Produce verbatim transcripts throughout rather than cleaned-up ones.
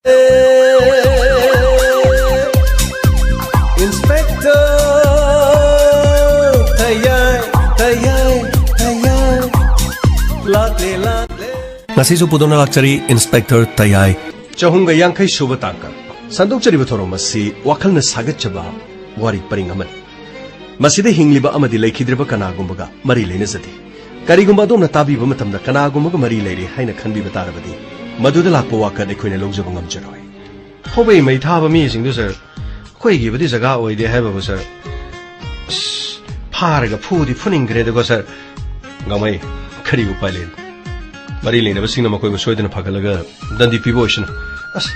Inspector ꯇꯌꯥꯏ, ꯇꯌꯥꯏ, ꯇꯌꯥꯏ꯫ ꯂꯥꯛꯂꯦ, ꯂꯥꯛꯂꯦ꯫ ꯉꯁꯤꯁꯨ ꯄꯨꯗꯨꯅ ꯂꯥꯛꯆꯔꯤ Inspector ꯇꯌꯥꯏ꯫ ꯆꯍꯨꯝꯒ ꯌꯥꯡꯈꯩ ꯁꯨꯕ ꯇꯥꯡꯀꯛ꯫ ꯁꯟꯗꯣꯛꯆꯔꯤꯕ ꯊꯧꯔꯝ ꯑꯁꯤ ꯋꯥꯈꯜꯅ ꯁꯥꯒꯠꯆꯕ ꯋꯥꯔꯤ ꯄꯔꯤꯡ ꯑꯃꯅꯤ꯫ ꯃꯁꯤꯗ ꯍꯤꯡꯂꯤꯕ ꯑꯃꯗꯤ ꯂꯩꯈꯤꯗ꯭ꯔꯤꯕ ꯀꯅꯥꯒꯨꯝꯕꯒ ꯃꯔꯤ ꯂꯩꯅꯖꯗꯦ꯫ ꯀꯔꯤꯒꯨꯝꯕ ꯑꯗꯣꯝꯅ ꯇꯥꯕꯤꯕ ꯃꯇꯝꯗ ꯀꯅꯥꯒꯨꯝꯕꯒ ꯃꯔꯤ ꯂꯩꯔꯦ ꯍꯥꯏꯅ ꯈꯟꯕꯤꯕ ꯇꯥꯔꯕꯗꯤ, ꯃꯗꯨꯗ ꯂꯥꯛꯄ ꯋꯥꯀꯠ ꯑꯩꯈꯣꯏꯅ ꯂꯧꯖꯕ ꯉꯝꯖꯔꯣꯏ꯫ ꯐꯧꯕꯩ ꯃꯩ ꯊꯥꯕ ꯃꯤꯁꯤꯡꯗꯨ, ꯁꯥꯔ, ꯑꯩꯈꯣꯏꯒꯤꯕꯨꯗꯤ ꯖꯒꯥ ꯑꯣꯏꯗꯦ ꯍꯥꯏꯕꯕꯨ, ꯁꯥꯔ, ꯑꯁ, ꯐꯥꯔꯒ ꯐꯨꯗꯤ ꯐꯨꯅꯤꯡꯈ꯭ꯔꯦꯗꯀꯣ, ꯁꯥꯔ꯫ ꯒꯥꯡꯃꯩ, ꯀꯔꯤ ꯎꯄꯥꯏ ꯂꯩ? ꯃꯔꯤ ꯂꯩꯅꯕꯁꯤꯡꯅ ꯃꯈꯣꯏꯕꯨ ꯁꯣꯏꯗꯅ ꯐꯒꯠꯂꯒ ꯗꯟꯗꯤ ꯄꯤꯕ ꯑꯣꯏꯁꯅꯨ꯫ ꯑꯁ,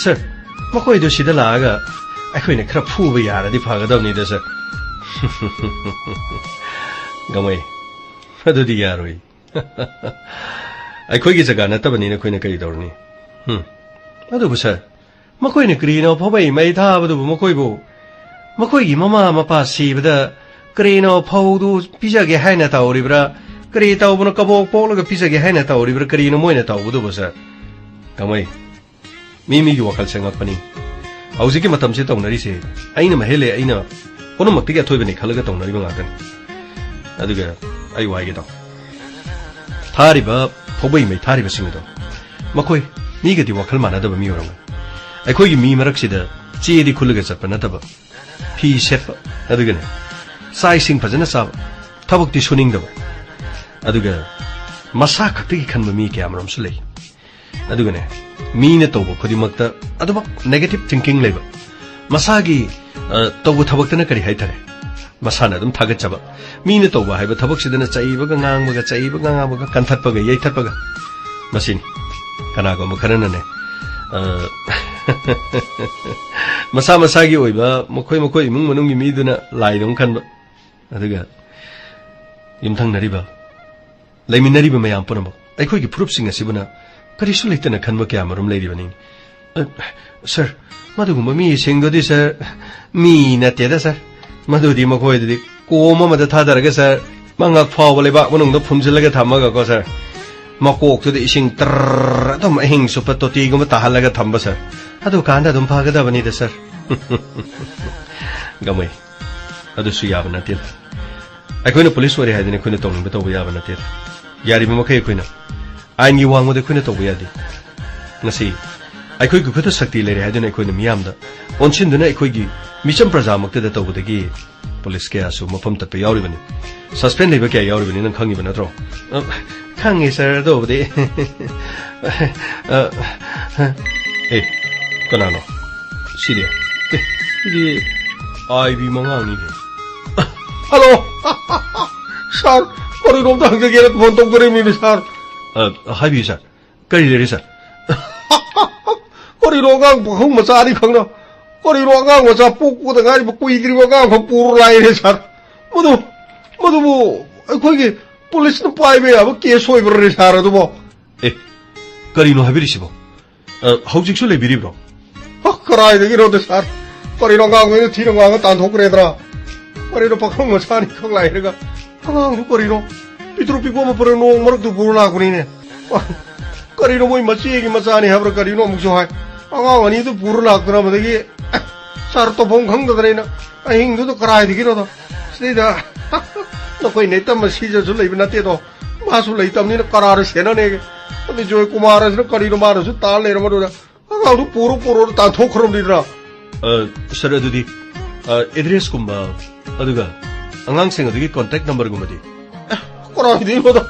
ꯁꯥꯔ, ꯃꯈꯣꯏꯗꯨ ꯁꯤꯗ ꯂꯥꯛꯑꯒ ꯑꯩꯈꯣꯏꯅ ꯈꯔ ꯐꯨꯕ ꯌꯥꯔꯗꯤ ꯐꯒꯗꯕꯅꯤꯗ, ꯁꯥꯔ꯫ ꯒꯥꯡꯃꯩ, ꯑꯗꯨꯗꯤ ꯌꯥꯔꯣꯏ꯫ ꯑꯩꯈꯣꯏꯒꯤ ꯖꯒꯥ ꯅꯠꯇꯕꯅꯤꯅ ꯑꯩꯈꯣꯏꯅ ꯀꯔꯤ ꯇꯧꯔꯨꯅꯤ? ꯎꯝ꯫ ꯑꯗꯨꯕꯨ, ꯁꯥꯔ, ꯃꯈꯣꯏꯅ ꯀꯔꯤꯅꯣ ꯐꯧꯕꯩ ꯃꯩ ꯊꯥꯕꯗꯨꯕꯨ? ꯃꯈꯣꯏꯕꯨ, ꯃꯈꯣꯏꯒꯤ ꯃꯃꯥ ꯃꯄꯥ ꯁꯤꯕꯗ ꯀꯔꯤꯅꯣ ꯐꯧꯗꯨ ꯄꯤꯖꯒꯦ ꯍꯥꯏꯅ ꯇꯧꯔꯤꯕ꯭ꯔꯥ? ꯀꯔꯤ ꯇꯧꯕꯅꯣ? ꯀꯕꯣꯛ ꯄꯣꯛꯂꯒ ꯄꯤꯖꯒꯦ ꯍꯥꯏꯅ ꯇꯧꯔꯤꯕ꯭ꯔꯥ? ꯀꯔꯤꯅꯣ ꯃꯣꯏꯅ ꯇꯧꯕꯗꯨꯕꯨ, ꯁꯥꯔ? ꯒꯥꯡꯃꯩ, ꯃꯤ ꯃꯤꯒꯤ ꯋꯥꯈꯜꯁꯦ ꯉꯛꯄꯅꯤ꯫ ꯍꯧꯖꯤꯛꯀꯤ ꯃꯇꯝꯁꯦ ꯇꯧꯅꯔꯤꯁꯦ, ꯑꯩꯅ ꯃꯍꯦꯜꯂꯦ, ꯑꯩꯅ ꯄꯨꯝꯅꯃꯛꯇꯒꯤ ꯑꯊꯣꯏꯕꯅꯤ ꯈꯜꯂꯒ ꯇꯧꯅꯔꯤꯕ ꯉꯥꯛꯇꯅꯤ꯫ ꯑꯗꯨꯒ ꯑꯩ ꯋꯥꯏꯒꯦ ꯇꯧ꯫ ꯊꯥꯔꯤꯕ ꯐꯧꯕꯩ ꯃꯩ ꯊꯥꯔꯤꯕꯁꯤꯡ ꯑꯗꯣ, ꯃꯈꯣꯏ ꯃꯤꯒꯗꯤ ꯋꯥꯈꯜ ꯃꯥꯟꯅꯗꯕ ꯃꯤ ꯑꯣꯏꯔꯝꯒꯅꯤ꯫ ꯑꯩꯈꯣꯏꯒꯤ ꯃꯤ ꯃꯔꯛꯁꯤꯗ ꯆꯦꯗꯤ ꯈꯨꯜꯂꯒ ꯆꯠꯄ ꯅꯠꯇꯕ, ꯐꯤ ꯁꯦꯠꯄ, ꯑꯗꯨꯒꯅꯦ, ꯆꯥꯛ ꯏꯁꯤꯡ ꯐꯖꯅ ꯆꯥꯕ, ꯊꯕꯛꯇꯤ ꯁꯨꯅꯤꯡꯗꯕ, ꯑꯗꯨꯒ ꯃꯁꯥ ꯈꯛꯇꯒꯤ ꯈꯟꯕ ꯃꯤ ꯀꯌꯥ ꯃꯔꯨꯝꯁꯨ ꯂꯩ꯫ ꯑꯗꯨꯒꯅꯦ, ꯃꯤꯅ ꯇꯧꯕ ꯈꯨꯗꯤꯡꯃꯛꯇ ꯑꯗꯨꯃꯛ negative thinking ꯂꯩꯕ, ꯃꯁꯥꯒꯤ, ꯑ, ꯇꯧꯕ ꯊꯕꯛꯇꯅ ꯀꯔꯤ ꯍꯥꯏꯇꯥꯔꯦ, ꯃꯁꯥꯅ ꯑꯗꯨꯝ ꯊꯥꯒꯠꯆꯕ, ꯃꯤꯅ ꯇꯧꯕ ꯍꯥꯏꯕ ꯊꯕꯛꯁꯤꯗꯅ ꯆꯩꯕꯒ ꯉꯥꯡꯕꯒ, ꯆꯩꯕꯒ ꯉꯥꯡꯕꯒ, ꯀꯟꯊꯠꯄꯒ ꯌꯩꯊꯠꯄꯒ, ꯃꯁꯤꯅꯤ꯫ ꯀꯅꯥꯒꯨꯝꯕ ꯈꯔꯅꯅꯦ, ꯑ, ꯃꯁꯥ ꯃꯁꯥꯒꯤ ꯑꯣꯏꯕ, ꯃꯈꯣꯏ ꯃꯈꯣꯏ ꯏꯃꯨꯡ ꯃꯅꯨꯡꯒꯤ ꯃꯤꯗꯨꯅ ꯂꯥꯏꯗꯧꯅ ꯈꯟꯕ, ꯑꯗꯨꯒ ꯌꯨꯝꯊꯪꯅꯔꯤꯕ, ꯂꯩꯃꯤꯟꯅꯔꯤꯕ ꯃꯌꯥꯝ ꯄꯨꯝꯅꯃꯛ, ꯑꯩꯈꯣꯏꯒꯤ ꯐꯨꯔꯨꯞꯁꯤꯡ ꯑꯁꯤꯕꯨꯅ ꯀꯔꯤꯁꯨ ꯂꯩꯇꯅ ꯈꯟꯕ ꯀꯌꯥ ꯃꯔꯨꯝ ꯂꯩꯔꯤꯕꯅꯤ꯫ ꯑ, ꯁꯥꯔ, ꯃꯗꯨꯒꯨꯝꯕ ꯃꯤꯁꯤꯡꯗꯨꯗꯤ, ꯁꯥꯔ, ꯃꯤ ꯅꯠꯇꯦꯗ, ꯁꯥꯔ꯫ ꯃꯗꯨꯗꯤ ꯃꯈꯣꯏꯗꯨꯗꯤ ꯀꯣꯝ ꯑꯃꯗ ꯊꯥꯗꯔꯒ, ꯁꯥꯔ, ꯃꯉꯛ ꯐꯥꯎꯕ ꯂꯩꯕꯥꯛ ꯃꯅꯨꯡꯗ ꯐꯨꯝꯖꯤꯜꯂꯒ ꯊꯝꯃꯒꯀꯣ, ꯁꯥꯔ, ꯃꯀꯣꯛꯇꯨꯗ ꯏꯁꯤꯡ ꯇꯔ ꯑꯗꯨꯝ ꯑꯍꯤꯡ ꯆꯨꯞꯄ ꯇꯣꯇꯤꯒꯨꯝꯕ ꯇꯥꯍꯜꯂꯒ ꯊꯝꯕ, ꯁꯥꯔ꯫ ꯑꯗꯨꯀꯥꯟꯗ ꯑꯗꯨꯝ ꯐꯒꯗꯕꯅꯤꯗ, ꯁꯥꯔ꯫ ꯒꯃꯩ, ꯑꯗꯨꯁꯨ ꯌꯥꯕ ꯅꯠꯇꯦꯗ꯫ ꯑꯩꯈꯣꯏꯅ ꯄꯨꯂꯤꯁ ꯑꯣꯏꯔꯦ ꯍꯥꯏꯗꯅ ꯑꯩꯈꯣꯏꯅ ꯇꯧꯅꯤꯡꯕ ꯇꯧꯕ ꯌꯥꯕ ꯅꯠꯇꯦꯗ꯫ ꯌꯥꯔꯤꯕ ꯃꯈꯩ ꯑꯩꯈꯣꯏꯅ ꯑꯥꯏꯟꯒꯤ ꯋꯥꯡꯃꯗ ꯑꯩꯈꯣꯏꯅ ꯇꯧꯕ ꯌꯥꯗꯦ꯫ ꯉꯁꯤ ꯑꯩꯈꯣꯏꯒꯤ ꯈꯨꯠꯇ ꯁꯛꯇꯤ ꯂꯩꯔꯦ ꯍꯥꯏꯗꯨꯅ ꯑꯩꯈꯣꯏꯅ ꯃꯤꯌꯥꯝꯗ ꯑꯣꯟꯁꯤꯟꯗꯨꯅ ꯑꯩꯈꯣꯏꯒꯤ ꯃꯤꯆꯝ ꯄ꯭ꯔꯖꯥꯃꯛꯇꯗ ꯇꯧꯕꯗꯒꯤ ꯄꯨꯂꯤꯁ ꯀꯌꯥꯁꯨ ꯃꯐꯝ ꯇꯠꯄ ꯌꯥꯎꯔꯤꯕꯅꯤ꯫ ꯁꯁꯄꯦꯟ ꯂꯩꯕ ꯀꯌꯥ ꯌꯥꯎꯔꯤꯕꯅꯤ, ꯅꯪ ꯈꯪꯉꯤꯕ ꯅꯠꯇ꯭ꯔꯣ? ꯑ, ꯈꯪꯉꯦ, ꯁꯥꯔ, ꯑꯗꯨꯕꯨꯗꯤ꯫ ꯑ, ꯑꯦ, ꯀꯅꯥꯅꯣ? ꯁꯤꯗꯤ? ꯑꯦ, ꯁꯤꯗꯤ ꯑꯥꯏ ꯕꯤ ꯃꯉꯥꯡꯅꯤꯅꯦ꯫ ꯍꯜꯂꯣ! ꯁꯥꯔ, ꯀꯔꯤꯅꯣꯝꯇ ꯍꯪꯖꯒꯦꯅ ꯐꯣꯟ ꯇꯧꯖꯔꯛꯏꯅꯤꯅꯦ, ꯁꯥꯔ꯫ ꯑ, ꯍꯥꯏꯕꯤꯌꯨ, ꯁꯥꯔ꯫ ꯀꯔꯤ ꯂꯩꯔꯦ, ꯁꯥꯔ? ꯀꯔꯤꯅꯣ, ꯑꯉꯥꯡ ꯄꯥꯈꯪ ꯃꯆꯥ ꯑꯅꯤꯈꯛꯅ, ꯀꯔꯤꯅꯣ, ꯑꯉꯥꯡ ꯃꯆꯥ ꯄꯣꯛꯄꯗ ꯉꯥꯏꯔꯤꯕ, ꯀꯨꯏꯗ꯭ꯔꯤꯕ ꯑꯉꯥꯡꯈꯛ ꯄꯨꯔ ꯂꯥꯛꯏꯅꯦ, ꯁꯥꯔ꯫ ꯃꯗꯨ, ꯃꯗꯨꯕꯨ ꯑꯩꯈꯣꯏꯒꯤ ꯄꯨꯂꯤꯁꯅ ꯄꯥꯏꯕ ꯌꯥꯕ ꯀꯦꯁ ꯑꯣꯏꯕ꯭ꯔꯅꯦ, ꯁꯥꯔ, ꯑꯗꯨꯕꯣ? ꯑꯦ, ꯀꯔꯤꯅꯣ ꯍꯥꯏꯕꯤꯔꯤꯁꯤꯕꯣ? ꯑ, ꯍꯧꯖꯤꯛꯁꯨ ꯂꯩꯕꯤꯔꯤꯕ꯭ꯔꯣ? ꯑ, ꯀꯔꯥꯏꯗꯒꯤꯅꯣꯗ, ꯁꯥꯔ? ꯀꯔꯤꯅꯣ, ꯑꯉꯥꯡꯈꯩꯅ ꯊꯤꯅ ꯉꯥꯡꯉ ꯇꯥꯟꯊꯣꯛꯈ꯭ꯔꯦꯗ꯭ꯔꯥ? ꯀꯔꯤꯅꯣ, ꯄꯥꯈꯪ ꯃꯆꯥꯅꯤ ꯈꯛ ꯂꯥꯏꯔꯒ? ꯑꯉꯥꯡꯗꯨ ꯀꯔꯤꯅꯣ? ꯄꯤꯛꯇ꯭ꯔꯨ ꯄꯤꯛꯄ ꯑꯃ ꯄꯨꯔ ꯅꯣꯡ ꯃꯔꯛꯇꯨ ꯄꯨꯔ ꯂꯥꯛꯄꯅꯤꯅꯦ꯫ ꯀꯔꯤꯅꯣ, ꯃꯣꯏ ꯃꯆꯦꯒꯤ ꯃꯆꯥꯅꯤ ꯍꯥꯏꯕ꯭ꯔꯥ ꯀꯔꯤꯅꯣ ꯑꯃꯨꯛꯁꯨ ꯍꯥꯏ꯫ ꯑꯉꯥꯡ ꯑꯅꯤꯗꯨ ꯄꯨꯔ ꯂꯥꯛꯇꯅ ꯃꯗꯒꯤ, ꯁꯥꯔ, ꯇꯧꯐꯝ ꯈꯪꯗꯗꯅ ꯑꯩꯅ ꯑꯍꯤꯡꯗꯨꯗ ꯀꯔꯥꯏꯗꯒꯤꯅꯣꯗ ꯁꯤꯗꯩꯗ ꯅꯈꯣꯏ ꯅꯦꯇꯝꯕ ꯁꯤꯖꯁꯨ ꯂꯩꯕ ꯅꯠꯇꯦꯗꯣ, ꯃꯥꯁꯨ ꯂꯩꯇꯕꯅꯤꯅ ꯀꯅꯥꯅ ꯁꯦꯟꯅꯅꯦꯒꯦ? ꯑꯗꯨ ꯖꯣꯏ ꯀꯨꯃꯥꯔ ꯑꯁꯤꯅ ꯀꯔꯤꯅꯣ ꯃꯥꯅꯁꯨ ꯇꯥ ꯂꯩꯔꯝꯃꯗꯨꯗ ꯑꯉꯥꯡꯗꯨ ꯄꯨꯔꯣ ꯄꯨꯔꯣꯅ ꯇꯥꯟꯊꯣꯛꯈ꯭ꯔꯕꯅꯤꯗꯅ꯫ ꯑ, ꯁꯥꯔ, ꯑꯗꯨꯗꯤ, ꯑ, ꯑꯦꯗ꯭ꯔꯦꯁꯀꯨꯝꯕ, ꯑꯗꯨꯒ ꯑꯉꯥꯡꯁꯤꯡ ꯑꯗꯨꯒꯤ ꯀꯣꯟꯇꯦꯛ ꯅꯝꯕꯔꯒꯨꯝꯕꯗꯤ? ꯑꯦ, ꯀꯔꯥꯏꯗꯩꯅꯣꯗ?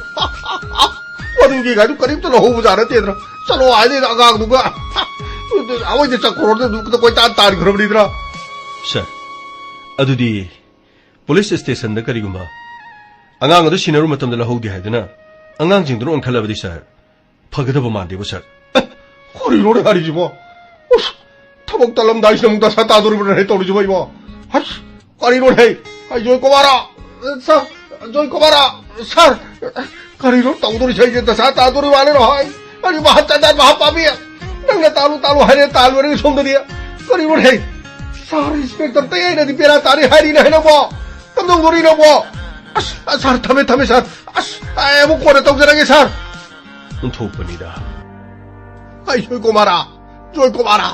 ꯃꯗꯨꯒꯤ ꯒꯥꯔꯤꯗꯨ ꯀꯔꯤꯝꯇ ꯂꯧꯍꯧꯕꯖꯥꯠ ꯅꯠꯇꯦꯗꯅ꯫ ꯆꯠꯂꯣ ꯍꯥꯏꯗꯦꯗ ꯑꯉꯥꯡꯗꯨꯒ꯫ ꯑꯋꯥꯏꯗ ꯆꯠꯈ꯭ꯔꯣꯗ ꯑꯗꯨ ꯀꯣꯏꯇꯥꯟ ꯇꯥꯟꯈ꯭ꯔꯕꯅꯤꯗꯅ꯫ ꯁꯥꯔ, ꯑꯗꯨꯗꯤ ꯄꯨꯂꯤꯁ ꯁ꯭ꯇꯦꯁꯟꯗ ꯀꯔꯤꯒꯨꯝꯕ ꯑꯉꯥꯡ ꯑꯗꯨ ꯁꯤꯟꯅꯔꯨ ꯃꯇꯝꯗ ꯂꯧꯍꯧꯗꯦ ꯍꯥꯏꯗꯨꯅ ꯑꯉꯥꯡꯁꯤꯡꯗꯨꯅ ꯑꯣꯟꯈꯠꯂꯕꯗꯤ, ꯁꯥꯔ, ꯐꯒꯗꯕ ꯃꯥꯟꯗꯦꯕ, ꯁꯥꯔ꯫ ꯑꯦ, ꯀꯔꯤꯅꯣꯅꯦ ꯍꯥꯏꯔꯤꯁꯤꯕꯣ? ꯎꯁ, ꯊꯕꯛ ꯇꯠꯂꯝꯗꯥꯏꯁꯤꯗ ꯑꯃꯨꯛ ꯗꯁꯥ ꯇꯥꯗꯣꯔꯤꯕꯅꯦ ꯇꯧꯔꯤꯁꯤꯕꯣ ꯑꯩꯕꯣ? ꯍꯁ, ꯀꯔꯤꯅꯣꯅꯦ? ꯑꯩ ꯖꯣꯏ ꯀꯨꯃꯥꯔ, ꯁꯥꯔ, ꯖꯣꯏ ꯀꯨꯃꯥꯔ, ꯁꯥꯔ, ꯀꯔꯤꯅꯣ ꯇꯧꯗꯣꯔꯤꯁꯦ? ꯑꯩꯁꯦ ꯗꯁꯥ ꯇꯥꯗꯣꯔꯤ ꯃꯥꯜꯂꯦ ꯍꯣꯏ꯫ ꯑꯩ ꯃꯍꯥ ꯆꯥꯟꯗꯥꯟ ꯃꯍꯥ ꯄꯥꯄꯤ꯫ ꯅꯪꯅ ꯇꯥꯜꯂꯨ ꯇꯥꯜꯂꯨ ꯍꯥꯏꯔꯦ, ꯇꯥꯜꯂꯨꯔꯦ ꯁꯣꯝꯗꯗꯤ꯫ ꯀꯔꯤꯅꯣꯅꯦ? ꯁꯥꯔ, ꯏꯟꯁꯄꯦꯛꯇꯔ ꯇꯌꯥꯏꯅꯗꯤ ꯕꯦꯔꯥ ꯇꯥꯔꯤ ꯍꯥꯏꯔꯤꯅꯦ ꯅꯪꯕꯣ꯫ ꯀꯝꯗꯧꯗꯣꯔꯤ ꯅꯪꯕꯣ? ꯑꯁ, ꯑꯁ, ꯁꯥꯔ, ꯊꯝꯃꯦ, ꯊꯝꯃꯦ, ꯁꯥꯔ꯫ ꯑꯁ, ꯑꯩ ꯑꯃꯨꯛ ꯀꯣꯟꯅ ꯇꯧꯖꯔꯒꯦ, ꯁꯥꯔ꯫ ꯑꯣꯟꯊꯣꯛꯄꯅꯤꯗ꯫ ꯑꯩ ꯖꯣꯏ ꯀꯨꯃꯥꯔ, ꯖꯣꯏ ꯀꯨꯃꯥꯔ,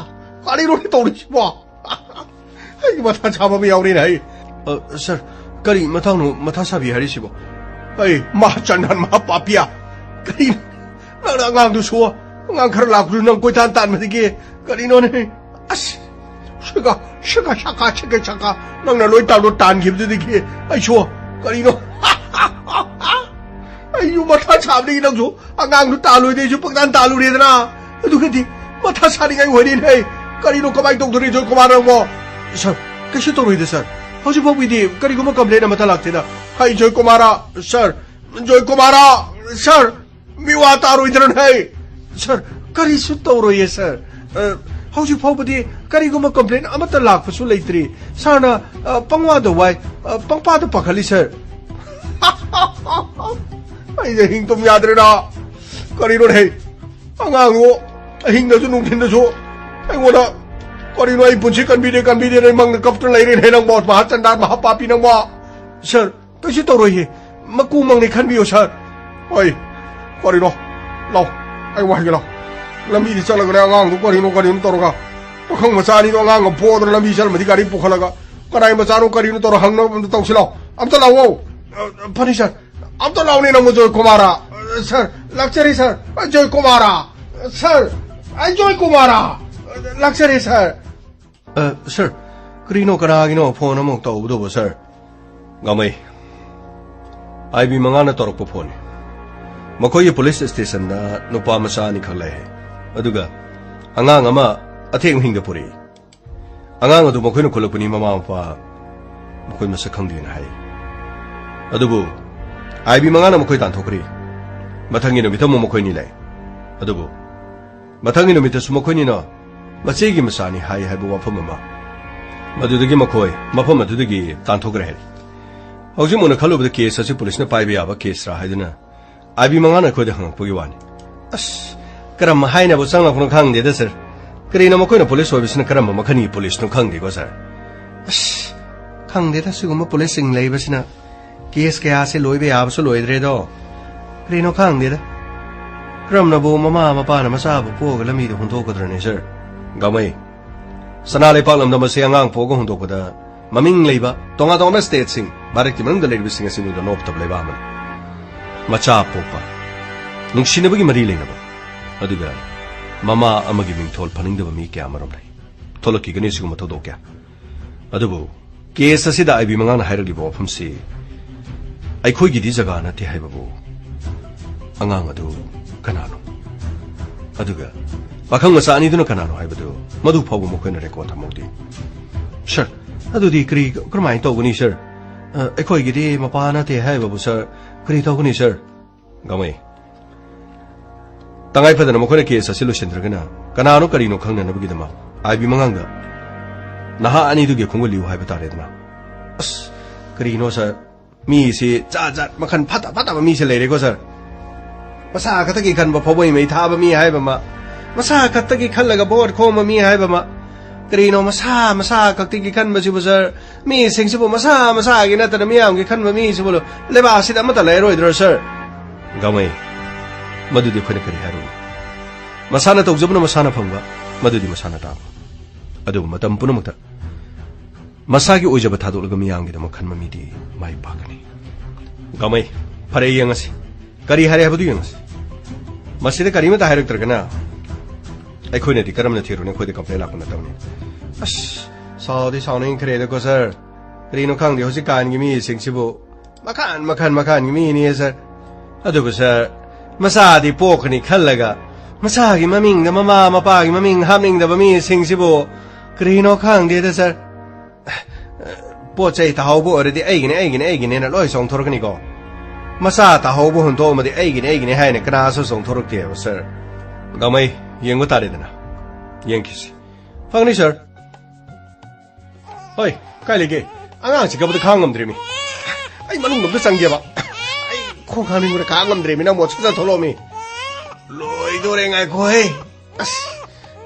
ꯀꯔꯤꯅꯣꯅꯦ ꯇꯧꯔꯤꯁꯤꯕꯣ? ꯑꯩ ꯃꯊꯥ ꯁꯥꯕ ꯑꯃ ꯌꯥꯎꯔꯤꯅꯦ ꯑꯩ꯫ ꯑ, ꯁꯥꯔ, ꯀꯔꯤ ꯃꯇꯥꯡꯅꯣ ꯃꯊꯥ ꯁꯥꯕꯤ ꯍꯥꯏꯔꯤꯁꯤꯕꯣ? ꯑꯩ ꯃꯍꯥꯆꯟꯗ꯭ꯔ ꯃꯍꯥꯄꯥꯄꯤꯌꯥ, ꯀꯔꯤꯅꯣ? ꯅꯪꯅ ꯑꯉꯥꯡꯗꯨꯁꯨ, ꯑꯉꯥꯡ ꯈꯔ ꯂꯥꯛꯄꯗꯨ ꯅꯪ ꯀꯣꯏꯇꯥꯟ ꯇꯥꯟꯕꯗꯒꯤ ꯀꯔꯤꯅꯣꯅꯦ? ꯑꯁ, ꯁꯤꯒ, ꯁꯤꯒ, ꯁꯀꯥ, ꯁꯤꯒ, ꯁꯀꯥ, ꯅꯪꯅ ꯂꯣꯏ ꯇꯥꯟꯗꯣ ꯇꯥꯟꯈꯤꯕꯗꯨꯗꯒꯤ ꯑꯩꯁꯨ ꯀꯔꯤꯅꯣ? ꯑꯩꯁꯨ ꯃꯊꯥ ꯁꯥꯕꯗꯒꯤ ꯅꯪꯁꯨ ꯑꯉꯥꯡꯗꯨ ꯇꯥꯜꯂꯣꯏꯗꯤ ꯑꯩꯁꯨ ꯄꯪꯇꯥꯟ ꯇꯥꯜꯂꯨꯔꯦꯗꯅ꯫ ꯑꯗꯨꯒꯗꯤ ꯃꯊꯥ ꯁꯥꯅꯤꯡꯉꯥꯏ ꯑꯣꯏꯔꯦꯅꯦ꯫ ꯀꯔꯤꯅꯣ, ꯀꯃꯥꯏꯅ ꯇꯧꯗꯣꯔꯤ ꯖꯣꯏ ꯀꯨꯃꯥꯔ ꯅꯪꯕꯣ? ꯁꯥꯔ, ꯀꯩꯁꯨ ꯇꯧꯔꯣꯏꯗ ꯁꯥꯔ꯫ ꯍꯧꯖꯤꯛ ꯐꯥꯎꯕꯒꯤꯗꯤ ꯀꯔꯤꯒꯨꯝꯕ ꯀꯝꯄ꯭ꯂꯦꯟ ꯑꯃꯠꯇ ꯂꯥꯛꯇꯦꯗ꯫ ꯍꯩ ꯖꯣꯏ ꯀꯨꯃꯥꯔ, ꯁꯥꯔ, ꯖꯣꯏ ꯀꯨꯃꯥꯔ, ꯁꯥꯔ, ꯃꯤꯋꯥ ꯇꯥꯔꯣꯏꯗ꯭ꯔꯅꯦ? ꯁꯥꯔ, ꯀꯔꯤꯁꯨ ꯇꯧꯔꯣꯏꯌꯦ ꯁꯥꯔ꯫ ꯑ, ꯍꯧꯖꯤꯛ ꯐꯥꯎꯕꯗꯤ ꯀꯔꯤꯒꯨꯝꯕ ꯀꯝꯄ꯭ꯂꯦꯟ ꯑꯃꯠꯇ ꯂꯥꯛꯄꯁꯨ ꯂꯩꯇ꯭ꯔꯤ꯫ ꯁꯥꯔꯅ, ꯑ, ꯄꯪꯋꯥꯗ ꯋꯥꯏ, ꯑ, ꯄꯪꯄꯥꯗ ꯄꯥꯈꯠꯂꯤ ꯁꯥꯔ꯫ ꯑꯩꯁꯦ ꯍꯤꯡ ꯇꯨꯝ ꯌꯥꯗ꯭ꯔꯦꯗ꯫ ꯀꯔꯤꯅꯣꯅꯦ? ꯑꯉꯥꯡꯗꯣ ꯑꯍꯤꯡꯗꯁꯨ ꯅꯨꯡꯊꯤꯟꯗꯁꯨ ꯑꯩꯉꯣꯟꯗ ꯀꯔꯤꯅꯣ, ꯑꯩ ꯄꯨꯟꯁꯤ ꯀꯟꯕꯤꯗꯦ, ꯀꯟꯕꯤꯗꯦꯅ ꯑꯩ ꯃꯪꯗ ꯀꯞꯇꯅ ꯂꯩꯔꯦꯅꯦ ꯅꯪꯕꯣ, ꯃꯍꯥꯆꯟꯗ꯭ꯔ ꯃꯍꯥꯄꯥꯄꯤ ꯅꯪꯕꯣ꯫ ꯁꯥꯔ, ꯀꯩꯁꯨ ꯇꯧꯔꯣꯏꯌꯦ꯫ ꯃꯀꯨ ꯃꯪꯅꯤ ꯈꯟꯕꯤꯌꯨ ꯁꯥꯔ꯫ ꯍꯣꯏ, ꯀꯔꯤꯅꯣ? ꯂꯥꯎ, ꯑꯩ ꯋꯥ ꯍꯥꯏꯒꯦ ꯂꯥꯎ꯫ ꯂꯝꯕꯤꯗ ꯆꯠꯂꯒꯅꯦ ꯑꯉꯥꯡꯗꯣ ꯀꯔꯤꯅꯣ ꯀꯔꯤꯅꯣ ꯇꯧꯔꯒ, ꯄꯥꯈꯪ ꯃꯆꯥ ꯑꯅꯤꯗꯣ ꯑꯉꯥꯡꯒ ꯄꯣꯗꯅ ꯂꯝꯕꯤ ꯆꯠꯂꯝꯃꯗꯤ ꯒꯥꯔꯤ ꯄꯨꯈꯠꯂꯒ, ꯀꯅꯥꯏ ꯃꯆꯥꯅꯣ ꯀꯔꯤꯅꯣ ꯇꯧꯔ ꯍꯪꯅꯕ ꯑꯝꯇ ꯇꯧꯁꯤ ꯂꯥꯎ꯫ ꯑꯝꯇ ꯂꯥꯛꯑꯣ꯫ ꯑ, ꯐꯅꯤ ꯁꯥꯔ꯫ ꯑꯝꯇ ꯂꯥꯎꯅꯦ ꯅꯪꯕꯨ ꯖꯣꯏ ꯀꯨꯃꯥꯔ꯫ ꯑ, ꯁꯥꯔ, ꯂꯥꯛꯆꯔꯤ ꯁꯥꯔ꯫ ꯑ, ꯖꯣꯏ ꯀꯨꯃꯥꯔ꯫ ꯁꯥꯔ, ꯑ, ꯖꯣꯏ ꯀꯨꯃꯥꯔ꯫ ꯂꯥꯛꯆꯔꯤ ꯁꯥꯔ꯫ ꯑ, ꯁꯥꯔ, ꯀꯔꯤꯅꯣ ꯀꯅꯥꯒꯤꯅꯣ ꯐꯣꯟ ꯑꯃꯨꯛ ꯇꯧꯕꯗꯨꯕꯨ ꯁꯥꯔ? ꯒꯥꯃꯩ, ꯑꯥꯏ ꯕꯤ ꯃꯉꯥꯅ ꯇꯧꯔꯛꯄ ꯐꯣꯟꯅꯤ꯫ ꯃꯈꯣꯏꯒꯤ ꯄꯨꯂꯤꯁ ꯁ꯭ꯇꯦꯁꯟꯗ ꯅꯨꯄꯥ ꯃꯆꯥ ꯑꯅꯤꯈꯛ ꯂꯩ꯫ ꯑꯗꯨꯒ ꯑꯉꯥꯡ ꯑꯃ ꯑꯊꯦꯡꯕ ꯍꯤꯡꯗ ꯄꯨꯔꯛꯏ꯫ ꯑꯉꯥꯡ ꯑꯗꯨ ꯃꯈꯣꯏꯅ ꯈꯨꯜꯂꯛꯄꯅꯤ, ꯃꯃꯥ ꯃꯄꯥ ꯃꯈꯣꯏ ꯃꯁꯛ ꯈꯪꯗꯦꯅ ꯍꯥꯏ꯫ ꯑꯗꯨꯕꯨ ꯑꯥꯏ ꯕꯤ ꯃꯉꯥꯅ ꯃꯈꯣꯏ ꯇꯥꯟꯊꯣꯛꯈ꯭ꯔꯦ꯫ ꯃꯊꯪꯒꯤ ꯅꯨꯃꯤꯠꯇ ꯑꯃꯨꯛ ꯃꯈꯣꯏꯅꯤ ꯂꯩ꯫ ꯑꯗꯨꯕꯨ ꯃꯊꯪꯒꯤ ꯅꯨꯃꯤꯠꯇꯁꯨ ꯃꯈꯣꯏꯅꯤꯅ ꯃꯆꯦꯒꯤ ꯃꯆꯥꯅꯤ ꯍꯥꯏ ꯍꯥꯏꯕ ꯋꯥꯐꯝ ꯑꯃ꯫ ꯃꯗꯨꯗꯒꯤ ꯃꯈꯣꯏ ꯃꯐꯝ ꯑꯗꯨꯗꯒꯤ ꯇꯥꯟꯊꯣꯛꯈ꯭ꯔꯦ ꯍꯥꯏꯔꯤ꯫ ꯍꯧꯖꯤꯛ ꯃꯨꯟꯅ ꯈꯜꯂꯨꯕꯗ ꯀꯦꯁ ꯑꯁꯤ ꯄꯨꯂꯤꯁꯅ ꯄꯥꯏꯕ ꯌꯥꯕ ꯀꯦꯁꯔꯥ ꯍꯥꯏꯗꯨꯅ ꯑꯥꯏ ꯕꯤ ꯃꯉꯥꯅ ꯑꯩꯈꯣꯏꯗ ꯍꯪꯉꯛꯄꯒꯤ ꯋꯥꯅꯤ꯫ ꯑꯁ, ꯀꯔꯝꯕ ꯍꯥꯏꯅꯕ ꯆꯪꯂꯛꯄꯅꯣ ꯈꯪꯗꯦꯗ, ꯁꯥꯔ꯫ ꯀꯔꯤꯅꯣ, ꯃꯈꯣꯏꯅ ꯄꯨꯂꯤꯁ ꯑꯣꯏꯕꯁꯤꯅ ꯀꯔꯝꯕ ꯃꯈꯜꯒꯤ ꯄꯨꯂꯤꯁꯅꯣ ꯈꯪꯗꯦꯀꯣ, ꯁꯥꯔ꯫ ꯑꯁ, ꯈꯪꯗꯦꯗ, ꯁꯤꯒꯨꯝꯕ ꯄꯨꯂꯤꯁꯁꯤꯡ ꯂꯩꯕꯁꯤꯅ ꯀꯦꯁ ꯀꯌꯥꯁꯦ ꯂꯣꯏꯕ ꯌꯥꯕꯁꯨ ꯂꯣꯏꯗ꯭ꯔꯦꯗꯣ꯫ ꯀꯔꯤꯅꯣ ꯈꯪꯗꯦꯗ꯫ ꯀꯔꯝꯅꯕꯨ ꯃꯃꯥ ꯃꯄꯥꯅ ꯃꯆꯥꯕꯨ ꯄꯣꯛꯑꯒ ꯂꯝꯕꯤꯗ ꯍꯨꯟꯗꯣꯛꯀꯗ꯭ꯔꯅꯦ, ꯁꯔ? ꯒꯥꯃꯩ, ꯁꯅꯥ ꯂꯩꯄꯥꯛ ꯂꯝꯗꯝ ꯑꯁꯤ ꯑꯉꯥꯡ ꯄꯣꯛꯑꯒ ꯍꯨꯟꯗꯣꯛꯄꯗ ꯃꯃꯤꯡ ꯂꯩꯕ ꯇꯣꯉꯥꯟ ꯇꯣꯉꯥꯟꯕ ꯁ꯭ꯇꯦꯠꯁꯤꯡ, ꯚꯥꯔꯠꯀꯤ ꯃꯅꯨꯡꯗ ꯂꯩꯔꯤꯕꯁꯤꯡ ꯑꯁꯤꯕꯨ ꯅꯣꯞꯇꯕ ꯂꯩꯕꯥꯛ ꯑꯃꯅꯤ꯫ ꯃꯆꯥ ꯄꯣꯛꯄ, ꯅꯨꯡꯁꯤꯅꯕꯒꯤ ꯃꯔꯤ ꯂꯩꯅꯕ, ꯑꯗꯨꯒ ꯃꯃꯥ ꯑꯃꯒꯤ ꯃꯤꯡꯊꯣꯜ ꯐꯪꯅꯤꯡꯗꯕ ꯃꯤ ꯀꯌꯥ ꯑꯃꯔꯣꯝ ꯂꯩ꯫ ꯊꯣꯛꯂꯛꯈꯤꯒꯅꯤ ꯁꯤꯒꯨꯝꯕ ꯊꯧꯗꯣꯛ ꯀꯌꯥ꯫ ꯑꯗꯨꯕꯨ ꯀꯦꯁ ꯑꯁꯤꯗ ꯑꯥꯏ ꯕꯤ ꯃꯉꯥꯡꯅ ꯍꯥꯏꯔꯛꯂꯤꯕ ꯋꯥꯐꯝꯁꯤ ꯑꯩꯈꯣꯏꯒꯤꯗꯤ ꯖꯒꯥ ꯅꯠꯇꯦ ꯍꯥꯏꯕꯕꯨ ꯑꯉꯥꯡ ꯑꯗꯨ ꯀꯅꯥꯅꯣ? ꯑꯗꯨꯒ ꯄꯥꯈꯪ ꯃꯆꯥ ꯑꯅꯤꯗꯨꯅ ꯀꯅꯥꯅꯣ ꯍꯥꯏꯕꯗꯨ ꯃꯗꯨ ꯐꯥꯎꯕ ꯃꯈꯣꯏꯅ ꯔꯦꯀꯣꯔꯗ ꯊꯝꯍꯧꯗꯦ꯫ ꯁꯔ, ꯑꯗꯨꯗꯤ ꯀꯔꯤ, ꯀꯔꯝꯍꯥꯏꯅ ꯇꯧꯒꯅꯤ, ꯁꯔ? ꯑ, ꯑꯩꯈꯣꯏꯒꯤꯗꯤ ꯃꯄꯥ ꯅꯠꯇꯦ ꯍꯥꯏꯕꯕꯨ, ꯁꯔ, ꯀꯔꯤ ꯇꯧꯒꯅꯤ, ꯁꯔ? ꯒꯥꯃꯩ, ꯇꯉꯥꯏ ꯐꯗꯅ ꯃꯈꯣꯏꯅ ꯀꯦꯁ ꯑꯁꯤ ꯂꯣꯏꯁꯤꯟꯗ꯭ꯔꯒꯅ ꯀꯅꯥꯅꯣ ꯀꯔꯤꯅꯣ ꯈꯪꯅꯅꯕꯒꯤꯗꯃꯛ ꯑꯥꯏ ꯕꯤ ꯃꯉꯥꯡꯗ ꯅꯍꯥ ꯑꯅꯤꯗꯨꯒꯤ ꯈꯣꯡꯒꯨꯜ ꯂꯤꯌꯨ ꯍꯥꯏꯕ ꯇꯥꯔꯦꯗꯅ꯫ ꯑꯁ, ꯀꯔꯤꯅꯣ ꯁꯔ? ꯃꯤꯁꯤ ꯖꯥꯠ ꯖꯥꯠ ꯃꯈꯜ ꯐꯠꯇ ꯐꯠꯇꯕ ꯃꯤꯁꯦ ꯂꯩꯔꯦꯀꯣ ꯁꯔ꯫ ꯃꯁꯥ ꯈꯛꯇꯒꯤ ꯈꯟꯕ ꯐꯥꯎꯕꯩ ꯃꯩ ꯊꯥꯕ ꯃꯤ ꯍꯥꯏꯕ ꯑꯃ, ꯃꯁꯥ ꯈꯛꯇꯒꯤ ꯈꯜꯂꯒ ꯚꯣꯠ ꯈꯣꯝꯕ ꯃꯤ ꯍꯥꯏꯕ ꯑꯃ, ꯀꯔꯤꯅꯣ ꯃꯁꯥ ꯃꯁꯥ ꯈꯛꯇꯒꯤ ꯈꯟꯕꯁꯤꯕꯨ ꯁꯔ? ꯃꯤꯁꯤꯡꯁꯤꯕꯨ ꯃꯁꯥ ꯃꯁꯥꯒꯤ ꯅꯠꯇꯅ ꯃꯤꯌꯥꯝꯒꯤ ꯈꯟꯕ ꯃꯤꯁꯤꯕꯨ ꯂꯩꯕꯥꯛ ꯑꯁꯤꯗ ꯑꯃꯠꯇ ꯂꯩꯔꯣꯏꯗ꯭ꯔꯣ ꯁꯔ? ꯒꯥꯃꯩ, ꯃꯗꯨꯗꯤ ꯑꯩꯈꯣꯏꯅ ꯀꯔꯤ ꯍꯥꯏꯔꯨꯅꯤ? ꯃꯁꯥꯅ ꯇꯧꯖꯕꯅ ꯃꯁꯥꯅ ꯐꯪꯕ, ꯃꯗꯨꯗꯤ ꯃꯁꯥꯅ ꯇꯥꯕ꯫ ꯑꯗꯨꯕꯨ ꯃꯇꯝ ꯄꯨꯝꯅꯃꯛꯇ ꯃꯁꯥꯒꯤ ꯑꯣꯏꯖꯕ ꯊꯥꯗꯣꯛꯂꯒ ꯃꯤꯌꯥꯝꯒꯤꯗꯃꯛ ꯈꯟꯕ ꯃꯤꯗꯤ ꯃꯥꯏ ꯄꯥꯛꯀꯅꯤ꯫ ꯒꯥꯃꯩ, ꯐꯔꯦ, ꯌꯦꯡꯉꯁꯤ꯫ ꯀꯔꯤ ꯍꯥꯏꯔꯦ ꯍꯥꯏꯕꯗꯨ ꯌꯦꯡꯉꯁꯤ꯫ ꯃꯁꯤꯗ ꯀꯔꯤꯃꯠꯇ ꯍꯥꯏꯔꯛꯇ꯭ꯔꯒꯅ ꯑꯩꯈꯣꯏꯅꯗꯤ ꯀꯔꯝꯅ ꯊꯤꯔꯨꯅꯤ? ꯑꯩꯈꯣꯏꯗ ꯀꯝꯄ꯭ꯂꯦꯟ ꯂꯥꯛꯄ ꯅꯠꯇꯕꯅꯤ꯫ ꯑꯁ, ꯁꯥꯎꯗꯤ ꯁꯥꯎꯅꯤꯡꯈ꯭ꯔꯦꯗꯀꯣ ꯁꯔ꯫ ꯀꯔꯤꯅꯣ ꯈꯪꯗꯦ, ꯍꯧꯖꯤꯛꯀꯥꯟꯒꯤ ꯃꯤꯁꯤꯡꯁꯤꯕꯨ ꯃꯈꯜ ꯃꯈꯜ ꯃꯈꯜꯒꯤ ꯃꯤꯅꯤ ꯁꯔ꯫ ꯑꯗꯨꯕꯨ ꯁꯔ, ꯃꯆꯥꯗꯤ ꯄꯣꯛꯀꯅꯤ ꯈꯜꯂꯒ ꯃꯆꯥꯒꯤ ꯃꯃꯤꯡꯗ ꯃꯃꯥ ꯃꯄꯥꯒꯤ ꯃꯃꯤꯡ ꯍꯥꯞꯅꯤꯡꯗꯕ ꯃꯤꯁꯤꯡꯁꯤꯕꯨ ꯀꯔꯤꯅꯣ ꯈꯪꯗꯦꯗ ꯁꯔ꯫ ꯄꯣꯠ ꯆꯩ ꯇꯥꯍꯧꯕ ꯑꯣꯏꯔꯗꯤ ꯑꯩꯒꯤꯅꯦ, ꯑꯩꯒꯤꯅꯦ, ꯑꯩꯒꯤꯅꯦꯅ ꯂꯣꯏ ꯆꯣꯡꯊꯣꯔꯛꯀꯅꯤꯀꯣ꯫ ꯃꯆꯥ ꯇꯥꯍꯧꯕ ꯍꯨꯟꯗꯣꯛꯑꯝꯃꯗꯤ ꯑꯩꯒꯤꯅꯦ, ꯑꯩꯒꯤꯅꯦ ꯍꯥꯏꯅ ꯀꯅꯥꯁꯨ ꯆꯣꯡꯊꯣꯔꯛꯇꯦꯕ ꯁꯔ꯫ ꯒꯥꯃꯩ, ꯌꯦꯡꯕ ꯇꯥꯔꯦꯗꯅ꯫ ꯌꯦꯡꯈꯤꯁꯤ꯫ ꯐꯪꯅꯤ ꯁꯔ꯫ ꯍꯣꯏ, ꯀꯥꯏ ꯂꯩꯒꯦ? ꯑꯉꯥꯡꯁꯤ ꯀꯞꯄꯗ ꯈꯥꯡ ꯉꯝꯗ꯭ꯔꯦꯃꯤ꯫ ꯑꯩ ꯃꯅꯨꯡꯗ ꯑꯝꯇ ꯆꯪꯒꯦꯕ꯫ ꯑꯩ ꯈꯣꯡ ꯈꯥꯡꯅꯤꯡꯕꯅ ꯈꯥꯡ ꯉꯝꯗ꯭ꯔꯦꯃꯤ, ꯅꯪ ꯃꯣꯠꯁꯤꯗ ꯊꯣꯛꯂꯛꯑꯣꯃꯤ꯫ ꯂꯣꯏꯗꯣꯔꯦ, ꯉꯥꯏꯈꯣꯍꯦ꯫ ꯑꯁ,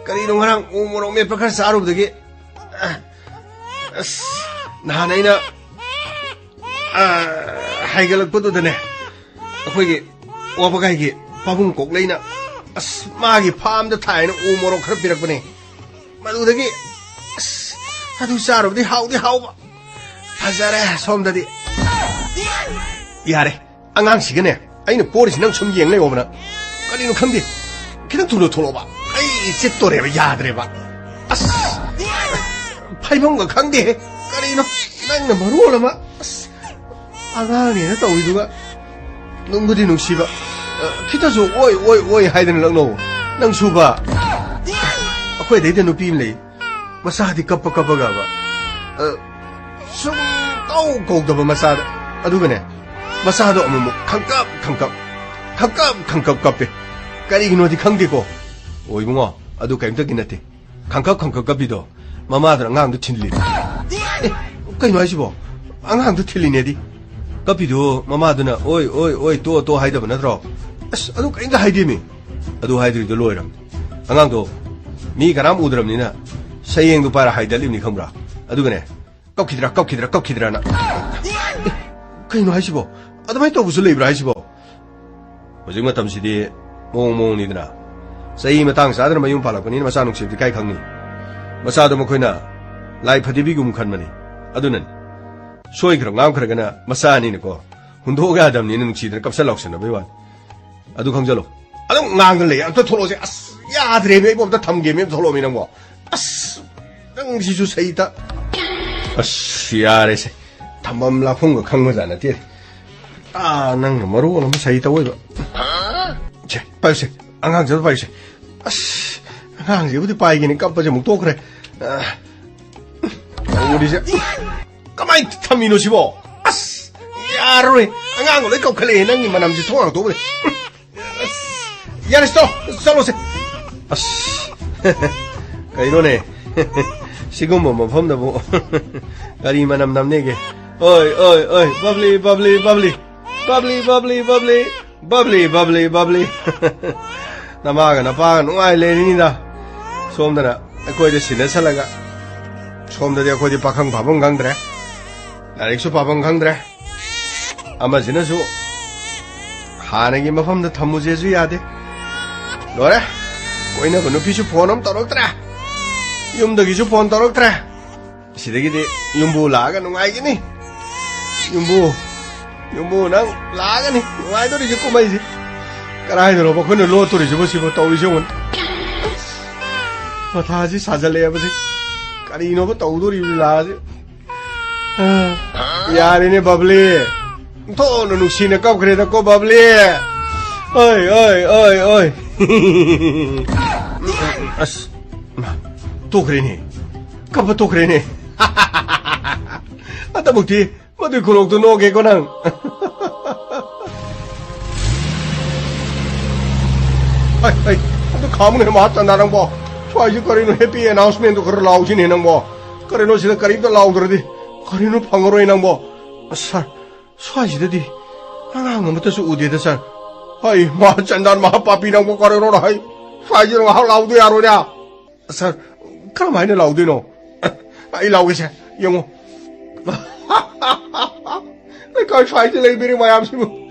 ꯀꯔꯤꯅꯣ, ꯉꯔꯥꯡ ꯎ ꯃꯣꯔꯣꯛ ꯃꯦꯠꯄ ꯈꯔ ꯆꯥꯔꯨꯕꯗꯒꯤ, ꯑꯁ, ꯅꯍꯥꯟ ꯑꯩꯅ, ꯑ, ꯍꯥꯏꯒꯠꯂꯛꯄꯗꯨꯗꯅꯦ, ꯑꯩꯈꯣꯏꯒꯤ ꯋꯥꯕꯒꯥꯏꯒꯤ ꯄꯥꯕꯨꯡ ꯀꯣꯛꯂꯩꯅ, ꯑꯁ, ꯃꯥꯒꯤ ꯐꯥꯝꯗ ꯊꯥꯏꯅ ꯎ ꯃꯣꯔꯣꯛ ꯈꯔ ꯄꯤꯔꯛꯄꯅꯦ꯫ ꯃꯗꯨꯗꯒꯤ, ꯑꯁ, ꯑꯗꯨ ꯆꯥꯔꯨꯕꯗꯤ ꯍꯥꯎꯗꯤ ꯍꯥꯎꯕ꯫ ꯐꯖꯔꯦ ꯁꯣꯝꯗꯗꯤ꯫ ꯌꯥꯔꯦ, ꯑꯉꯥꯡꯁꯤꯒꯅꯦ ꯑꯩꯅ ꯄꯣꯔꯤꯁꯤ ꯅꯪ ꯁꯨꯝ ꯌꯦꯡ ꯂꯩꯌꯣꯕ ꯅꯪ꯫ ꯀꯔꯤꯅꯣ ꯈꯪꯗꯦ, ꯈꯤꯇꯪ ꯊꯨꯅ ꯊꯣꯛꯂꯛꯑꯣꯕ꯫ ꯑꯩ ꯆꯤꯠꯇꯣꯔꯦꯕ, ꯌꯥꯗ꯭ꯔꯦꯕ꯫ ꯑꯁ, ꯐꯩꯐꯝꯒ ꯈꯪꯗꯦꯍꯦ꯫ ꯀꯔꯤꯅꯣ ꯅꯪꯅ ꯃꯔꯣꯜ ꯑꯃ꯫ ꯑꯁ, ꯑꯉꯥꯡꯅꯦꯅ ꯇꯧꯔꯤꯗꯨꯒ꯫ ꯅꯨꯡꯕꯨꯗꯤ ꯅꯨꯡꯁꯤꯕ꯫ ꯑ, ꯈꯤꯇꯁꯨ "ꯑꯣꯏ, ꯑꯣꯏ, ꯑꯣꯏ" ꯍꯥꯏꯗꯅ ꯂꯛꯅꯧ꯫ ꯅꯪꯁꯨꯕ꯫ ꯑꯩꯈꯣꯏꯗꯩꯗ ꯅꯨꯄꯤ ꯑꯃ ꯂꯩ꯫ ꯃꯆꯥꯗꯤ ꯀꯞꯄ ꯀꯞꯄꯒꯕ, ꯑ, ꯁꯨꯝ ꯀꯧ ꯀꯧꯗꯕ ꯃꯆꯥꯗ꯫ ꯑꯗꯨꯒꯅꯦ, ꯃꯆꯥꯗꯣ ꯑꯃꯨꯛꯃꯨꯛ ꯈꯪꯀꯞ ꯈꯪꯀꯞ, ꯈꯪꯀꯞ ꯈꯪꯀꯞ ꯀꯞꯄꯦ꯫ ꯀꯔꯤꯒꯤꯅꯣꯗꯤ ꯈꯪꯗꯦꯀꯣ꯫ ꯑꯣ ꯏꯕꯨꯡꯉꯣ, ꯑꯗꯨ ꯀꯔꯤꯝꯇꯒꯤ ꯅꯠꯇꯦ꯫ ꯈꯪꯀꯞ ꯈꯪꯀꯞ ꯀꯞꯄꯤꯗꯣ ꯃꯃꯥꯗꯨꯅ ꯑꯉꯥꯡꯗꯣ ꯊꯤꯜꯂꯤꯅꯦ꯫ ꯑꯦ, ꯀꯩꯅꯣ ꯍꯥꯏꯁꯤꯕꯣ? ꯑꯉꯥꯡꯗꯣ ꯊꯤꯜꯂꯤꯅꯦꯗꯤ? ꯀꯞꯄꯤꯗꯣ ꯃꯃꯥꯗꯨꯅ "ꯑꯣꯏ, ꯑꯣꯏ, ꯑꯣꯏ, ꯇꯣ, ꯇꯣ" ꯍꯥꯏꯗꯕ ꯅꯠꯇ꯭ꯔꯣ? ꯑꯁ, ꯑꯗꯨ ꯀꯔꯤꯝꯇ ꯍꯥꯏꯗꯦꯃꯤ꯫ ꯑꯗꯨ ꯍꯥꯏꯗ꯭ꯔꯤꯗꯣ ꯂꯣꯏꯔꯝꯅꯦ꯫ ꯑꯉꯥꯡꯗꯣ ꯃꯤ ꯀꯅꯥꯝ ꯎꯗ꯭ꯔꯕꯅꯤꯅ ꯁꯌꯦꯡꯗꯣ ꯄꯥꯏꯔ ꯍꯥꯏꯗꯠꯂꯤꯕꯅꯤ ꯈꯪꯕ꯭ꯔꯥ? ꯑꯗꯨꯒꯅꯦ, "ꯀꯞꯈꯤꯗ꯭ꯔꯥ, ꯀꯞꯈꯤꯗ꯭ꯔꯥ, ꯀꯞꯈꯤꯗ꯭ꯔꯥꯅ"꯫ ꯑꯦ, ꯀꯩꯅꯣ ꯍꯥꯏꯁꯤꯕꯣ? ꯑꯗꯨꯃꯥꯏꯅ ꯇꯧꯕꯁꯨ ꯂꯩꯕ꯭ꯔꯥ ꯍꯥꯏꯁꯤꯕꯣ? ꯍꯧꯖꯤꯛ ꯃꯇꯝꯁꯤꯗꯤ ꯃꯑꯣꯡ ꯃꯑꯣꯡꯅꯤꯗꯅ꯫ ꯆꯍꯤ ꯃꯇꯥꯡ ꯆꯥꯗꯅ ꯃꯌꯨꯝ ꯄꯥꯜꯂꯛꯄꯅꯤꯅ ꯃꯆꯥ ꯅꯨꯡꯁꯤꯕꯗꯤ ꯀꯥꯏ ꯈꯪꯅꯤ? ꯃꯆꯥꯗꯣ ꯃꯈꯣꯏꯅ ꯂꯥꯏ ꯐꯗꯤꯕꯤꯒꯨꯝ ꯈꯟꯕꯅꯤ꯫ ꯑꯗꯨꯅꯅꯤ꯫ ꯁꯣꯏꯈ꯭ꯔ ꯉꯥꯝꯈ꯭ꯔꯒꯅ ꯃꯆꯥꯅꯤꯅꯀꯣ, ꯍꯨꯟꯗꯣꯛꯑꯒ ꯌꯥꯗꯕꯅꯤꯅ ꯅꯨꯡꯁꯤꯗꯅ ꯀꯞꯁꯟ ꯂꯥꯎꯁꯟꯅꯕꯩ ꯋꯥꯅꯤ꯫ ꯑꯗꯨ ꯈꯪꯖꯜꯂꯣ꯫ ꯑꯗꯨꯝ ꯉꯥꯡꯗꯅ ꯂꯩ꯫ ꯑꯝꯇ ꯊꯣꯛꯂꯛꯑꯣꯁꯦ꯫ ꯑꯁ, ꯌꯥꯗ꯭ꯔꯦꯃꯤ꯫ ꯑꯩꯕꯨ ꯑꯝꯇ ꯊꯝꯒꯦꯃꯤ꯫ ꯑꯝꯇ ꯊꯣꯛꯂꯛꯑꯣꯃꯤ ꯅꯪꯕꯣ꯫ ꯑꯁ, ꯅꯪꯁꯤꯁꯨ ꯁꯩꯇ꯫ ꯑꯁ, ꯌꯥꯔꯦꯁꯦ꯫ ꯊꯝꯐꯝ ꯂꯥꯛꯐꯝꯒ ꯈꯪꯕꯖꯥꯠ ꯅꯠꯇꯦ꯫ ꯑꯥ, ꯅꯪꯅ ꯃꯔꯣꯜ ꯑꯃ ꯁꯩꯇ ꯑꯣꯏꯕ꯫ ꯁꯦ, ꯄꯥꯏꯌꯨꯁꯦ꯫ ꯑꯉꯥꯡꯁꯦ ꯑꯝꯇ ꯄꯥꯏꯌꯨꯁꯦ꯫ ꯑꯁ, ꯑꯉꯥꯡꯁꯤꯕꯨꯗꯤ ꯄꯥꯏꯒꯦꯅꯦ, ꯀꯞꯄꯁꯦ ꯑꯃꯨꯛ ꯇꯣꯛꯈ꯭ꯔꯦ꯫ ꯑ, ꯇꯧꯔꯤꯁꯦ꯫ ꯀꯃꯥꯏꯅ ꯊꯝꯃꯤꯅꯣ ꯁꯤꯕꯣ? ꯑꯁ, ꯌꯥꯔꯔꯣꯏ꯫ ꯑꯉꯥꯡꯒ ꯂꯣꯏ ꯀꯧꯈꯠꯂꯛꯑꯦ꯫ ꯅꯪꯒꯤ ꯃꯅꯝꯁꯦ ꯊꯣꯡ ꯍꯥꯡꯇꯣꯛꯎꯔꯦ꯫ ꯑꯁ, ꯌꯥꯔꯦ, ꯆꯠꯂꯣ, ꯆꯠꯂꯣꯁꯦ꯫ ꯑꯁ, ꯀꯩꯅꯣꯅꯦ? ꯁꯤꯒꯨꯝꯕ ꯃꯐꯝꯗꯕꯨ ꯀꯔꯤ ꯃꯅꯝ ꯅꯝꯅꯦꯒꯦ? ꯑꯣꯏ, ꯑꯣꯏ, ꯑꯣꯏ, ꯕꯕ꯭ꯂꯤ, ꯕꯕ꯭ꯂꯤ, ꯕꯕ꯭ꯂꯤ꯫ ꯕꯕ꯭ꯂꯤ, ꯕꯕ꯭ꯂꯤ, ꯕꯕ꯭ꯂꯤ꯫ ꯕꯕ꯭ꯂꯤ, ꯕꯕ꯭ꯂꯤ, ꯕꯕ꯭ꯂꯤ꯫ ꯅꯃꯥꯒ ꯅꯄꯥꯒ ꯅꯨꯡꯉꯥꯏ ꯂꯩꯔꯤꯅꯤꯗ꯫ ꯁꯣꯝꯗꯅ ꯑꯩꯈꯣꯏꯗ ꯁꯤꯟꯅꯁꯜꯂꯒ, ꯁꯣꯝꯗꯗꯤ ꯑꯩꯈꯣꯏꯗꯤ ꯄꯥꯈꯪ ꯐꯥꯐꯝ ꯈꯪꯗ꯭ꯔꯦ, ꯂꯥꯏꯔꯤꯛꯁꯨ ꯄꯥꯐꯝ ꯈꯪꯗ꯭ꯔꯦ꯫ ꯑꯃꯁꯤꯅꯁꯨ ꯍꯥꯟꯅꯒꯤ ꯃꯐꯝꯗ ꯊꯝꯃꯨꯁꯦꯁꯨ ꯌꯥꯗꯦ꯫ ꯂꯣꯏꯔꯦ꯫ ꯀꯣꯏꯅꯕ ꯅꯨꯄꯤꯁꯨ ꯐꯣꯟ ꯑꯃ ꯇꯧꯔꯛꯇ꯭ꯔꯦ꯫ ꯌꯨꯝꯗꯒꯤꯁꯨ ꯐꯣꯟ ꯇꯧꯔꯛꯇ꯭ꯔꯦ꯫ ꯁꯤꯗꯒꯤꯗꯤ ꯌꯨꯝꯕꯨ ꯂꯥꯛꯑꯒ ꯅꯨꯡꯉꯥꯏꯒꯅꯤ꯫ ꯌꯨꯝꯕꯨ, ꯌꯨꯝꯕꯨ ꯅꯪ ꯂꯥꯛꯑꯒꯅꯤ ꯅꯨꯡꯉꯥꯏꯗꯣꯔꯤꯁꯦ ꯀꯨꯝꯍꯩꯁꯦ꯫ ꯀꯗꯥꯏꯗꯅꯣꯕ ꯑꯩꯈꯣꯏꯅ ꯂꯣꯠꯇꯣꯔꯤꯁꯤꯕꯨ ꯁꯤꯕꯨ ꯇꯧꯔꯤꯁꯦ ꯌꯦꯡꯉꯨꯅꯦ꯫ ꯃꯊꯥꯁꯤ ꯁꯥꯖꯜꯂꯛꯑꯦꯕꯁꯦ꯫ ꯀꯔꯤꯅꯣꯕ ꯇꯧꯗꯣꯔꯤꯕ ꯂꯤꯂꯥꯁꯦ꯫ ꯑ, ꯌꯥꯔꯦꯅꯦ ꯕꯕꯂꯤ꯫ ꯊꯣꯛꯅ ꯅꯨꯡꯁꯤꯅ ꯀꯞꯈ꯭ꯔꯦꯗꯀꯣ ꯕꯕꯂꯤ꯫ ꯑꯣꯏ, ꯑꯣꯏ, ꯑꯣꯏ, ꯑꯣꯏ꯫ ꯑꯁ, ꯃꯥ, ꯇꯣꯛꯈ꯭ꯔꯦꯅꯦ꯫ ꯀꯞꯄ ꯇꯣꯛꯈ꯭ꯔꯦꯅꯦ꯫ ꯑꯗꯨꯃꯛꯇꯤ ꯃꯗꯨꯏ ꯈꯨꯅꯣꯛꯇꯨ ꯅꯣꯛꯀꯦꯀꯣ ꯅꯪ꯫ ꯍꯩ, ꯍꯩ, ꯑꯗꯨ ꯈꯥꯝꯃꯨꯅꯦ ꯃꯍꯥꯆꯟꯗ ꯅꯪꯕꯣ꯫ ꯁ꯭ꯋꯥꯏꯁꯤ ꯀꯔꯤꯅꯣ happy announcementꯗꯨ ꯈꯔ ꯂꯥꯎꯁꯤꯅꯦ ꯅꯪꯕꯣ꯫ ꯀꯔꯤꯅꯣ ꯁꯤꯗ ꯀꯔꯤꯝꯇ ꯂꯥꯎꯗ꯭ꯔꯗꯤ? ꯀꯔꯤꯅꯣ ꯐꯪꯉꯔꯣꯏ ꯅꯪꯕꯣ? ꯁꯥꯔ, ꯁ꯭ꯋꯥꯏꯁꯤꯗꯗꯤ ꯑꯉꯥꯡ ꯑꯃꯠꯇꯁꯨ ꯎꯗꯦꯗ ꯁꯥꯔ꯫ ꯍꯩ, ꯃꯍꯥꯆꯟꯗ ꯃꯍꯥꯄꯥꯄꯤ ꯅꯪꯕꯨ ꯀꯔꯤꯅꯣ ꯍꯩ? ꯁ꯭ꯋꯥꯏꯁꯤꯗ ꯉꯥꯏꯍꯥꯛ ꯂꯥꯎꯗ ꯌꯥꯔꯣꯏꯅꯦ꯫ ꯁꯥꯔ, ꯀꯔꯝꯍꯥꯏꯅ ꯂꯥꯎꯗꯣꯏꯅꯣ? ꯑꯩ ꯂꯥꯎꯒꯦꯁꯦ, ꯌꯦꯡꯉꯣ꯫ ꯂꯩꯀꯥꯏ ꯁ꯭ꯋꯥꯏꯗ ꯂꯩꯕꯤꯔꯤ ꯃꯌꯥꯝꯁꯤꯕꯨ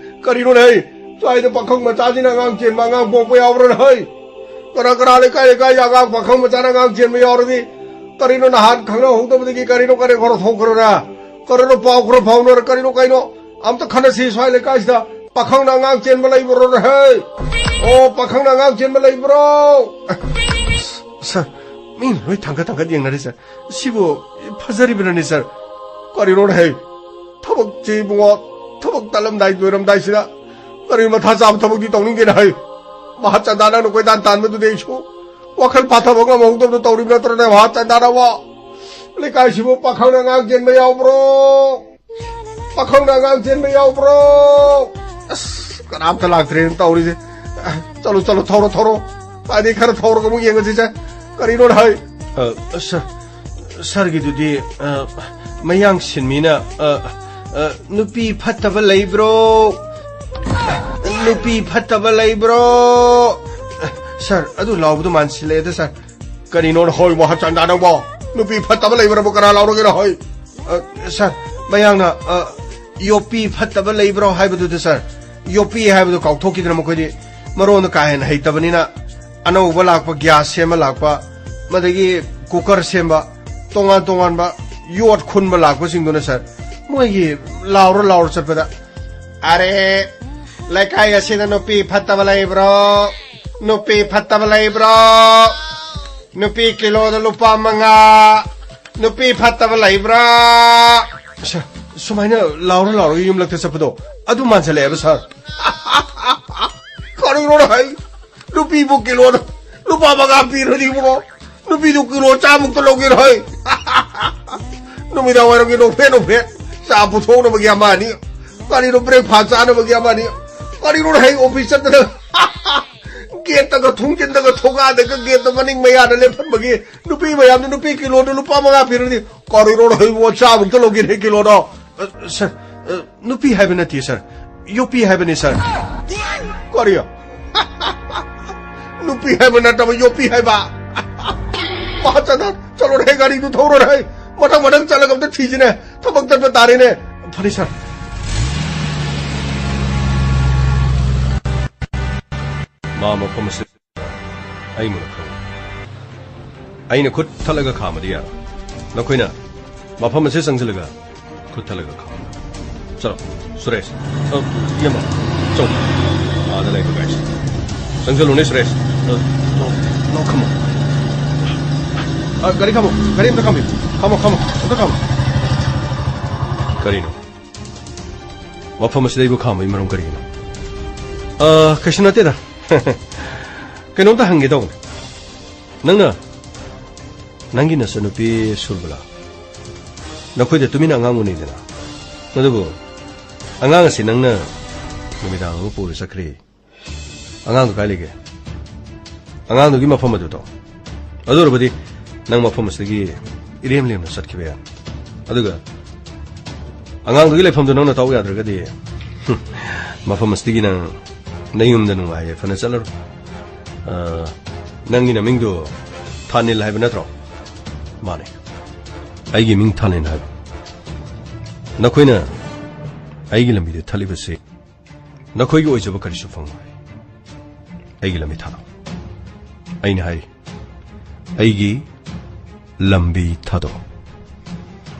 ꯀꯔꯤꯅꯣꯅꯦ ꯍꯩ? ꯁ꯭ꯋꯥꯏꯗ ꯄꯥꯈꯪ ꯃꯆꯥꯁꯤꯅ ꯑꯉꯥꯡ ꯆꯦꯟꯕ, ꯑꯉꯥꯡ ꯄꯣꯛꯄ ꯌꯥꯎꯕ꯭ꯔꯥꯅꯦ ꯍꯩ? ꯀꯅꯥ ꯀꯅꯥ ꯂꯩꯀꯥꯏ ꯂꯩꯀꯥꯏꯗ ꯑꯉꯥꯡ ꯄꯥꯈꯪ ꯃꯆꯥꯅ ꯑꯉꯥꯡ ꯆꯦꯟꯕ ꯌꯥꯎꯔꯗꯤ ꯀꯔꯤꯅꯣ ꯅꯍꯥꯟ ꯈꯪꯅꯍꯧꯗꯕꯗꯒꯤ ꯀꯔꯤꯅꯣ ꯀꯔꯤ ꯈꯔ ꯊꯣꯛꯈ꯭ꯔꯣꯅꯦ? ꯀꯔꯤꯅꯣ ꯄꯥꯎ ꯈꯔ ꯐꯥꯎꯅꯔ ꯀꯔꯤꯅꯣ ꯀꯩꯅꯣ? ꯑꯝꯇ ꯈꯟꯅꯁꯤ ꯁ꯭ꯋꯥꯏ ꯂꯩꯀꯥꯏꯁꯤꯗ꯫ ꯄꯥꯈꯪꯅ ꯑꯉꯥꯡ ꯆꯦꯟꯕ ꯂꯩꯕ꯭ꯔꯣꯅꯦ ꯍꯩ? ꯑꯣ, ꯄꯥꯈꯪꯅ ꯑꯉꯥꯡ ꯆꯦꯟꯕ ꯂꯩꯕ꯭ꯔꯣ? ꯁꯥꯔ, ꯃꯤꯅ ꯂꯣꯏ ꯊꯥꯡꯒꯠ ꯊꯥꯡꯒꯠ ꯌꯦꯡꯅꯔꯤ ꯁꯥꯔ꯫ ꯁꯤꯕꯨ ꯐꯖꯔꯤꯕ꯭ꯔꯅꯦ ꯁꯥꯔ? ꯀꯔꯤꯅꯣꯅꯦ ꯍꯩ? ꯊꯕꯛꯁꯤ ꯏꯕꯨꯡꯉꯣ, ꯊꯕꯛ ꯇꯠꯂꯝꯗꯥꯏ ꯂꯣꯏꯔꯝꯗꯥꯏꯁꯤꯗ ꯀꯔꯤ ꯃꯊꯥ ꯆꯥꯕ ꯊꯕꯛꯇꯤ ꯇꯧꯅꯤꯡꯗꯦꯅꯦ ꯍꯩ? ꯃꯍꯥꯆꯟꯗ ꯅꯪꯅ ꯀꯣꯏꯇꯥꯟ ꯇꯥꯟꯕꯗꯨꯗꯤ ꯑꯩꯁꯨ ꯋꯥꯈꯜ ꯐꯥꯊꯕ ꯉꯝꯍꯧꯗꯕꯗꯣ ꯇꯧꯔꯤꯕ ꯅꯠꯇ꯭ꯔꯅꯦ ꯃꯍꯥꯆꯟꯗ ꯅꯪꯕꯣ? ꯂꯩꯀꯥꯏꯁꯤꯕꯨ ꯄꯥꯈꯪꯅ ꯑꯉꯥꯡ ꯆꯦꯟꯕ ꯌꯥꯎꯕ꯭ꯔꯣ? ꯄꯥꯈꯪꯅ ꯑꯉꯥꯡ ꯆꯦꯟꯕ ꯌꯥꯎꯕ꯭ꯔꯣ? ꯑꯁ, ꯀꯅꯥꯝꯇ ꯂꯥꯛꯇ꯭ꯔꯦꯅ ꯇꯧꯔꯤꯁꯦ꯫ ꯆꯠꯂꯣ, ꯆꯠꯂꯣ, ꯊꯧꯔꯣ, ꯊꯧꯔꯣ꯫ ꯀꯥꯏꯗꯩ ꯈꯔ ꯊꯧꯔꯒ ꯑꯃꯨꯛ ꯌꯦꯡꯉꯁꯤꯁꯦ꯫ ꯀꯔꯤꯅꯣꯅꯦ ꯍꯩ? ꯑ, ꯁꯥꯔ, ꯁꯥꯔꯒꯤꯗꯨꯗꯤ, ꯑ, ꯃꯌꯥꯡ ꯁꯤꯟꯃꯤꯅ, ꯑ, ꯑ, "ꯅꯨꯄꯤ ꯐꯠꯇꯕ ꯂꯩꯕ꯭ꯔꯣ? ꯅꯨꯄꯤ ꯐꯠꯇꯕ ꯂꯩꯕ꯭ꯔꯣ?" ꯁꯥꯔ, ꯑꯗꯨ ꯂꯥꯎꯕꯗꯣ ꯃꯥꯟꯁꯤꯜꯂꯛꯑꯦꯗ, ꯁꯥꯔ꯫ ꯀꯔꯤꯅꯣ ꯍꯣꯏ, ꯃꯍꯥꯆꯟꯗ ꯅꯪꯕꯣ? ꯅꯨꯄꯤ ꯐꯠꯇꯕ ꯂꯩꯕ꯭ꯔꯕꯨ ꯀꯅꯥ ꯂꯥꯎꯔꯒꯦꯅꯣ ꯍꯣꯏ? ꯑ, ꯁꯥꯔ, ꯃꯌꯥꯡꯅ, ꯑ, "ꯌꯣꯠꯄꯤ ꯐꯠꯇꯕ ꯂꯩꯕ꯭ꯔꯣ?" ꯍꯥꯏꯕꯗꯨꯗ, ꯁꯥꯔ꯫ ꯌꯣꯠꯄꯤ ꯍꯥꯏꯕꯗꯨ ꯀꯥꯎꯊꯣꯛꯈꯤꯗꯅ ꯃꯈꯣꯏꯗꯤ ꯃꯔꯣꯟꯗ ꯀꯥ ꯍꯦꯟꯅ ꯍꯩꯇꯕꯅꯤꯅ, ꯑꯅꯧꯕ ꯂꯥꯛꯄ ꯒ꯭ꯌꯥꯁ ꯁꯦꯝꯕ ꯂꯥꯛꯄ, ꯃꯗꯒꯤ ꯀꯨꯀꯔ ꯁꯦꯝꯕ, ꯇꯣꯉꯥꯟ ꯇꯣꯉꯥꯟꯕ ꯌꯣꯠ ꯈꯨꯟꯕ ꯂꯥꯛꯄꯁꯤꯡꯗꯨꯅ, ꯁꯥꯔ, ꯃꯣꯏꯒꯤ ꯂꯥꯎꯔ ꯂꯥꯎꯔ ꯆꯠꯄꯗ, "ꯑꯔꯦ, ꯂꯩꯀꯥꯏ ꯑꯁꯤꯗ ꯅꯨꯄꯤ ꯐꯠꯇꯕ ꯂꯩꯕ꯭ꯔꯣ? ꯅꯨꯄꯤ ꯐꯠꯇꯕ ꯂꯩꯕ꯭ꯔꯣ? ꯅꯨꯄꯤ ꯀꯤꯂꯣꯗ ꯂꯨꯄꯥ ꯃꯉꯥ, ꯅꯨꯄꯤ ꯐꯠꯇꯕ ꯂꯩꯕ꯭ꯔꯥ?" ꯁꯥꯔ, ꯁꯨꯃꯥꯏꯅ ꯂꯥꯎꯔ ꯂꯥꯎꯔꯒ ꯌꯨꯝꯂꯛꯇ ꯆꯠꯄꯗꯣ ꯑꯗꯨ ꯃꯥꯟꯁꯜꯂꯛꯑꯦꯕ, ꯁꯥꯔ꯫ ꯀꯔꯤꯅꯣꯅꯦ ꯍꯥꯏ? ꯅꯨꯄꯤꯕꯨ ꯀꯤꯂꯣꯗ ꯂꯨꯄꯥ ꯃꯉꯥ ꯄꯤꯔꯗꯤ ꯏꯕꯨꯡꯉꯣ, ꯅꯨꯄꯤꯗꯨ ꯀꯤꯂꯣ ꯆꯥꯃꯨꯛꯇ ꯂꯧꯒꯦꯔꯣ ꯍꯩ? ꯅꯨꯃꯤꯗꯥꯡ ꯋꯥꯏꯔꯝꯒꯤ ꯅꯣꯛꯐꯦꯠ ꯅꯣꯛꯐꯦꯠ ꯆꯥ ꯄꯨꯊꯣꯛꯅꯕꯒꯤ ꯑꯃ ꯑꯅꯤ, ꯀꯔꯤꯅꯣ ꯕ꯭ꯔꯦꯛꯐꯥꯁ ꯆꯥꯅꯕꯒꯤ ꯑꯃ ꯑꯅꯤ, ꯀꯔꯤꯅꯣ ꯍꯩ ꯑꯣꯐꯤꯁ ꯆꯠꯇꯅ ꯒꯦꯠꯇꯒ ꯊꯣꯡꯖꯤꯟꯗꯒ ꯊꯣꯡꯒꯥꯗꯒ ꯒꯦꯠꯇ ꯃꯅꯤꯡ ꯃꯌꯥꯗ ꯂꯦꯞꯍꯟꯕꯒꯤ ꯅꯨꯄꯤ ꯃꯌꯥꯝꯗꯨ ꯅꯨꯄꯤ ꯀꯤꯂꯣꯗꯨ ꯂꯨꯄꯥ ꯃꯉꯥ ꯄꯤꯔꯗꯤ, ꯀꯔꯤꯅꯣ ꯍꯩꯕꯣ, ꯆꯥꯃꯨꯛꯇ ꯂꯧꯒꯦꯔꯦ ꯀꯤꯂꯣꯗꯣ? ꯑ, ꯁꯥꯔ, ꯑ, ꯅꯨꯄꯤ ꯍꯥꯏꯕ ꯅꯠꯇꯦ, ꯁꯥꯔ, ꯌꯣꯠꯄꯤ ꯍꯥꯏꯕꯅꯤ, ꯁꯥꯔ꯫ ꯀꯔꯤ? ꯅꯨꯄꯤ ꯍꯥꯏꯕ ꯅꯠꯇꯕ ꯌꯣꯠꯄꯤ ꯍꯥꯏꯕ꯫ ꯃꯍꯥꯆꯅ, ꯆꯠꯂꯣꯅꯦ, ꯒꯥꯔꯤꯗꯨ ꯊꯧꯔꯣꯅꯦ꯫ ꯃꯊꯪ ꯃꯊꯪ ꯆꯠꯂꯒ ꯑꯝꯇ ꯊꯤꯁꯤꯅꯦ꯫ ꯊꯕꯛ ꯇꯠꯄ ꯇꯥꯔꯦꯅꯦ꯫ ꯐꯅꯤ, ꯁꯥꯔ꯫ ꯃꯥ ꯃꯐꯝ ꯑꯁꯤ ꯑꯩ ꯃꯨꯟꯅ ꯈꯪꯏ꯫ ꯑꯩꯅ ꯈꯨꯠ ꯊꯠꯂꯒ ꯈꯥꯝꯃꯗꯤ ꯌꯥꯔꯣꯏ꯫ ꯅꯈꯣꯏꯅ ꯃꯐꯝ ꯑꯁꯤ ꯆꯪꯁꯤꯜꯂꯒ ꯈꯨꯠ ꯊꯠꯂꯒ ꯈꯥꯝꯃꯨ꯫ ꯆꯠꯂꯣ, ꯁꯨꯔꯦꯁ꯫ ꯑ, ꯏꯌꯥꯝꯕ, ꯆꯧ꯫ ꯑꯥꯗ ꯂꯩꯕ ꯒꯥꯏꯁꯤ꯫ ꯆꯪꯁꯤꯜꯂꯨꯅꯦ, ꯁꯨꯔꯦꯁ꯫ ꯑ, no, no, come on. ꯑ, ꯒꯥꯔꯤ ꯈꯥꯝꯃꯣ, ꯒꯥꯔꯤ ꯑꯝꯇ ꯈꯥꯝꯕꯤꯌꯨ꯫ ꯈꯥꯝꯃꯣ, ꯈꯥꯝꯃꯣ, ꯑꯝꯇ ꯈꯥꯝꯃꯣ꯫ ꯀꯔꯤꯅꯣ? ꯃꯐꯝ ꯑꯁꯤꯗ ꯑꯩꯕꯨ ꯈꯥꯝꯕꯒꯤ ꯃꯔꯝ ꯀꯔꯤꯒꯤꯅꯣ? ꯑ, ꯀꯩꯁꯨ ꯅꯠꯇꯦꯗ꯫ ꯀꯩꯅꯣꯝꯇ ꯍꯪꯒꯦ ꯇꯧꯕꯅꯦ꯫ ꯅꯪꯅ ꯅꯪꯒꯤ ꯅꯆꯟꯅꯨꯄꯤ ꯁꯨꯔꯕꯂꯥ, ꯅꯈꯣꯏꯗ ꯇꯨꯃꯤꯟꯅ ꯑꯉꯥꯡ ꯎꯅꯩꯗꯅ, ꯑꯗꯨꯕꯨ ꯑꯉꯥꯡ ꯑꯁꯤ ꯅꯪꯅ ꯅꯨꯃꯤꯗꯥꯡ ꯑꯃ ꯄꯨꯔ ꯆꯠꯈ꯭ꯔꯦ꯫ ꯑꯉꯥꯡꯗꯨ ꯀꯥꯏ ꯂꯩꯒꯦ? ꯑꯉꯥꯡꯗꯨꯒꯤ ꯃꯐꯝ ꯑꯗꯨꯗꯣ꯫ ꯑꯗꯨ ꯑꯣꯏꯔꯕꯗꯤ ꯅꯪ ꯃꯐꯝ ꯑꯁꯤꯗꯒꯤ ꯏꯔꯦꯝ ꯂꯦꯝꯅ ꯆꯠꯈꯤꯕ ꯌꯥꯏ꯫ ꯑꯗꯨꯒ ꯑꯉꯥꯡꯗꯨꯒꯤ ꯂꯩꯐꯝꯗꯨ ꯅꯪꯅ ꯇꯧ ꯌꯥꯗ꯭ꯔꯒꯗꯤ, ꯍꯨꯝ, ꯃꯐꯝ ꯑꯁꯤꯗꯒꯤ ꯅꯪ ꯅꯌꯨꯝꯗ ꯅꯨꯡꯉꯥꯏ ꯌꯥꯏꯐꯅ ꯆꯠꯂꯔꯣ꯫ ꯑ, ꯅꯪꯒꯤ ꯅꯃꯤꯡꯗꯨ ꯊꯥꯅꯤꯜ ꯍꯥꯏꯕ ꯅꯠꯇ꯭ꯔꯣ? ꯃꯥꯅꯦ꯫ ꯑꯩꯒꯤ ꯃꯤꯡ ꯊꯥꯅꯤꯜ ꯍꯥꯏꯕ꯫ ꯅꯈꯣꯏꯅ ꯑꯩꯒꯤ ꯂꯝꯕꯤꯗ ꯊꯠꯂꯤꯕꯁꯤ ꯅꯈꯣꯏꯒꯤ ꯑꯣꯏꯖꯕ ꯀꯔꯤꯁꯨ ꯐꯪꯂꯣꯏ꯫ ꯑꯩꯒꯤ ꯂꯝꯕꯤ ꯊꯥꯗꯣꯛ꯫ ꯑꯩꯅ ꯍꯥꯏꯔꯤ, ꯑꯩꯒꯤ ꯂꯝꯕꯤ ꯊꯥꯗꯣꯛ꯫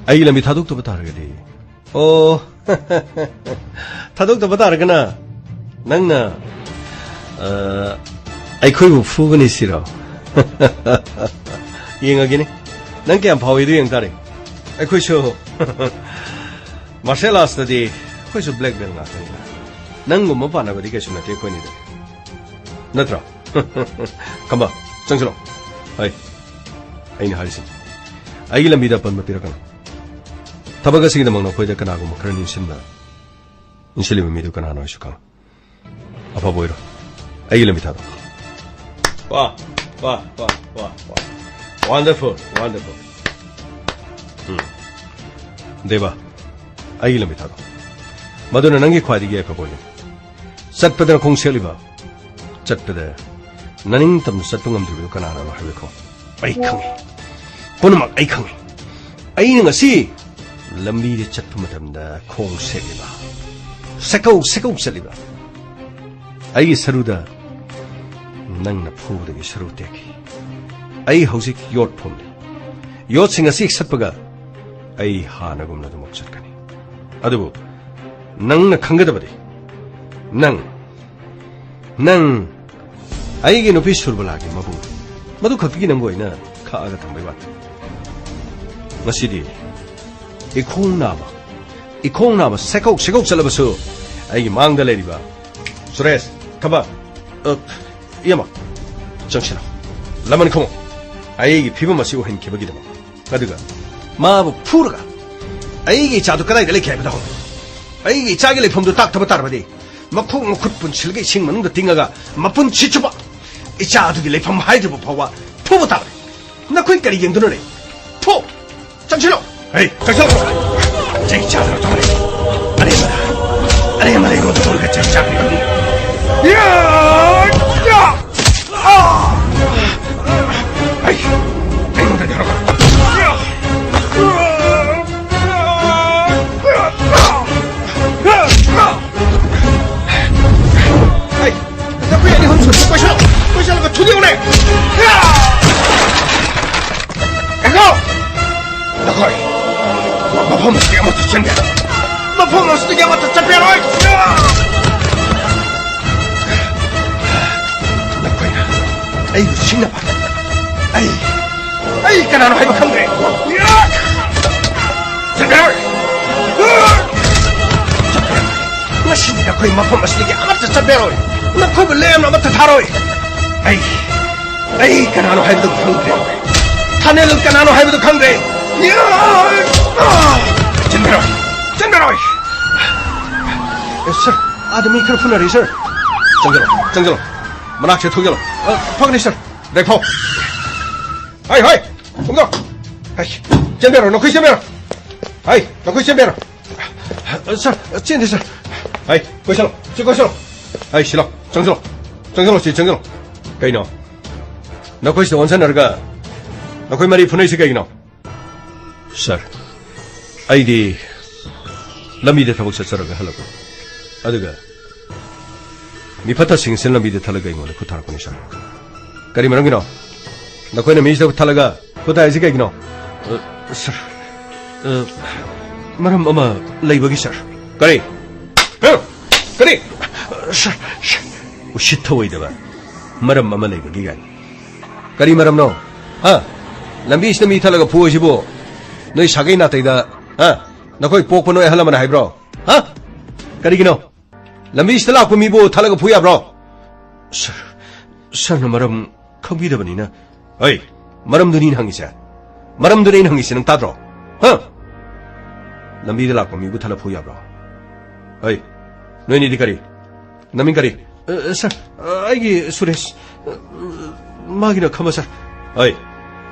ꯑꯩꯒꯤ ꯂꯝꯕꯤ ꯊꯥꯗꯣꯛꯇꯕ ꯇꯥꯔꯒꯗꯤ, ꯑꯣ, ꯊꯥꯗꯣꯛꯇꯕ ꯇꯥꯔꯒꯅ ꯅꯪꯅ, ꯑ, ꯑꯩꯈꯣꯏꯕꯨ ꯐꯨꯒꯅꯤ ꯁꯤꯔꯣ? ꯌꯦꯡꯉꯒꯦꯅꯦ, ꯅꯪ ꯀꯌꯥꯝ ꯐꯥꯎꯏꯗꯣ ꯌꯦꯡ ꯇꯥꯔꯦ꯫ ꯑꯩꯈꯣꯏꯁꯨ ꯃꯥꯔꯁꯦꯜ ꯑꯥꯔꯠꯁꯇꯗꯤ ꯑꯩꯈꯣꯏꯁꯨ ꯕ꯭ꯂꯦꯛ ꯕꯦꯜ ꯉꯥꯛꯇꯅꯤꯅ꯫ ꯅꯪꯒꯨꯝꯕ ꯄꯥꯟꯅꯕꯗꯤ ꯀꯩꯁꯨ ꯅꯠꯇꯦ ꯑꯩꯈꯣꯏꯅꯤꯗ, ꯅꯠꯇ꯭ꯔꯣ? ꯈꯝꯕ, ꯆꯪꯁꯤꯜꯂꯣ꯫ ꯍꯩ, ꯑꯩꯅ ꯍꯥꯏꯔꯤꯁꯤꯅꯤ, ꯑꯩꯒꯤ ꯂꯝꯕꯤꯗ ꯑꯄꯟꯕ ꯄꯤꯔꯛꯀꯅꯨ꯫ ꯊꯕꯛ ꯑꯁꯤꯒꯤꯗꯃꯛ ꯅꯈꯣꯏꯗ ꯀꯅꯥꯒꯨꯝꯕ ꯈꯔ ꯅꯤꯡꯁꯤꯟꯕ, ꯅꯤꯡꯁꯤꯜꯂꯤꯕ ꯃꯤꯗꯨ ꯀꯅꯥꯅꯣ ꯍꯥꯏꯁꯨ ꯈꯪ꯫ ꯑꯐꯕ ꯑꯣꯏꯔꯣ꯫ ꯑꯩꯒꯤ ꯂꯝꯕꯤ ꯊꯥꯗꯣꯛ꯫ ꯋꯥ, ꯋꯥ, ꯋꯥ, ꯋꯥ, ꯋꯥ꯫ Wonderful, wonderful. ꯎꯝ꯫ ꯗꯦꯕ, ꯑꯩꯒꯤ ꯂꯝꯕꯤ ꯊꯥꯗꯣꯛ꯫ ꯃꯗꯨꯅ ꯅꯪꯒꯤ ꯈ꯭ꯋꯥꯏꯗꯒꯤ ꯑꯐꯕ ꯑꯣꯏꯒꯅꯤ꯫ ꯆꯠꯄꯗ ꯈꯣꯡ ꯁꯦꯛꯂꯤꯕ, ꯆꯠꯄꯗ ꯅꯅꯤꯡꯇꯝꯅ ꯆꯠꯄ ꯉꯝꯗ꯭ꯔꯤꯕꯗꯨ ꯀꯅꯥꯅꯅꯣ ꯍꯥꯏꯕꯗꯨ ꯈꯪꯉꯨ꯫ ꯑꯩ ꯈꯪꯉꯤ꯫ ꯄꯨꯝꯅꯃꯛ ꯑꯩ ꯈꯪꯉꯤ꯫ ꯑꯩꯅ ꯉꯁꯤ ꯂꯝꯕꯤꯗ ꯆꯠꯄ ꯃꯇꯝꯗ ꯈꯣꯡ ꯁꯦꯛꯂꯤꯕ, ꯁꯦꯀꯧ ꯁꯦꯀꯧ ꯆꯠꯂꯤꯕ ꯑꯩꯒꯤ ꯁꯔꯨꯗ ꯅꯪꯅ ꯐꯨꯕꯗꯒꯤ ꯁꯔꯨ ꯇꯦꯛꯈꯤ꯫ ꯑꯩ ꯍꯧꯖꯤꯛ ꯌꯣꯠ ꯐꯨꯝꯂꯤ꯫ ꯌꯣꯠꯁꯤꯡ ꯑꯁꯤ ꯁꯠꯄꯒ ꯑꯩ ꯍꯥꯟꯅꯒꯨꯝꯅ ꯑꯗꯨꯃꯛ ꯆꯠꯀꯅꯤ꯫ ꯑꯗꯨꯕꯨ ꯅꯪꯅ ꯈꯪꯒꯗꯕꯗꯤ, ꯅꯪ, ꯅꯪ ꯑꯩꯒꯤ ꯅꯨꯄꯤ ꯁꯨꯔꯕꯂꯥꯒꯤ ꯃꯕꯨꯡ, ꯃꯗꯨ ꯈꯛꯇꯒꯤ ꯅꯪꯕꯨ ꯑꯩꯅ ꯈꯥꯛꯑꯒ ꯊꯝꯕꯩ ꯋꯥꯅꯤ꯫ ꯉꯁꯤꯗꯤ ꯏꯈꯣꯡ ꯅꯥꯕ, ꯏꯈꯣꯡ ꯅꯥꯕ ꯁꯦꯀꯧ ꯁꯦꯀꯧ ꯆꯠꯂꯕꯁꯨ ꯑꯩꯒꯤ ꯃꯥꯡꯗ ꯂꯩꯔꯤꯕ ꯁꯨꯔꯦꯁ, ꯈꯝꯕ, ꯑ, ꯏꯌꯥꯝꯕ, ꯆꯪꯁꯤꯜꯂꯣ꯫ ꯂꯃꯟ ꯈꯨꯝꯃꯨ꯫ ꯑꯩꯒꯤ ꯐꯤꯕꯝ ꯑꯁꯤ ꯎꯍꯟꯈꯤꯕꯒꯤꯗꯃꯛ꯫ ꯑꯗꯨꯒ ꯃꯥꯕꯨ ꯐꯨꯔꯒ ꯑꯩꯒꯤ ꯏꯆꯥꯗꯨ ꯀꯗꯥꯏꯗ ꯂꯩꯒꯦ ꯍꯥꯏꯕꯗ ꯍꯪꯉꯨ꯫ ꯑꯩꯒꯤ ꯏꯆꯥꯒꯤ ꯂꯩꯐꯝꯗꯨ ꯇꯥꯛꯇꯕ ꯇꯥꯔꯕꯗꯤ ꯃꯈꯣꯡ ꯃꯈꯨꯠ ꯄꯨꯟꯁꯤꯜꯂꯒ ꯏꯁꯤꯡ ꯃꯅꯨꯡꯗ ꯇꯤꯡꯉꯒ ꯃꯄꯨꯟꯁꯤ ꯆꯨꯞꯄ ꯏꯆꯥ ꯑꯗꯨꯒꯤ ꯂꯩꯐꯝ ꯍꯥꯏꯗ꯭ꯔꯤꯕ ꯐꯥꯎꯕ ꯐꯨꯕ ꯇꯥꯕꯅꯤ꯫ ꯅꯈꯣꯏ ꯀꯔꯤ ꯌꯦꯡꯗꯨꯅ ꯂꯩ? ꯐꯨ! ꯆꯪꯁꯤꯜꯂꯣ! ꯍꯩ, ꯆꯪꯁꯤꯜꯂꯣ! ꯆꯩ ꯆꯥꯗꯅ ꯇꯧꯔꯦ꯫ ꯑꯔꯦꯝꯕꯗ, ꯑꯔꯦꯝꯕꯗ ꯑꯩꯉꯣꯟꯗ ꯇꯧꯔꯒ ꯆꯩ ꯆꯥꯕꯤꯕꯅꯤ꯫ ꯌꯥ! ꯌꯥ! ꯑꯥ! ꯍꯩ, ꯑꯩꯉꯣꯟꯗ ꯌꯥꯔꯣꯏ꯫ ꯌꯥ! ꯌꯥ! ꯌꯥ! ꯌꯦꯡꯉꯨꯅꯦ! ꯉꯥꯏꯈꯣ! ꯅꯈꯣꯏ ꯃꯐꯝ ꯑꯁꯤꯗꯒꯤ ꯑꯃꯠꯇ ꯆꯦꯟꯕ ꯌꯥꯔꯣꯏ꯫ ꯃꯐꯝ ꯑꯁꯤꯗꯒꯤ ꯑꯃꯠꯇ ꯆꯠꯄ ꯌꯥꯔꯣꯏ! ꯅꯈꯣꯏꯅ ꯑꯩꯕꯨ ꯁꯤꯡꯅꯕ꯫ ꯑꯩ, ꯑꯩ ꯀꯅꯥꯅꯣ ꯍꯥꯏꯕ ꯈꯪꯗ꯭ꯔꯦ꯫ ꯆꯠꯄ ꯌꯥꯔꯣꯏ! ꯆꯠꯄ ꯌꯥꯔꯣꯏ! ꯉꯁꯤꯗꯤ ꯅꯈꯣꯏ ꯃꯐꯝ ꯑꯁꯤꯗꯒꯤ ꯑꯃꯠꯇ ꯆꯠꯄ ꯌꯥꯔꯣꯏ꯫ ꯅꯈꯣꯏꯕꯨ ꯂꯦꯝꯅ ꯑꯃꯠꯇ ꯊꯥꯔꯣꯏ꯫ ꯑꯩ, ꯑꯩ ꯀꯅꯥꯅꯣ ꯍꯥꯏꯕꯗꯨ ꯈꯪꯗ꯭ꯔꯦ꯫ ꯊꯥꯅꯦꯜ ꯀꯅꯥꯅꯣ ꯍꯥꯏꯕꯗꯨ ꯈꯪꯗ꯭ꯔꯦ꯫ ꯆꯦꯟꯕꯤꯔꯣꯏ! ꯆꯦꯟꯕꯤꯔꯣꯏ! ꯑꯦ, ꯁꯥꯔ, ꯑꯥꯗ ꯃꯤ ꯈꯔ ꯐꯨꯅꯔꯤ, ꯁꯥꯔ꯫ ꯆꯪꯁꯤꯜꯂꯣ, ꯆꯪꯁꯤꯜꯂꯣ꯫ ꯃꯅꯥꯛꯁꯦ ꯊꯣꯛꯆꯜꯂꯣ꯫ ꯑ, ꯐꯒꯅꯤ, ꯁꯥꯔ꯫ ꯂꯦꯞꯐꯧ꯫ ꯍꯥꯏ, ꯍꯥꯏ! ꯀꯨꯝꯊꯧ! ꯍꯥꯏ, ꯆꯦꯟꯕꯤꯔꯣ, ꯅꯈꯣꯏ ꯆꯦꯟꯕꯤꯔꯣ! ꯍꯥꯏ, ꯅꯈꯣꯏ ꯆꯦꯟꯕꯤꯔꯣ! ꯁꯥꯔ, ꯆꯦꯟꯗꯦ, ꯁꯥꯔ꯫ ꯍꯥꯏ, ꯀꯣꯏꯁꯜꯂꯣ, ꯁꯤ ꯀꯣꯏꯁꯜꯂꯣ! ꯍꯥꯏ, ꯁꯤꯂꯣ, ꯆꯪꯁꯤꯜꯂꯣ! ꯆꯪꯁꯤꯜꯂꯣ, ꯁꯤ ꯆꯪꯁꯤꯜꯂꯣ! ꯀꯩꯅꯣ? ꯅꯈꯣꯏꯁꯤꯗ ꯑꯣꯟꯁꯟꯅꯔꯒ ꯅꯈꯣꯏ ꯃꯔꯤ ꯐꯨꯅꯩꯁꯤ ꯀꯩꯒꯤꯅꯣ? ꯁꯥꯔ, ꯑꯩꯗꯤ ꯂꯝꯕꯤꯗ ꯊꯕꯛ ꯆꯠꯆꯔꯒ ꯍꯜꯂꯛꯄ꯫ ꯑꯗꯨꯒ ꯃꯤꯐꯠꯇꯁꯤꯡ ꯑꯁꯤꯅ ꯂꯝꯕꯤꯗ ꯊꯠꯂꯒ ꯑꯩꯉꯣꯟꯗ ꯈꯨꯠ ꯊꯥꯔꯛꯄꯅꯤ, ꯁꯥꯔ꯫ ꯀꯔꯤ ꯃꯔꯝꯒꯤꯅꯣ? ꯅꯈꯣꯏꯅ ꯃꯤꯁꯤꯗ ꯊꯠꯂꯒ ꯈꯨꯠ ꯊꯥꯔꯤꯁꯤ ꯀꯩꯒꯤꯅꯣ? ꯑ, ꯁꯥꯔ, ꯑ, ꯃꯔꯝ ꯑꯃ ꯂꯩꯕꯒꯤ, ꯁꯥꯔ꯫ ꯀꯔꯤ? ꯍ? ꯀꯔꯤ? ꯁꯥꯔ, ꯁꯥꯔ꯫ ꯎꯁꯤꯠ ꯊꯑꯣꯏꯗꯕ꯫ ꯃꯔꯝ ꯑꯃ ꯂꯩꯕꯒꯤ ꯀꯥꯏꯅ꯫ ꯀꯔꯤ ꯃꯔꯝꯅꯣ? ꯍꯥ? ꯂꯝꯕꯤꯁꯤꯗ ꯃꯤ ꯊꯠꯂꯒ ꯐꯨ ꯍꯥꯏꯁꯤꯕꯨ ꯅꯣꯏ ꯁꯥꯒꯩ ꯅꯥꯇꯩꯗ, ꯍꯥ? ꯅꯈꯣꯏ ꯄꯣꯛꯄ ꯅꯣꯏ ꯑꯍꯜ ꯂꯃꯟꯅ ꯍꯥꯏꯕ꯭ꯔꯣ? ꯍꯥ? ꯀꯔꯤꯒꯤꯅꯣ? ꯂꯝꯕꯤꯁꯤꯗ ꯂꯥꯛꯄ ꯃꯤꯕꯨ ꯊꯠꯂꯒ ꯐꯨ ꯌꯥꯕ꯭ꯔꯣ? ꯁꯥꯔ, ꯁꯥꯔꯅ ꯃꯔꯝ ꯈꯪꯕꯤꯗꯕꯅꯤꯅ꯫ ꯍꯩ, ꯃꯔꯝꯗꯨꯅꯤ ꯑꯩꯅ ꯍꯪꯉꯤꯁꯦ꯫ ꯃꯔꯝꯗꯨꯅꯤ ꯑꯩꯅ ꯍꯪꯉꯤꯁꯦ, ꯅꯪ ꯇꯥꯗ꯭ꯔꯣ? ꯍꯥ? ꯂꯝꯕꯤꯗ ꯂꯥꯛꯄ ꯃꯤꯕꯨ ꯊꯠꯂ ꯐꯨ ꯌꯥꯕ꯭ꯔꯣ? ꯍꯩ, ꯅꯣꯏꯅꯤꯗꯤ ꯀꯔꯤ? ꯅꯃꯤꯡ ꯀꯔꯤ? ꯑ, ꯁꯥꯔ, ꯑ, ꯑꯩꯒꯤ ꯁꯨꯔꯦꯁ꯫ ꯑ, ꯃꯥꯒꯤꯅ ꯈꯝꯕ, ꯁꯥꯔ꯫ ꯍꯩ,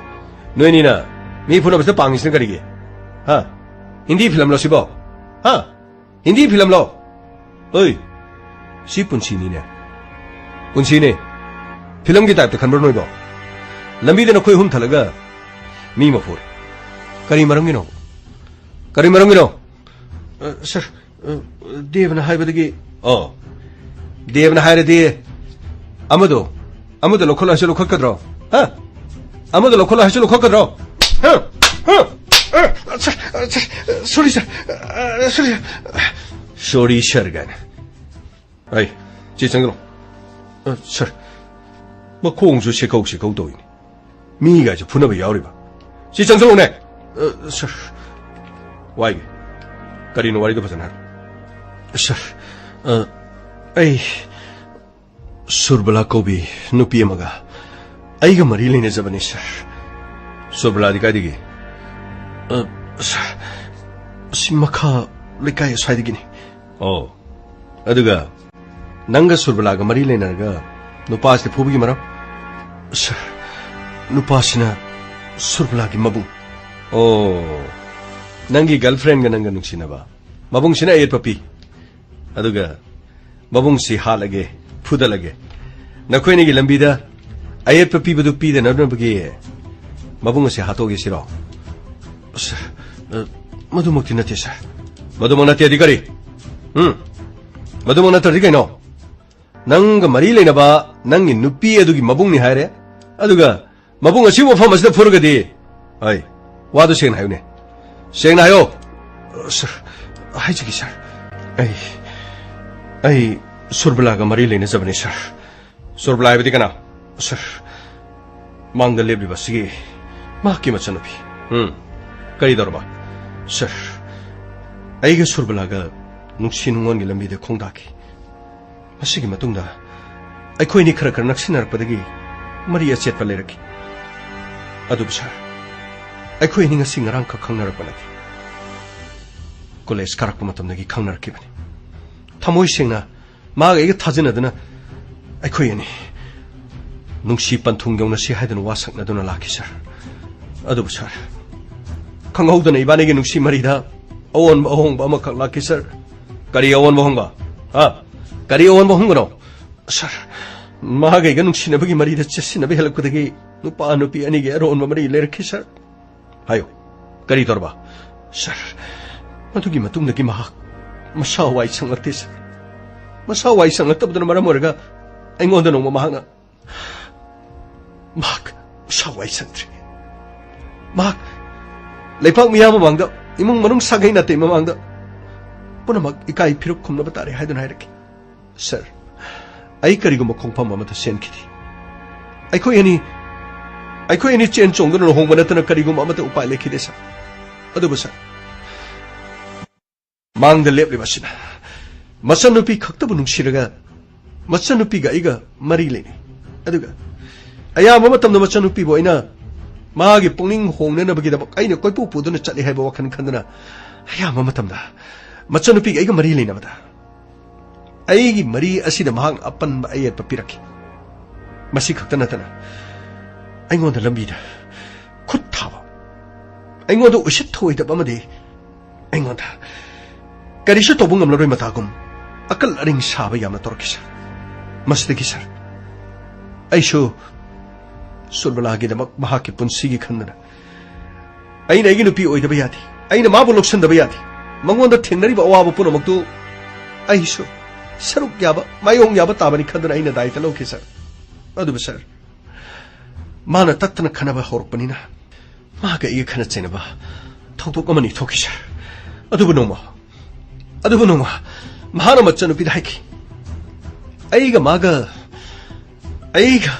ꯅꯣꯏꯅꯤꯅ ꯃꯤ ꯐꯨꯅꯕꯁꯤꯗ ꯄꯥꯡꯉꯤꯁꯤꯅ ꯀꯔꯤꯒꯤ? ꯍꯥ? ꯍꯤꯟꯗꯤ ꯐꯤꯂꯝꯂꯣ ꯁꯤꯕꯣ? ꯍꯥ? ꯍꯤꯟꯗꯤ ꯐꯤꯂꯝꯂꯣ? ꯑꯣꯏ, ꯁꯤ ꯄꯨꯟꯁꯤꯅꯤꯅꯦ꯫ ꯄꯨꯟꯁꯤꯅꯦ꯫ ꯐꯤꯂꯝꯒꯤ ꯇꯥꯏꯞꯇ ꯈꯟꯕ꯭ꯔꯣ ꯅꯣꯏꯕꯣ? ꯂꯝꯕꯤꯗ ꯅꯈꯣꯏ ꯑꯍꯨꯝ ꯊꯠꯂꯒ ꯃꯤ ꯑꯃ ꯐꯨꯔꯦ꯫ ꯀꯔꯤ ꯃꯔꯝꯒꯤꯅꯣ? ꯀꯔꯤ ꯃꯔꯝꯒꯤꯅꯣ? ꯑ, ꯁꯥꯔ, ꯑ, ꯗꯦꯕꯅ ꯍꯥꯏꯕꯗꯒꯤ꯫ ꯑꯣ, ꯗꯦꯕꯅ ꯍꯥꯏꯔꯗꯤ ꯑꯃꯗꯣ ꯑꯃꯗ ꯂꯧꯈꯠꯂꯣ ꯍꯥꯏꯁꯨ ꯂꯧꯈꯠꯀꯗ꯭ꯔꯣ? ꯍꯥ? ꯑꯃꯗ ꯂꯧꯈꯠꯂꯣ ꯍꯥꯏꯁꯨ ꯂꯧꯈꯠꯀꯗ꯭ꯔꯣ? ꯍꯥ? ꯍꯥ? ꯑ, ꯁꯔ, ꯑ, ꯁꯔ, ꯁꯣꯔꯤ, ꯁꯔ꯫ ꯑ, ꯁꯣꯔꯤ, ꯁꯔ꯫ ꯁꯣꯔꯤ, ꯁꯔ ꯀꯥꯏꯅ꯫ ꯑꯩ, ꯁꯤ ꯆꯪꯁꯤꯜꯂꯣ꯫ ꯑ, ꯁꯔ, ꯃꯈꯣꯡꯁꯨ ꯁꯦꯀꯧ ꯁꯦꯀꯧ ꯇꯧꯏꯅꯦ꯫ ꯃꯤꯒꯥꯏꯁꯦ ꯐꯨꯅꯕ ꯌꯥꯎꯔꯤꯕ꯫ ꯁꯤ ꯆꯪꯁꯤꯜꯂꯛꯎꯅꯦ꯫ ꯑ, ꯁꯔ꯫ ꯋꯥꯏꯒꯦ꯫ ꯀꯔꯤꯅꯣ ꯋꯥꯔꯤꯗꯣ ꯐꯖꯅ ꯍꯥꯏꯔꯣ꯫ ꯁꯔ, ꯑ, ꯑꯩ ꯁꯨꯔꯕꯂꯥ ꯀꯧꯕꯤ ꯅꯨꯄꯤ ꯑꯃꯒ ꯑꯩꯒ ꯃꯔꯤ ꯂꯩꯅꯖꯕꯅꯤ, ꯁꯔ꯫ ꯁꯨꯔꯕꯂꯥꯗꯤ ꯀꯥꯏꯗꯒꯤ? ꯑ, ꯁꯔ, ꯁꯤ ꯃꯈꯥ ꯂꯩꯀꯥꯏ ꯑꯁ꯭ꯋꯥꯏꯗꯒꯤꯅꯤ꯫ ꯑꯣ꯫ ꯑꯗꯨꯒ ꯅꯪꯒ ꯁꯨꯔꯕꯂꯥꯒ ꯃꯔꯤ ꯂꯩꯅꯔꯒ ꯅꯨꯄꯥꯁꯤꯗ ꯐꯨꯕꯒꯤ ꯃꯔꯝ? ꯁꯔ, ꯅꯨꯄꯥꯁꯤꯅ ꯁꯨꯔꯕꯂꯥꯒꯤ ꯃꯕꯨꯡ꯫ ꯑꯣ, ꯅꯪꯒꯤ ꯒꯔꯜꯐ꯭ꯔꯦꯟꯒ ꯅꯪꯒ ꯅꯨꯡꯁꯤꯅꯕ꯫ ꯃꯕꯨꯡꯁꯤꯅ ꯑꯌꯦꯠꯄ ꯄꯤ꯫ ꯑꯗꯨꯒ ꯃꯕꯨꯡꯁꯤ ꯍꯥꯠꯂꯒꯦ, ꯐꯨꯗꯠꯂꯒꯦ꯫ ꯅꯈꯣꯏ ꯑꯅꯤꯒꯤ ꯂꯝꯕꯤꯗ ꯑꯌꯦꯠꯄ ꯄꯤꯕꯗꯨ ꯄꯤꯗꯅꯕꯒꯤ ꯃꯕꯨꯡ ꯑꯁꯤ ꯍꯥꯠꯇꯣꯛꯑꯒꯦ ꯁꯤꯔꯣ? ꯁꯔ, ꯑ, ꯃꯗꯨꯃꯛꯇꯤ ꯅꯠꯇꯦ, ꯁꯔ꯫ ꯃꯗꯨꯃꯛ ꯅꯠꯇꯦꯗꯤ ꯀꯔꯤ? ꯎꯝ? ꯃꯗꯨꯃꯛ ꯅꯠꯇ꯭ꯔꯗꯤ ꯀꯩꯅꯣ? ꯅꯪꯒ ꯃꯔꯤ ꯂꯩꯅꯕ ꯅꯪꯒꯤ ꯅꯨꯄꯤ ꯑꯗꯨꯒꯤ ꯃꯕꯨꯡꯅꯤ ꯍꯥꯏꯔꯦ꯫ ꯑꯗꯨꯒ ꯃꯕꯨꯡ ꯑꯁꯤꯕꯨ ꯃꯐꯝ ꯑꯁꯤꯗ ꯐꯨꯔꯒꯗꯤ? ꯍꯣꯏ, ꯋꯥꯗꯨ ꯁꯦꯡꯅ ꯍꯥꯏꯌꯨꯅꯦ꯫ ꯁꯦꯡꯅ ꯍꯥꯏꯌꯣ꯫ ꯁꯔ, ꯍꯥꯏꯖꯒꯦ, ꯁꯔ꯫ ꯑꯩ, ꯑꯩ ꯁꯨꯔꯕꯂꯥꯒ ꯃꯔꯤ ꯂꯩꯅꯖꯕꯅꯤ, ꯁꯔ꯫ ꯁꯨꯔꯕꯂꯥ ꯍꯥꯏꯕꯗꯤ ꯀꯅꯥ? ꯁꯔ, ꯃꯥꯡꯗ ꯂꯦꯞꯂꯤꯕ ꯑꯁꯤꯒꯤ ꯃꯍꯥꯛꯀꯤ ꯃꯆꯟꯅꯨꯄꯤ꯫ ꯎꯝ, ꯀꯔꯤ ꯇꯧꯔꯕ? ꯁꯔ, ꯑꯩꯒ ꯁꯨꯔꯕꯂꯥꯒ ꯅꯨꯡꯁꯤ ꯅꯨꯡꯉꯣꯟꯒꯤ ꯂꯝꯕꯤꯗ ꯈꯣꯡꯗꯥꯈꯤ꯫ ꯃꯁꯤꯒꯤ ꯃꯇꯨꯡꯗ ꯑꯩꯈꯣꯏ ꯑꯅꯤ ꯈꯔ ꯈꯔ ꯅꯛꯁꯤꯟꯅꯔꯛꯄꯗꯒꯤ ꯃꯔꯤ ꯑꯆꯦꯠꯄ ꯂꯩꯔꯛꯈꯤ꯫ ꯑꯗꯨꯕꯨ ꯁꯔ, ꯑꯩꯈꯣꯏ ꯑꯅꯤ ꯉꯁꯤ ꯉꯔꯥꯡꯈꯛ ꯈꯪꯅꯔꯛꯄ ꯅꯠꯇꯦ꯫ ꯀꯣꯂꯦꯖ ꯀꯥꯔꯛꯄ ꯃꯇꯝꯗꯒꯤ ꯈꯪꯅꯔꯛꯈꯤꯕꯅꯤ꯫ ꯊꯃꯣꯏ ꯁꯦꯡꯅ ꯃꯥꯒ ꯑꯩꯒ ꯊꯥꯖꯅꯗꯨꯅ ꯑꯩꯈꯣꯏ ꯑꯅꯤ ꯅꯨꯡꯁꯤ ꯄꯟꯊꯨꯡ ꯌꯧꯅꯁꯤ ꯍꯥꯏꯗꯨꯅ ꯋꯥ ꯁꯛꯅꯗꯨꯅ ꯂꯥꯛꯈꯤ, ꯁꯔ꯫ ꯑꯗꯨꯕꯨ ꯁꯔ, ꯈꯪꯍꯧꯗꯅ ꯏꯕꯥꯅꯤꯒꯤ ꯅꯨꯡꯁꯤ ꯃꯔꯤꯗ ꯑꯑꯣꯟꯕ ꯑꯍꯣꯡꯕ ꯑꯃꯈꯛ ꯂꯥꯛꯈꯤ, ꯁꯔ꯫ ꯀꯔꯤ ꯑꯑꯣꯟꯕ ꯑꯍꯣꯡꯕ? ꯍꯥ? ꯀꯔꯤ ꯑꯑꯣꯟꯕ ꯑꯍꯣꯡꯕꯅꯣ? ꯁꯔ, ꯃꯍꯥꯛ ꯑꯩꯒ ꯅꯨꯡꯁꯤꯅꯕꯒꯤ ꯃꯔꯤꯗ ꯆꯦꯠꯁꯤꯟꯅꯕ ꯍꯦꯜꯂꯛꯄꯗꯒꯤ ꯅꯨꯄꯥ ꯅꯨꯄꯤ ꯑꯅꯤꯒꯤ ꯑꯔꯣꯟꯕ ꯃꯔꯤ ꯂꯩꯔꯛꯈꯤ, ꯁꯔ꯫ ꯍꯥꯏꯌꯨ, ꯀꯔꯤ ꯇꯧꯔꯕ? ꯁꯔ, ꯃꯗꯨꯒꯤ ꯃꯇꯨꯡꯗꯒꯤ ꯃꯍꯥꯛ ꯃꯁꯥ ꯋꯥꯏ ꯁꯪꯂꯛꯇꯦ, ꯁꯔ꯫ ꯃꯁꯥ ꯋꯥꯏ ꯁꯪꯂꯛꯇꯕꯗꯨꯅ ꯃꯔꯝ ꯑꯣꯏꯔꯒ ꯑꯩꯉꯣꯟꯗ ꯅꯣꯡꯃ ꯃꯍꯥꯛꯅ ꯃꯍꯥꯛ ꯁꯥꯎ ꯋꯥꯏ ꯁꯪꯗ꯭ꯔꯦ꯫ ꯃꯍꯥꯛ ꯂꯩꯄꯥꯛ ꯃꯤꯌꯥꯝ ꯃꯃꯥꯡꯗ, ꯏꯃꯨꯡ ꯃꯅꯨꯡ ꯁꯥꯒꯩ ꯅꯥꯇꯩ ꯃꯃꯥꯡꯗ ꯄꯨꯝꯅꯃꯛ ꯏꯀꯥꯏ ꯐꯤꯔꯨꯛ ꯈꯨꯝꯅꯕ ꯇꯥꯔꯦ ꯍꯥꯏꯗꯨꯅ ꯍꯥꯏꯔꯛꯈꯤ꯫ "ꯁꯥꯔ, ꯑꯩ ꯀꯔꯤꯒꯨꯝꯕ ꯈꯣꯡꯐꯝ ꯑꯃꯗ ꯆꯦꯟꯈꯤꯗꯦ꯫ ꯑꯩꯈꯣꯏ ꯑꯅꯤ, ꯑꯩꯈꯣꯏ ꯑꯅꯤ ꯆꯦꯟ ꯆꯣꯡꯗꯨꯅ ꯂꯨꯍꯣꯡꯕ ꯅꯠꯇꯅ ꯀꯔꯤꯒꯨꯝꯕ ꯑꯃꯠꯇ ꯎꯄꯥꯏ ꯂꯩꯈꯤꯗꯦ, ꯁꯥꯔ꯫ ꯑꯗꯨꯕꯨ, ꯁꯥꯔ, ꯃꯥꯡꯗ ꯂꯦꯞꯂꯤꯕ ꯑꯁꯤꯅ ꯃꯆꯟꯅꯨꯄꯤ ꯈꯛꯇꯕꯨ ꯅꯨꯡꯁꯤꯔꯒ ꯃꯆꯟꯅꯨꯄꯤꯒ ꯑꯩꯒ ꯃꯔꯤ ꯂꯩꯅꯩ꯫ ꯑꯗꯨꯒ ꯑꯌꯥꯝꯕ ꯃꯇꯝꯗ ꯃꯆꯟꯅꯨꯄꯤꯕꯨ ꯑꯩꯅ ꯃꯥꯒꯤ ꯄꯨꯛꯅꯤꯡ ꯍꯣꯡꯅꯅꯕꯒꯤꯗꯃꯛ ꯑꯩꯅ ꯀꯣꯏꯄꯨ ꯄꯨꯗꯨꯅ ꯆꯠꯂꯤ ꯍꯥꯏꯕ ꯋꯥꯈꯜ ꯈꯟꯗꯨꯅ ꯑꯌꯥꯝꯕ ꯃꯇꯝꯗ ꯃꯆꯟꯅꯨꯄꯤꯒ ꯑꯩꯒ ꯃꯔꯤ ꯂꯩꯅꯕꯗ ꯑꯩꯒꯤ ꯃꯔꯤ ꯑꯁꯤꯗ ꯃꯍꯥꯛꯅ ꯑꯄꯟꯕ ꯑꯌꯦꯠꯄ ꯄꯤꯔꯛꯈꯤ꯫ ꯃꯁꯤ ꯈꯛꯇ ꯅꯠꯇꯅ ꯑꯩꯉꯣꯟꯗ ꯂꯝꯕꯤꯗ ꯈꯨꯠ ꯊꯥꯕ, ꯑꯩꯉꯣꯟꯗ ꯎꯁꯤꯠ ꯊꯧꯑꯣꯏꯗꯕ ꯑꯃꯗꯤ ꯑꯩꯉꯣꯟꯗ ꯀꯔꯤꯁꯨ ꯇꯧꯕ ꯉꯝꯂꯔꯣꯏ ꯃꯇꯥꯒꯨꯝ ꯑꯀꯜ ꯑꯔꯤꯡ ꯁꯥꯕ ꯌꯥꯝꯅ ꯇꯧꯔꯛꯈꯤ, ꯁꯥꯔ꯫ ꯃꯁꯤꯗꯒꯤ, ꯁꯥꯔ, ꯑꯩꯁꯨ ꯁꯨꯔꯕꯂꯥꯒꯤꯗꯃꯛ ꯃꯍꯥꯛꯀꯤ ꯄꯨꯟꯁꯤꯒꯤ ꯈꯟꯗꯨꯅ ꯑꯩꯅ ꯑꯩꯒꯤ ꯅꯨꯄꯤ ꯑꯣꯏꯗꯕ ꯌꯥꯗꯦ꯫ ꯑꯩꯅ ꯃꯥꯕꯨ ꯂꯧꯁꯤꯟꯗꯕ ꯌꯥꯗꯦ꯫ ꯃꯉꯣꯟꯗ ꯊꯦꯡꯅꯔꯤꯕ ꯑꯋꯥꯕ ꯄꯨꯝꯅꯃꯛꯇꯨ ꯑꯩꯁꯨ ꯁꯔꯨꯛ ꯌꯥꯕ, ꯃꯥꯌꯣꯡ ꯌꯥꯕ ꯇꯥꯕꯅꯤ ꯈꯟꯗꯨꯅ ꯑꯩꯅ ꯗꯥꯏꯇ ꯂꯧꯈꯤ, ꯁꯥꯔ꯫ ꯑꯗꯨꯕꯨ, ꯁꯥꯔ, ꯃꯥꯅ ꯇꯠꯇꯅ ꯈꯟꯅꯕ ꯍꯧꯔꯛꯄꯅꯤꯅ ꯃꯥꯒ ꯑꯩꯒ ꯈꯟꯅ ꯆꯩꯅꯕ ꯊꯧꯗꯣꯛ ꯑꯃꯅꯤ ꯊꯣꯛꯈꯤ, ꯁꯥꯔ꯫ ꯑꯗꯨꯕꯨ ꯅꯣꯡꯃ, ꯑꯗꯨꯕꯨ ꯅꯣꯡꯃ ꯃꯍꯥꯛꯅ ꯃꯆꯟꯅꯨꯄꯤꯗ ꯍꯥꯏꯈꯤ, "ꯑꯩꯒ ꯃꯥꯒ, ꯑꯩꯒ,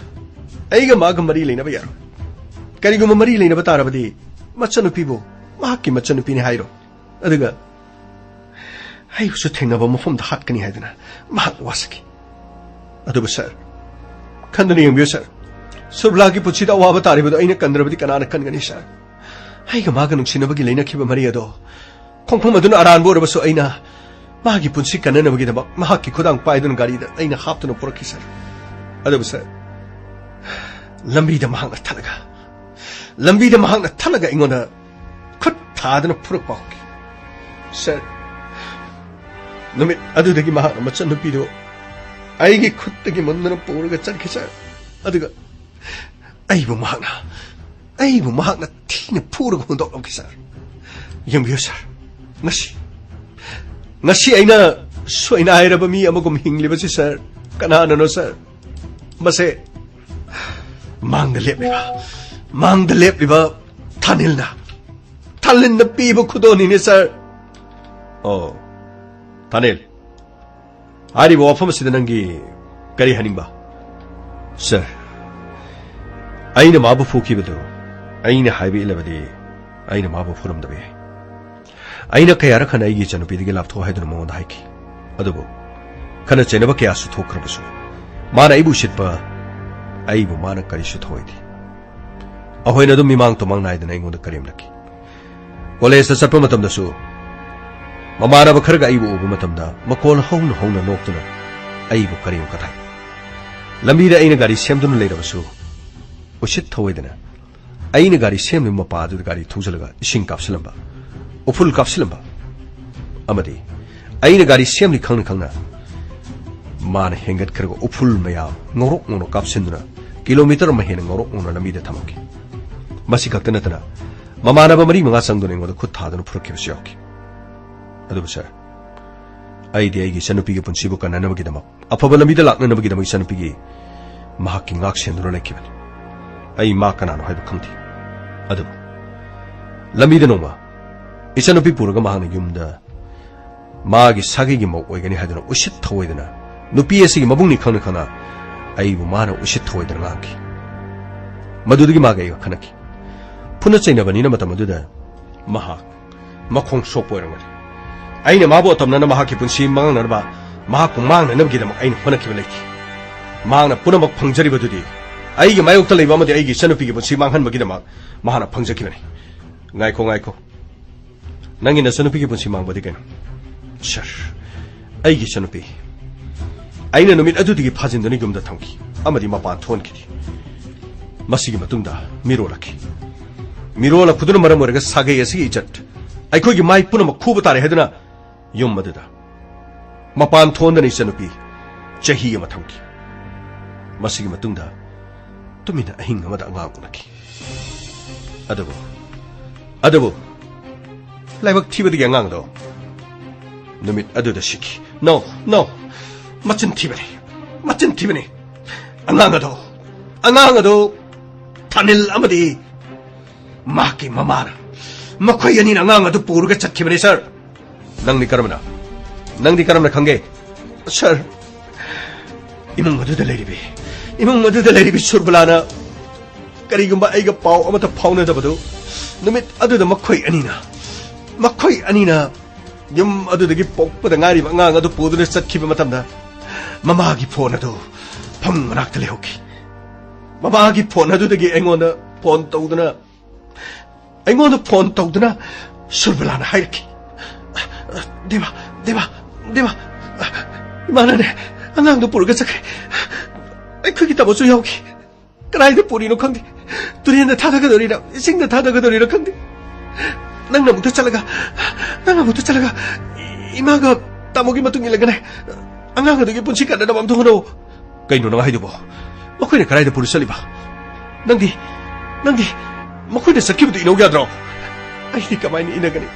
ꯑꯩꯒ ꯃꯥꯒ ꯃꯔꯤ ꯂꯩꯅꯕ ꯌꯥꯔꯣꯏ꯫ ꯀꯔꯤꯒꯨꯝꯕ ꯃꯔꯤ ꯂꯩꯅꯕ ꯇꯥꯔꯕꯗꯤ ꯃꯆꯟꯅꯨꯄꯤꯕꯨ ꯃꯍꯥꯛꯀꯤ ꯃꯆꯟꯅꯨꯄꯤꯅꯤ ꯍꯥꯏꯔꯣ꯫ ꯑꯗꯨꯒ ꯑꯩꯕꯨꯁꯨ ꯊꯦꯡꯅꯕ ꯃꯐꯝꯗ ꯍꯥꯠꯀꯅꯤ" ꯍꯥꯏꯗꯨꯅ ꯃꯍꯥꯛ ꯋꯥꯁꯛꯈꯤ꯫ ꯑꯗꯨꯕꯨ, ꯁꯥꯔ, ꯈꯟꯗꯨꯅ ꯌꯦꯡꯕꯤꯌꯨ, ꯁꯥꯔ꯫ ꯁꯨꯔꯕꯂꯥꯒꯤ ꯄꯨꯟꯁꯤꯗ ꯑꯋꯥꯕ ꯇꯥꯔꯤꯕꯗꯨ ꯑꯩꯅ ꯀꯟꯗ꯭ꯔꯕꯗꯤ ꯀꯅꯥꯅ ꯀꯟꯒꯅꯤ, ꯁꯥꯔ? ꯑꯩꯒ ꯃꯥꯒ ꯅꯨꯡꯁꯤꯅꯕꯒꯤ ꯂꯩꯅꯈꯤꯕ ꯃꯔꯤ ꯑꯗꯣ ꯈꯣꯡꯐꯝ ꯑꯗꯨꯅ ꯑꯔꯥꯟꯕ ꯑꯣꯏꯔꯕꯁꯨ ꯑꯩꯅ ꯃꯥꯒꯤ ꯄꯨꯟꯁꯤ ꯀꯟꯅꯅꯕꯒꯤꯗꯃꯛ ꯃꯍꯥꯛꯀꯤ ꯈꯨꯗꯥꯡ ꯄꯥꯏꯗꯨꯅ ꯒꯥꯔꯤꯗ ꯑꯩꯅ ꯍꯥꯞꯇꯨꯅ ꯄꯨꯔꯛꯈꯤ, ꯁꯥꯔ꯫ ꯑꯗꯨꯕꯨ, ꯁꯥꯔ, ꯂꯝꯕꯤꯗ ꯃꯍꯥꯛꯅ ꯊꯠꯂꯒ, ꯂꯝꯕꯤꯗ ꯃꯍꯥꯛꯅ ꯊꯠꯂꯒ ꯑꯩꯉꯣꯟꯗ ꯈꯨꯠ ꯊꯥꯗꯨꯅ ꯐꯨꯔꯛꯄ ꯍꯧꯈꯤ꯫ ꯁꯥꯔ, ꯅꯨꯃꯤꯠ ꯑꯗꯨꯗꯒꯤ ꯃꯍꯥꯛꯅ ꯃꯆꯟꯅꯨꯄꯤꯗꯨ ꯑꯩꯒꯤ ꯈꯨꯠꯇꯒꯤ ꯃꯨꯟꯗꯨꯅ ꯄꯨꯔꯒ ꯆꯠꯈꯤ, ꯁꯥꯔ꯫ ꯑꯗꯨꯒ ꯑꯩꯕꯨ ꯃꯍꯥꯛꯅ, ꯑꯩꯕꯨ ꯃꯍꯥꯛꯅ ꯊꯤꯅ ꯐꯨꯔꯒ ꯍꯨꯟꯗꯣꯛꯂꯝꯈꯤ, ꯁꯥꯔ꯫ ꯌꯦꯡꯕꯤꯌꯨ, ꯁꯥꯔ, ꯉꯁꯤ, ꯉꯁꯤ ꯑꯩꯅ ꯁꯣꯏꯅꯥꯏꯔꯕ ꯃꯤ ꯑꯃꯒꯨꯝ ꯍꯤꯡꯂꯤꯕꯁꯤ, ꯁꯥꯔ, ꯀꯅꯥꯅꯅꯣ, ꯁꯥꯔ? ꯃꯁꯦ ꯃꯥꯡꯗ ꯂꯦꯞꯂꯤꯕ, ꯃꯥꯡꯗ ꯂꯦꯞꯂꯤꯕ ꯊꯥꯅꯤꯜꯅ, ꯊꯥꯅꯤꯜꯅ ꯄꯤꯕ ꯈꯨꯗꯣꯜꯅꯤꯅꯦ, ꯁꯥꯔ꯫ ꯑꯣ, ꯊꯥꯅꯤꯜ, ꯍꯥꯏꯔꯤꯕ ꯋꯥꯐꯝ ꯑꯁꯤꯗ ꯅꯪꯒꯤ ꯀꯔꯤ ꯍꯥꯏꯅꯤꯡꯕ? ꯁꯥꯔ, ꯑꯩꯅ ꯃꯥꯕꯨ ꯐꯨꯈꯤꯕꯗꯨ ꯑꯩꯅ ꯍꯥꯏꯕ ꯏꯜꯂꯕꯗꯤ ꯑꯩꯅ ꯃꯥꯕꯨ ꯐꯨꯔꯝꯗꯕ ꯌꯥꯏ꯫ ꯑꯩꯅ ꯀꯌꯥꯔꯛ ꯍꯟꯅ ꯑꯩꯒꯤ ꯏꯆꯟꯅꯨꯄꯤꯗꯒꯤ ꯂꯥꯞꯊꯣꯛ ꯍꯥꯏꯗꯨꯅ ꯃꯉꯣꯟꯗ ꯍꯥꯏꯈꯤ꯫ ꯑꯗꯨꯕꯨ ꯈꯠꯅ ꯆꯩꯅꯕ ꯀꯌꯥꯁꯨ ꯊꯣꯛꯈ꯭ꯔꯕꯁꯨ ꯃꯥꯅ ꯑꯩꯕꯨ ꯎꯁꯤꯠꯄ, ꯑꯩꯕꯨ ꯃꯥꯅ ꯀꯔꯤꯁꯨ ꯊꯧꯑꯣꯏꯗꯦ꯫ ꯑꯩꯈꯣꯏꯅ ꯑꯗꯨꯝ ꯃꯤꯃꯥꯡ ꯇꯨꯃꯥꯡ ꯅꯥꯏꯗꯅ ꯑꯩꯉꯣꯟꯗ ꯀꯔꯦꯝꯅꯈꯤ꯫ ꯀꯣꯂꯦꯖꯇ ꯆꯠꯄ ꯃꯇꯝꯗꯁꯨ ꯃꯃꯥꯟꯅꯕ ꯈꯔꯒ ꯑꯩꯕꯨ ꯎꯕ ꯃꯇꯝꯗ ꯃꯈꯣꯜ ꯍꯧꯅ ꯍꯧꯅ ꯅꯣꯛꯇꯨꯅ ꯑꯩꯕꯨ ꯀꯔꯦꯝ ꯀꯊꯥꯏ꯫ ꯂꯝꯕꯤꯗ ꯑꯩꯅ ꯒꯥꯔꯤ ꯁꯦꯝꯗꯨꯅ ꯂꯩꯔꯕꯁꯨ ꯎꯁꯤꯠ ꯊꯧꯑꯣꯏꯗꯅ ꯑꯩꯅ ꯒꯥꯔꯤ ꯁꯦꯝꯂꯤꯕ ꯃꯄꯥ ꯑꯗꯨꯗ ꯒꯥꯔꯤ ꯊꯧꯖꯤꯜꯂꯒ ꯏꯁꯤꯡ ꯀꯥꯞꯁꯤꯜꯂꯝꯕ, ꯎꯐꯨꯜ ꯀꯥꯞꯁꯤꯜꯂꯝꯕ, ꯑꯃꯗꯤ ꯑꯩꯅ ꯒꯥꯔꯤ ꯁꯦꯝꯂꯤ ꯈꯪꯅ ꯈꯪꯅ ꯃꯥꯅ ꯍꯦꯟꯒꯠꯈ꯭ꯔꯒ ꯎꯐꯨꯜ ꯃꯌꯥꯝ ꯉꯧꯔꯣꯛ ꯉꯧꯅ ꯀꯥꯞꯁꯤꯟꯗꯨꯅ ꯀꯤꯂꯣꯃꯤꯇꯔ ꯑꯃ ꯍꯦꯟꯅ ꯉꯧꯔꯣꯛ ꯉꯧꯅ ꯂꯝꯕꯤꯗ ꯊꯝꯃꯛꯈꯤ꯫ ꯃꯁꯤ ꯈꯛꯇ ꯅꯠꯇꯅ ꯃꯃꯥꯟꯅꯕ ꯃꯔꯤ ꯃꯉꯥ ꯆꯪꯗꯨꯅ ꯑꯩꯉꯣꯟꯗ ꯈꯨꯠ ꯊꯥꯗꯨꯅ ꯐꯨꯔꯛꯈꯤꯕꯁꯨ ꯌꯥꯎꯈꯤ꯫ ꯑꯗꯨꯕꯨ ꯁꯥꯔ, ꯑꯩꯗꯤ ꯑꯩꯒꯤ ꯏꯆꯟꯅꯨꯄꯤꯒꯤ ꯄꯨꯟꯁꯤꯕꯨ ꯀꯟꯅꯅꯕꯒꯤꯗꯃꯛ, ꯑꯐꯕ ꯂꯝꯕꯤꯗ ꯂꯥꯛꯅꯅꯕꯒꯤꯗꯃꯛ ꯏꯆꯟꯅꯨꯄꯤꯒꯤ ꯃꯍꯥꯛꯀꯤ ꯉꯥꯛ ꯁꯦꯟꯗꯨꯅ ꯂꯩꯈꯤꯕꯅꯤ꯫ ꯑꯩ ꯃꯥ ꯀꯅꯥꯅꯣ ꯍꯥꯏꯕ ꯈꯪꯗꯦ꯫ ꯑꯗꯨꯕꯨ ꯂꯝꯕꯤꯗ ꯅꯣꯡꯃ ꯏꯆꯟꯅꯨꯄꯤ ꯄꯨꯔꯒ ꯃꯍꯥꯛꯅ ꯌꯨꯝꯗ ꯃꯥꯒꯤ ꯁꯥꯒꯩꯒꯤ ꯃꯧ ꯑꯣꯏꯒꯅꯤ ꯍꯥꯏꯗꯨꯅ ꯎꯁꯤꯠ ꯊꯧꯑꯣꯏꯗꯅ, ꯅꯨꯄꯤ ꯑꯁꯤꯒꯤ ꯃꯕꯨꯡꯅꯤ ꯈꯪꯅ ꯈꯪꯅ ꯑꯩꯕꯨ ꯃꯥꯅ ꯎꯁꯤꯠ ꯊꯧꯑꯣꯏꯗꯅ ꯉꯥꯡꯈꯤ꯫ ꯃꯗꯨꯗꯒꯤ ꯃꯥꯒ ꯑꯩꯒ ꯈꯠꯅꯈꯤ꯫ ꯐꯨꯅ ꯆꯩꯅꯕꯅꯤꯅ ꯃꯇꯝ ꯑꯗꯨꯗ ꯃꯍꯥꯛ ꯃꯈꯣꯡ ꯁꯣꯛꯄ ꯑꯣꯏꯔꯝꯒꯅꯤ꯫ ꯑꯩꯅ ꯃꯥꯕꯨ ꯑꯇꯝꯅꯅ ꯃꯍꯥꯛꯀꯤ ꯄꯨꯟꯁꯤ ꯃꯥꯡꯅꯅꯕ, ꯃꯍꯥꯛꯄꯨ ꯃꯥꯡꯅꯅꯕꯒꯤꯗꯃꯛ ꯑꯩꯅ ꯍꯣꯠꯅꯈꯤꯕ ꯂꯩꯇꯦ꯫ ꯃꯍꯥꯛꯅ ꯄꯨꯝꯅꯃꯛ ꯐꯪꯖꯔꯤꯕꯗꯨꯗꯤ ꯑꯩꯒꯤ ꯃꯥꯌꯣꯛꯇ ꯂꯩꯕ ꯑꯃꯗꯤ ꯑꯩꯒꯤ ꯏꯆꯟꯅꯨꯄꯤꯒꯤ ꯄꯨꯟꯁꯤ ꯃꯥꯡꯍꯟꯕꯒꯤꯗꯃꯛ ꯃꯍꯥꯛꯅ ꯐꯪꯖꯈꯤꯕꯅꯤ꯫ ꯉꯥꯏꯈꯣ, ꯉꯥꯏꯈꯣ꯫ ꯅꯪꯒꯤ ꯅꯆꯟꯅꯨꯄꯤꯒꯤ ꯄꯨꯟꯁꯤ ꯃꯥꯡꯕꯗꯤ ꯀꯩꯅꯣ? ꯁꯥꯔ, ꯑꯩꯒꯤ ꯏꯆꯟꯅꯨꯄꯤ ꯑꯩꯅ ꯅꯨꯃꯤꯠ ꯑꯗꯨꯗꯒꯤ ꯐꯥꯖꯤꯟꯗꯨꯅ ꯌꯨꯝꯗ ꯊꯝꯈꯤ ꯑꯃꯗꯤ ꯃꯄꯥꯟ ꯊꯣꯛꯍꯟꯈꯤꯗꯦ꯫ ꯃꯁꯤꯒꯤ ꯃꯇꯨꯡꯗ ꯃꯤꯔꯣꯜꯂꯛꯈꯤ꯫ ꯃꯤꯔꯣꯜꯂꯛꯄꯗꯨꯅ ꯃꯔꯝ ꯑꯣꯏꯔꯒ ꯁꯥꯒꯩ ꯑꯁꯤꯒꯤ ꯏꯖꯠ, ꯑꯩꯈꯣꯏꯒꯤ ꯃꯥꯏ ꯄꯨꯝꯅꯃꯛ ꯈꯨꯕ ꯇꯥꯔꯦ ꯍꯥꯏꯗꯨꯅ ꯌꯨꯝ ꯑꯗꯨꯗ ꯃꯄꯥꯟ ꯊꯣꯛꯍꯟꯗꯅ ꯏꯆꯟꯅꯨꯄꯤ ꯆꯍꯤ ꯑꯃ ꯊꯝꯈꯤ꯫ ꯃꯁꯤꯒꯤ ꯃꯇꯨꯡꯗ ꯇꯨꯃꯤꯟꯅ ꯑꯍꯤꯡ ꯑꯃꯗ ꯑꯉꯥꯡ ꯎꯅꯈꯤ꯫ ꯑꯗꯨꯕꯨ, ꯑꯗꯨꯕꯨ ꯂꯥꯏꯕꯛ ꯊꯤꯕꯗꯒꯤ ꯑꯉꯥꯡꯗꯣ ꯅꯨꯃꯤꯠ ꯑꯗꯨꯗ ꯁꯤꯈꯤ꯫ No, no, ꯃꯆꯤꯟ ꯊꯤꯕꯅꯤ, ꯃꯆꯤꯟ ꯊꯤꯕꯅꯤ꯫ ꯑꯉꯥꯡ ꯑꯗꯣ ꯑꯉꯥꯡ ꯑꯗꯨ ꯊꯥꯅꯤꯜ ꯑꯃꯗꯤ ꯃꯍꯥꯛꯀꯤ ꯃꯃꯥꯅ, ꯃꯈꯣꯏ ꯑꯅꯤꯅ ꯑꯉꯥꯡ ꯑꯗꯨ ꯄꯨꯔꯒ ꯆꯠꯈꯤꯕꯅꯤ, ꯁꯥꯔ꯫ ꯅꯪꯗꯤ ꯀꯔꯝꯅ? ꯅꯪꯗꯤ ꯀꯔꯝꯅ ꯈꯪꯒꯦ? ꯁꯥꯔ, ꯏꯃꯨꯡ ꯑꯗꯨꯗ ꯂꯩꯔꯤꯕꯤ, ꯏꯃꯨꯡ ꯑꯗꯨꯗ ꯂꯩꯔꯤꯕꯤ ꯁꯨꯔꯕꯂꯥꯅ ꯀꯔꯤꯒꯨꯝꯕ ꯑꯩꯒ ꯄꯥꯎ ꯑꯃꯠꯇ ꯐꯥꯎꯅꯗꯕꯗꯨ, ꯅꯨꯃꯤꯠ ꯑꯗꯨꯗ ꯃꯈꯣꯏ ꯑꯅꯤꯅ, ꯃꯈꯣꯏ ꯑꯅꯤꯅ ꯌꯨꯝ ꯑꯗꯨꯗꯒꯤ ꯄꯣꯛꯄꯗ ꯉꯥꯏꯔꯤꯕ ꯑꯉꯥꯡ ꯑꯗꯨ ꯄꯨꯗꯨꯅ ꯆꯠꯈꯤꯕ ꯃꯇꯝꯗ, ꯃꯃꯥꯒꯤ ꯐꯣꯟ ꯑꯗꯨ ꯐꯃꯨꯡ ꯃꯅꯥꯛꯇ ꯂꯩꯍꯧꯈꯤ꯫ ꯃꯃꯥꯒꯤ ꯐꯣꯟ ꯑꯗꯨꯗꯒꯤ ꯑꯩꯉꯣꯟꯗ ꯐꯣꯟ ꯇꯧꯗꯨꯅ, ꯑꯩꯉꯣꯟꯗ ꯐꯣꯟ ꯇꯧꯗꯨꯅ ꯁꯨꯔꯕꯂꯥꯅ ꯍꯥꯏꯔꯛꯈꯤ, "ꯗꯦꯕ, ꯗꯦꯕ, ꯗꯦꯕ, ꯏꯃꯥꯅꯅꯦ ꯑꯉꯥꯡꯗꯣ ꯄꯨꯔꯒ ꯆꯠꯈ꯭ꯔꯦ꯫ ꯑꯩꯈꯣꯏꯒꯤ ꯇꯥꯃꯣꯁꯨ ꯌꯥꯎꯈꯤ꯫ ꯀꯗꯥꯏꯗ ꯄꯨꯔꯤꯅꯣ ꯈꯪꯗꯦ꯫ ꯇꯨꯔꯦꯟꯗ ꯊꯥꯗꯒꯗꯧꯔꯤꯔ, ꯏꯁꯤꯡꯗ ꯊꯥꯗꯒꯗꯧꯔꯤꯔ ꯈꯪꯗꯦ꯫ ꯅꯪꯅ ꯑꯃꯨꯛꯇ ꯆꯠꯂꯒ, ꯅꯪꯅ ꯑꯃꯨꯛꯇ ꯆꯠꯂꯒ ꯏꯃꯥꯒ ꯇꯥꯃꯣꯒꯤ ꯃꯇꯨꯡ ꯏꯜꯂꯒꯅꯦ ꯑꯉꯥꯡ ꯑꯗꯨꯒꯤ ꯄꯨꯟꯁꯤ ꯀꯟꯅꯅꯕ ꯑꯝꯇ ꯍꯣꯠꯅꯧ꯫" "ꯀꯩꯅꯣ ꯅꯪ ꯍꯥꯏꯗꯨꯕꯣ? ꯃꯈꯣꯏꯅ ꯀꯗꯥꯏꯗ ꯄꯨꯔ ꯆꯠꯂꯤꯕ? ꯅꯪꯗꯤ, ꯅꯪꯗꯤ ꯃꯈꯣꯏꯅ ꯆꯠꯈꯤꯕꯗꯨ ꯏꯅꯧ ꯌꯥꯗ꯭ꯔꯣ?" "ꯑꯩꯗꯤ ꯀꯃꯥꯏꯅ ꯏꯅꯒꯅꯤ?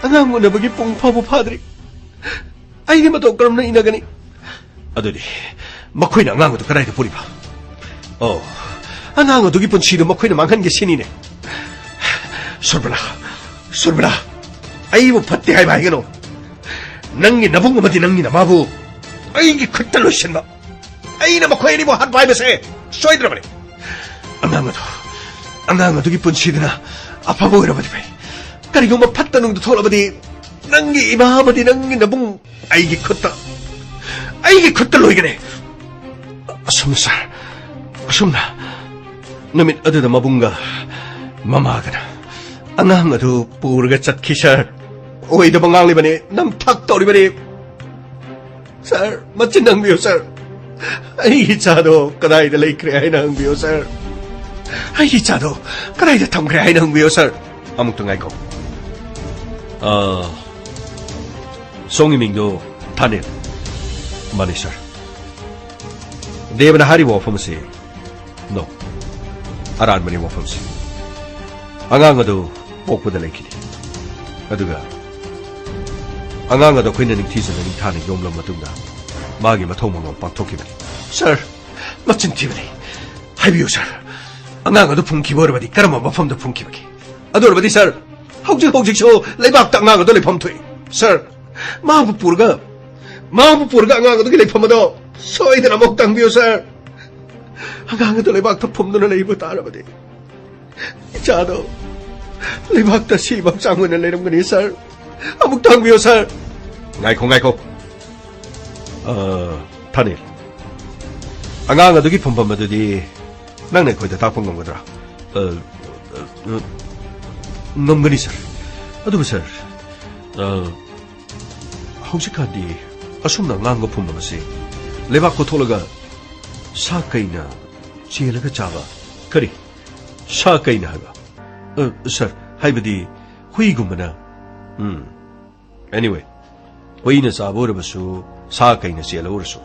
ꯑꯉꯥꯡ ꯎꯅꯕꯒꯤ ꯄꯨꯡ ꯐꯥꯎꯕ ꯐꯥꯗ꯭ꯔꯤ꯫ ꯑꯩꯗꯤ ꯃꯇꯧ ꯀꯔꯝꯅ ꯏꯅꯒꯅꯤ?" "ꯑꯗꯨꯗꯤ ꯃꯈꯣꯏꯅ ꯑꯉꯥꯡ ꯑꯗꯨ ꯀꯗꯥꯏꯗ ꯄꯨꯔꯤꯕ?" "ꯑꯣ, ꯑꯉꯥꯡ ꯑꯗꯨꯒꯤ ꯄꯨꯟꯁꯤꯗꯨ ꯃꯈꯣꯏꯅ ꯃꯥꯡꯍꯟꯒꯦ ꯁꯤꯅꯤꯅꯦ꯫ ꯁꯨꯔꯕꯂꯥ, ꯁꯨꯔꯕꯂꯥ, ꯑꯩꯕꯨ ꯐꯠꯇꯦ ꯍꯥꯏꯕ ꯍꯥꯏꯒꯅꯨ꯫ ꯅꯪꯒꯤ ꯅꯕꯨꯡ ꯑꯃꯗꯤ ꯅꯪꯒꯤ ꯅꯃꯥꯕꯨ ꯑꯩꯒꯤ ꯈꯨꯠꯇ ꯂꯣꯏꯁꯤꯟꯕ, ꯑꯩꯅ ꯃꯈꯣꯏ ꯑꯅꯤꯕꯨ ꯍꯥꯠꯄ ꯍꯥꯏꯕꯁꯦ ꯁꯣꯏꯗ꯭ꯔꯕꯅꯤ꯫ ꯑꯉꯥꯡ ꯑꯗꯨ, ꯑꯉꯥꯡ ꯑꯗꯨꯒꯤ ꯄꯨꯟꯁꯤꯗꯨꯅ ꯑꯐꯕ ꯑꯣꯏꯔꯕꯗꯤ ꯐꯩ꯫ ꯀꯔꯤꯒꯨꯝꯕ ꯐꯠꯇ ꯅꯨꯡꯗ ꯊꯣꯛꯂꯕꯗꯤ ꯅꯪꯒꯤ ꯏꯃꯥ ꯑꯃꯗꯤ ꯅꯪꯒꯤ ꯅꯕꯨꯡ ꯑꯩꯒꯤ ꯈꯨꯠꯇ, ꯑꯩꯒꯤ ꯈꯨꯠꯇ ꯂꯣꯏꯒꯅꯤ꯫" ꯑꯁꯨꯝꯅ ꯁꯥꯔ, ꯑꯁꯨꯝꯅ ꯅꯨꯃꯤꯠ ꯑꯗꯨꯗ ꯃꯕꯨꯡꯒ ꯃꯃꯥꯒꯅ ꯑꯉꯥꯡ ꯑꯗꯨ ꯄꯨꯔꯒ ꯆꯠꯈꯤ, ꯁꯥꯔ꯫ ꯑꯣꯏꯗꯕ ꯉꯥꯡꯂꯤꯕꯅꯤ, ꯅꯝꯊꯥꯛ ꯇꯧꯔꯤꯕꯅꯤ꯫ ꯁꯥꯔ, ꯃꯆꯤꯟ ꯍꯪꯕꯤꯌꯨ, ꯁꯥꯔ꯫ ꯑꯩꯒꯤ ꯏꯆꯥꯗꯣ ꯀꯗꯥꯏꯗ ꯂꯩꯈ꯭ꯔꯦ ꯍꯥꯏꯅ ꯍꯪꯕꯤꯌꯨ, ꯁꯥꯔ꯫ ꯑꯩꯒꯤ ꯏꯆꯥꯗꯣ ꯀꯗꯥꯏꯗ ꯊꯝꯈ꯭ꯔꯦ ꯍꯥꯏꯅ ꯍꯪꯕꯤꯌꯨ, ꯁꯥꯔ꯫ ꯑꯃꯨꯛꯇ ꯉꯥꯏꯈꯣ꯫ ꯑꯥ, ꯁꯣꯝꯒꯤ ꯃꯤꯡꯗꯣ ꯊꯥꯅꯤꯜ꯫ ꯃꯥꯅꯤ, ꯁꯥꯔ꯫ ꯗꯦꯕꯅ ꯍꯥꯏꯔꯤꯕ ꯋꯥꯐꯝ ꯑꯁꯤ, ꯅꯣ, ꯑꯔꯥꯟꯕꯅꯤ ꯋꯥꯐꯝꯁꯤ꯫ ꯑꯉꯥꯡ ꯑꯗꯨ ꯄꯣꯛꯄꯗ ꯂꯩꯈꯤꯗꯦ꯫ ꯑꯗꯨꯒ ꯑꯉꯥꯡ ꯑꯗꯨ ꯑꯩꯈꯣꯏꯅ ꯅꯤꯡꯊꯤꯖꯅ ꯅꯤꯡꯊꯥꯅ ꯌꯣꯝꯂꯕ ꯃꯇꯨꯡꯗ ꯃꯥꯒꯤ ꯃꯊꯧ ꯃꯉꯝ ꯄꯥꯡꯊꯣꯛꯈꯤꯕꯅꯤ꯫ ꯁꯥꯔ, ꯃꯆꯤꯟ ꯊꯤꯕꯅꯤ꯫ ꯍꯥꯏꯕꯤꯌꯨ, ꯁꯥꯔ꯫ ꯑꯉꯥꯡ ꯑꯗꯨ ꯐꯨꯝꯈꯤꯕ ꯑꯣꯏꯔꯕꯗꯤ ꯀꯔꯝꯕ ꯃꯐꯝꯗ ꯐꯨꯝꯈꯤꯕꯒꯦ? ꯑꯗꯨ ꯑꯣꯏꯔꯕꯗꯤ, ꯁꯥꯔ, ꯍꯧꯖꯤꯛ ꯍꯧꯖꯤꯛꯁꯨ ꯂꯩꯕꯥꯛꯇ ꯑꯉꯥꯡ ꯑꯗꯨ ꯂꯩꯐꯝ ꯊꯣꯛꯏ꯫ ꯁꯥꯔ, ꯃꯥꯕꯨ ꯄꯨꯔꯒ, ꯃꯥꯕꯨ ꯄꯨꯔꯒ ꯑꯉꯥꯡ ꯑꯗꯨꯒꯤ ꯂꯩꯐꯝ ꯑꯗꯣ ꯁꯣꯏꯗꯅ ꯑꯃꯨꯛ ꯇꯪꯕꯤꯌꯨ, ꯁꯥꯔ꯫ ꯑꯉꯥꯡ ꯑꯗꯨ ꯂꯩꯕꯥꯛꯇ ꯐꯨꯝꯗꯨꯅ ꯂꯩꯕ ꯇꯥꯔꯕꯗꯤ, ꯏꯆꯥꯗꯣ ꯂꯩꯕꯥꯛꯇ ꯁꯤꯕ ꯍꯛꯆꯥꯡ ꯑꯣꯏꯅ ꯂꯩꯔꯝꯒꯅꯤ, ꯁꯥꯔ꯫ ꯑꯃꯨꯛꯇ ꯍꯪꯕꯤꯌꯨ, ꯁꯥꯔ꯫ ꯉꯥꯏꯈꯣ, ꯉꯥꯏꯈꯣ꯫ ꯑ, ꯊꯥꯅꯤꯜ꯫ ꯑꯉꯥꯡ ꯑꯗꯨꯒꯤ ꯐꯝꯐꯝ ꯑꯗꯨꯗꯤ ꯅꯪꯅ ꯑꯩꯈꯣꯏꯗ ꯇꯥꯛꯄ ꯉꯝꯒꯗ꯭ꯔꯥ? ꯑ, ꯑ, ꯑ, ꯉꯝꯒꯅꯤ, ꯁꯥꯔ꯫ ꯑꯗꯨꯕꯨ, ꯁꯥꯔ, ꯑ, ꯍꯧꯖꯤꯛꯀꯥꯟꯗꯤ ꯑꯁꯨꯝꯅ ꯑꯉꯥꯡꯕ ꯐꯨꯝꯕ ꯑꯁꯤ ꯂꯩꯕꯥꯛ ꯀꯣꯊꯣꯛꯂꯒ ꯁꯥ ꯀꯩꯅ ꯆꯦꯜꯂꯒ ꯆꯥꯕ, ꯀꯔꯤ? ꯁꯥ ꯀꯩꯅ ꯍꯥꯏꯕ? ꯑ, ꯁꯥꯔ, ꯍꯥꯏꯕꯗꯤ ꯍꯨꯏꯒꯨꯝꯕꯅ꯫ ꯎꯝ꯫ Anyway, ꯍꯨꯏꯅ ꯆꯥꯕ ꯑꯣꯏꯔꯕꯁꯨ, ꯁꯥ ꯀꯩꯅ ꯆꯦꯜꯂ ꯑꯣꯏꯔꯁꯨ,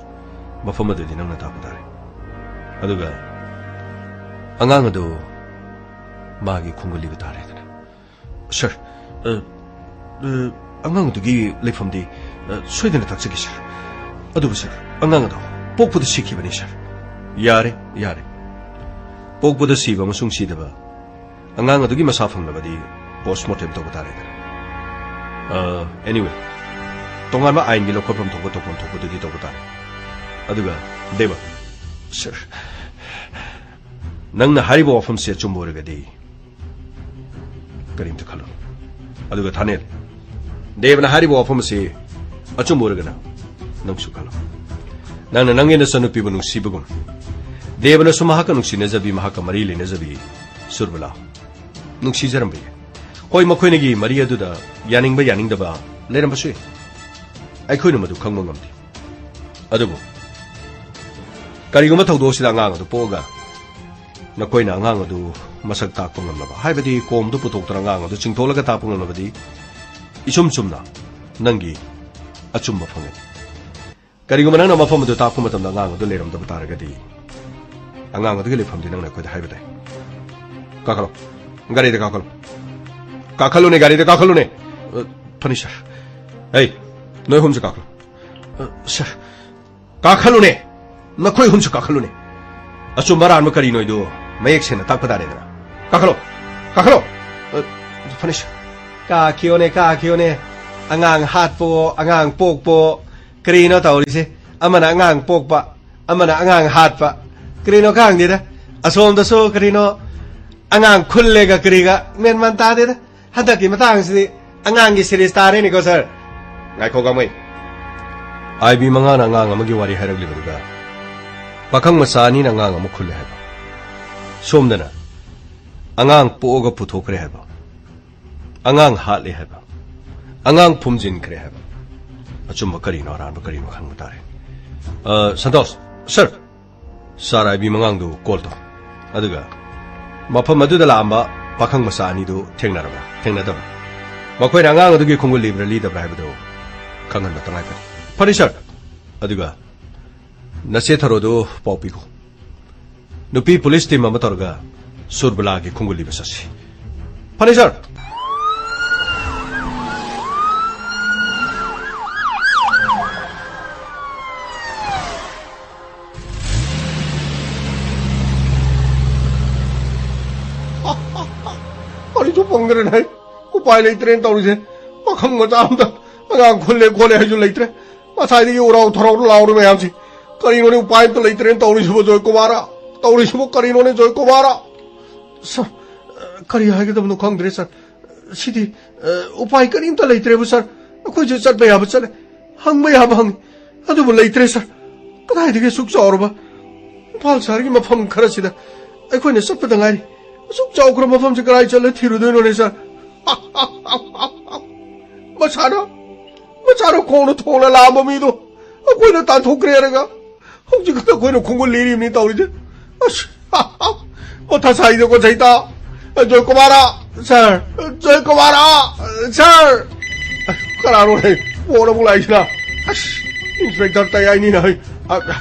ꯃꯐꯝ ꯑꯗꯨꯗꯤ ꯅꯪꯅ ꯇꯥꯛꯄ ꯇꯥꯔꯦ꯫ ꯑꯗꯨꯒ ꯑꯉꯥꯡ ꯑꯗꯨ ꯃꯥꯒꯤ ꯈꯣꯡꯒꯨꯜ ꯂꯤꯕ ꯇꯥꯔꯦꯗꯅ꯫ ꯁꯥꯔ, ꯑ, ꯑ, ꯑꯉꯥꯡ ꯑꯗꯨꯒꯤ ꯂꯩꯐꯝꯗꯤ, ꯑ, ꯁꯣꯏꯗꯅ ꯇꯥꯛꯆꯒꯦ, ꯁꯥꯔ꯫ ꯑꯗꯨꯕꯨ, ꯁꯥꯔ, ꯑꯉꯥꯡ ꯑꯗꯣ ꯄꯣꯛꯄꯗ ꯁꯤꯈꯤꯕꯅꯤ, ꯁꯥꯔ꯫ ꯌꯥꯔꯦ, ꯌꯥꯔꯦ꯫ ꯄꯣꯛꯄꯗ ꯁꯤꯕ ꯑꯃꯁꯨꯡ ꯁꯤꯗꯕ, ꯑꯉꯥꯡ ꯑꯗꯨꯒꯤ ꯃꯁꯥ ꯐꯪꯂꯕꯗꯤ postmortem ꯇꯧꯕ ꯇꯥꯔꯦꯗꯅ꯫ ꯑ, anyway, ꯇꯣꯉꯥꯟꯕ ꯑꯥꯏꯟꯒꯤ ꯂꯧꯈꯠꯐꯝ ꯊꯣꯛꯄ, ꯇꯧꯐꯝ ꯊꯣꯛꯄꯗꯨꯗꯤ ꯇꯧꯕ ꯇꯥꯔꯦ꯫ ꯑꯗꯨꯒ, ꯗꯦꯕ꯫ ꯁꯥꯔ, ꯅꯪꯅ ꯍꯥꯏꯔꯤꯕ ꯋꯥꯐꯝꯁꯦ ꯑꯆꯨꯝꯕ ꯑꯣꯏꯔꯒꯗꯤ, ꯀꯔꯤꯝꯇ ꯈꯜꯂꯨ꯫ ꯑꯗꯨꯒ ꯊꯥꯅꯦꯜ, ꯗꯦꯕꯅ ꯍꯥꯏꯔꯤꯕ ꯋꯥꯐꯝ ꯑꯁꯤ ꯑꯆꯨꯝꯕ ꯑꯣꯏꯔꯒꯅ ꯅꯪꯁꯨ ꯈꯜꯂꯨ꯫ ꯅꯪꯅ ꯅꯪꯒꯤ ꯅꯆꯟꯅꯨꯄꯤꯕꯨ ꯅꯨꯡꯁꯤꯕꯒꯨꯝ, ꯗꯦꯕꯅꯁꯨ ꯃꯍꯥꯛꯀ ꯅꯨꯡꯁꯤꯅꯖꯕꯤ, ꯃꯍꯥꯛꯀ ꯃꯔꯤ ꯂꯩꯅꯖꯕꯤ ꯁꯨꯔꯕꯂꯥ ꯅꯨꯡꯁꯤꯖꯔꯝꯕ ꯌꯥꯏ꯫ ꯍꯣꯏ, ꯃꯈꯣꯏꯅꯒꯤ ꯃꯔꯤ ꯑꯗꯨꯗ ꯌꯥꯅꯤꯡꯕ ꯌꯥꯅꯤꯡꯗꯕ ꯂꯩꯔꯝꯕꯁꯨ ꯌꯥꯏ꯫ ꯑꯩꯈꯣꯏꯅ ꯃꯗꯨ ꯈꯪꯕ ꯉꯝꯗꯦ꯫ ꯑꯗꯨꯕꯨ ꯀꯔꯤꯒꯨꯝꯕ ꯊꯧꯗꯣꯛ ꯑꯁꯤꯗ ꯑꯉꯥꯡ ꯑꯗꯨ ꯄꯣꯛꯑꯒ ꯅꯈꯣꯏꯅ ꯑꯉꯥꯡ ꯑꯗꯨ ꯃꯁꯛ ꯇꯥꯛꯄ ꯉꯝꯂꯕ, ꯍꯥꯏꯕꯗꯤ ꯀꯣꯝꯗꯨ ꯄꯨꯊꯣꯛꯇꯨꯅ ꯑꯉꯥꯡ ꯑꯗꯨ ꯆꯤꯡꯊꯣꯛꯂꯒ ꯇꯥꯛꯄ ꯉꯝꯂꯕꯗꯤ, ꯏꯆꯨꯝ ꯆꯨꯝꯅ ꯅꯪꯒꯤ ꯑꯆꯨꯝꯕ ꯐꯪꯒꯅꯤ꯫ ꯀꯔꯤꯒꯨꯝꯕ ꯅꯪꯅ ꯃꯐꯝ ꯑꯗꯨ ꯇꯥꯛꯄ ꯃꯇꯝꯗ ꯑꯉꯥꯡ ꯑꯗꯨ ꯂꯩꯔꯝꯗꯕ ꯇꯥꯔꯒꯗꯤ, ꯑꯉꯥꯡ ꯑꯗꯨꯒꯤ ꯂꯩꯐꯝꯗꯤ ꯅꯪꯅ ꯑꯩꯈꯣꯏꯗ ꯍꯥꯏꯕ ꯇꯥꯏ꯫ ꯀꯥꯈꯠꯂꯣ, ꯒꯥꯔꯤꯗ ꯀꯥꯈꯠꯂꯣ꯫ ꯀꯥꯈꯠꯂꯨꯅꯦ, ꯒꯥꯔꯤꯗ ꯀꯥꯈꯠꯂꯨꯅꯦ꯫ ꯑ, ꯐꯅꯤ, ꯁꯥꯔ꯫ ꯑꯩ, ꯅꯣꯏ ꯑꯍꯨꯝꯁꯨ ꯀꯥꯈꯠꯂꯣ꯫ ꯑ, ꯁꯥꯔ, ꯀꯥꯈꯠꯂꯨꯅꯦ꯫ ꯅꯈꯣꯏ ꯑꯍꯨꯝꯁꯨ ꯀꯥꯈꯠꯂꯨꯅꯦ꯫ ꯑꯆꯨꯝꯕ ꯑꯔꯥꯟꯕ ꯀꯔꯤꯅꯣ ꯍꯥꯏꯗꯨ ꯃꯌꯦꯛ ꯁꯦꯡꯅ ꯇꯥꯛꯄ ꯇꯥꯔꯦꯗꯅ꯫ ꯀꯥꯈꯠꯂꯣ, ꯀꯥꯈꯠꯂꯣ꯫ ꯑ, ꯐꯅꯤꯁ꯫ ꯀꯥꯈꯤꯌꯣꯅꯦ, ꯀꯥꯈꯤꯌꯣꯅꯦ꯫ ꯑꯉꯥꯡ ꯍꯥꯠꯄꯑꯣ, ꯑꯉꯥꯡ ꯄꯣꯛꯄꯑꯣ, ꯀꯔꯤꯅꯣ ꯇꯧꯔꯤꯁꯦ? ꯑꯃꯅ ꯑꯉꯥꯡ ꯄꯣꯛꯄ, ꯑꯃꯅ ꯑꯉꯥꯡ ꯍꯥꯠꯄ꯫ ꯀꯔꯤꯅꯣ ꯈꯪꯗꯦꯗ꯫ ꯑꯁꯣꯝꯗꯁꯨ ꯀꯔꯤꯅꯣ ꯑꯉꯥꯡ ꯈꯨꯜꯂꯦꯒ ꯀꯔꯤꯒ ꯃꯦꯟ ꯃꯥꯟ ꯇꯥꯗꯦꯗ꯫ ꯍꯟꯗꯛꯀꯤ ꯃꯇꯥꯡꯁꯤꯗꯤ ꯑꯉꯥꯡꯒꯤ ꯁꯤꯔꯤꯁ ꯇꯥꯔꯦꯅꯦꯀꯣ, ꯁꯥꯔ꯫ ꯉꯥꯏꯈꯣ, ꯒꯥꯡꯃꯩ꯫ ꯑꯥꯏ ꯕꯤ ꯃꯉꯥꯅ ꯑꯉꯥꯡ ꯑꯃꯒꯤ ꯋꯥꯔꯤ ꯍꯥꯏꯔꯛꯂꯤꯕꯗꯨꯒ ꯄꯥꯈꯪ ꯃꯆꯥ ꯑꯅꯤꯅ ꯑꯉꯥꯡ ꯑꯃ ꯈꯨꯜꯂꯦ ꯍꯥꯏꯕ, ꯁꯣꯝꯗꯅ ꯑꯉꯥꯡ ꯄꯣꯛꯑꯒ ꯄꯨꯊꯣꯛꯈ꯭ꯔꯦ ꯍꯥꯏꯕ, ꯑꯉꯥꯡ ꯍꯥꯠꯂꯦ ꯍꯥꯏꯕ, ꯑꯉꯥꯡ ꯐꯨꯝꯖꯤꯟꯈ꯭ꯔꯦ ꯍꯥꯏꯕ, ꯑꯆꯨꯝꯕ ꯀꯔꯤꯅꯣ, ꯑꯔꯥꯟꯕ ꯀꯔꯤꯅꯣ ꯈꯪꯕ ꯇꯥꯔꯦ꯫ ꯑ, ꯁꯟꯇꯣꯁ, ꯁꯥꯔ, ꯁꯥꯔ ꯑꯥꯏ ꯕꯤ ꯃꯉꯥꯡꯗꯨ ꯀꯣꯜ ꯇꯧ꯫ ꯑꯗꯨꯒ ꯃꯐꯝ ꯑꯗꯨꯗ ꯂꯥꯛꯑꯝꯕ ꯄꯥꯈꯪ ꯃꯆꯥ ꯑꯅꯤꯗꯨ ꯊꯦꯡꯅꯔꯕ꯭ꯔꯥ, ꯊꯦꯡꯅꯗꯕ꯭ꯔꯥ? ꯃꯈꯣꯏꯅ ꯑꯉꯥꯡ ꯑꯗꯨꯒꯤ ꯈꯣꯡꯒꯨꯜ ꯂꯤꯕ꯭ꯔꯥ ꯂꯤꯗꯕ꯭ꯔꯥ ꯍꯥꯏꯕꯗꯨ ꯈꯪꯍꯟꯕ ꯇꯉꯥꯏ ꯐꯗꯦ꯫ ꯐꯅꯤ, ꯁꯥꯔ꯫ ꯑꯗꯨꯒ ꯅꯆꯦ ꯊꯔꯣꯗꯨ ꯄꯥꯎ ꯄꯤꯈꯣ꯫ ꯅꯨꯄꯤ ꯄꯨꯂꯤꯁ ꯇꯤꯝ ꯑꯃ ꯇꯧꯔꯒ ꯁꯨꯔꯕꯂꯥꯒꯤ ꯈꯣꯡꯒꯨꯜ ꯂꯤꯕ ꯆꯠꯁꯤ꯫ ꯐꯅꯤ, ꯁꯥꯔ꯫ ꯑꯩꯁꯨ ꯐꯪꯗ꯭ꯔꯦꯅꯦ꯫ ꯎꯄꯥꯏ ꯂꯩꯇ꯭ꯔꯦꯅ ꯇꯧꯔꯤꯁꯦ꯫ ꯄꯥꯈꯪ ꯃꯆꯥ ꯑꯝꯇ ꯑꯉꯥꯡ ꯈꯨꯜꯂꯦ ꯈꯣꯠꯂꯦ ꯍꯥꯏꯁꯨ ꯂꯩꯇ꯭ꯔꯦ꯫ ꯉꯁꯥꯏꯗꯒꯤ ꯎꯔꯥꯎ ꯊꯔꯥꯎ ꯂꯥꯎꯔꯤ ꯃꯌꯥꯝꯁꯤ ꯀꯔꯤꯅꯣꯅꯦ? ꯎꯄꯥꯏ ꯑꯝꯇ ꯂꯩꯇ꯭ꯔꯦꯅ ꯇꯧꯔꯤꯁꯤꯕꯣ, ꯖꯣꯏꯀꯨꯃꯥꯔ꯫ ꯇꯧꯔꯤꯁꯤꯕꯣ ꯀꯔꯤꯅꯣꯅꯦ, ꯖꯣꯏꯀꯨꯃꯥꯔ? ꯁꯥꯔ, ꯀꯔꯤ ꯍꯥꯏꯒꯗꯕꯅꯣ ꯈꯪꯗ꯭ꯔꯦ, ꯁꯥꯔ꯫ ꯁꯤꯗꯤ, ꯑ, ꯎꯄꯥꯏ ꯀꯔꯤꯝꯇ ꯂꯩꯇ꯭ꯔꯦꯕꯨ, ꯁꯥꯔ꯫ ꯑꯩꯈꯣꯏꯁꯨ ꯆꯠꯄ ꯌꯥꯕ ꯆꯠꯂꯦ, ꯍꯪꯕ ꯌꯥꯕ ꯍꯪꯉꯤ, ꯑꯗꯨꯕꯨ ꯂꯩꯇ꯭ꯔꯦ, ꯁꯥꯔ꯫ ꯀꯗꯥꯏꯗꯒꯤ ꯑꯁꯨꯛ ꯆꯥꯎꯔꯕ ꯏꯝꯐꯥꯜ ꯁꯍꯔꯒꯤ ꯃꯐꯝ ꯈꯔꯁꯤꯗ ꯑꯩꯈꯣꯏꯅ ꯆꯠꯄꯗ ꯉꯥꯏꯔꯤ꯫ ꯑꯁꯨꯛ ꯆꯥꯎꯈ꯭ꯔꯕ ꯃꯐꯝꯁꯤ ꯀꯗꯥꯏ ꯆꯠꯂ ꯊꯤꯔꯨꯗꯣꯏꯅꯣꯅꯦ, ꯁꯥꯔ? ꯃꯁꯥꯅ, ꯃꯁꯥꯅ ꯈꯣꯡꯅ ꯊꯣꯡꯅ ꯂꯥꯛꯑꯝꯕ ꯃꯤꯗꯣ ꯑꯩꯈꯣꯏꯅ ꯇꯥꯟꯊꯣꯛꯈ꯭ꯔꯦ ꯍꯥꯏꯔꯒ ꯍꯧꯖꯤꯛ ꯈꯛꯇ ꯑꯩꯈꯣꯏꯅ ꯈꯣꯡꯒꯨꯜ ꯂꯤꯔꯤꯕꯅꯤ ꯇꯧꯔꯤꯁꯦ꯫ ꯑꯁ, ꯃꯊꯥ ꯁꯥꯏꯗꯀꯣ, ꯁꯩꯇꯥ꯫ ꯖꯣꯏꯀꯨꯃꯥꯔ, ꯁꯥꯔ꯫ ꯖꯣꯏꯀꯨꯃꯥꯔ, ꯁꯥꯔ꯫ ꯀꯅꯥꯅꯣ ꯐꯣꯟ ꯑꯃꯨꯛ ꯂꯥꯛꯏꯁꯤꯅ? ꯑꯁ, ꯏꯟꯁꯄꯦꯛꯇꯔ ꯇꯌꯥꯏꯅꯤꯅ꯫ ꯑ,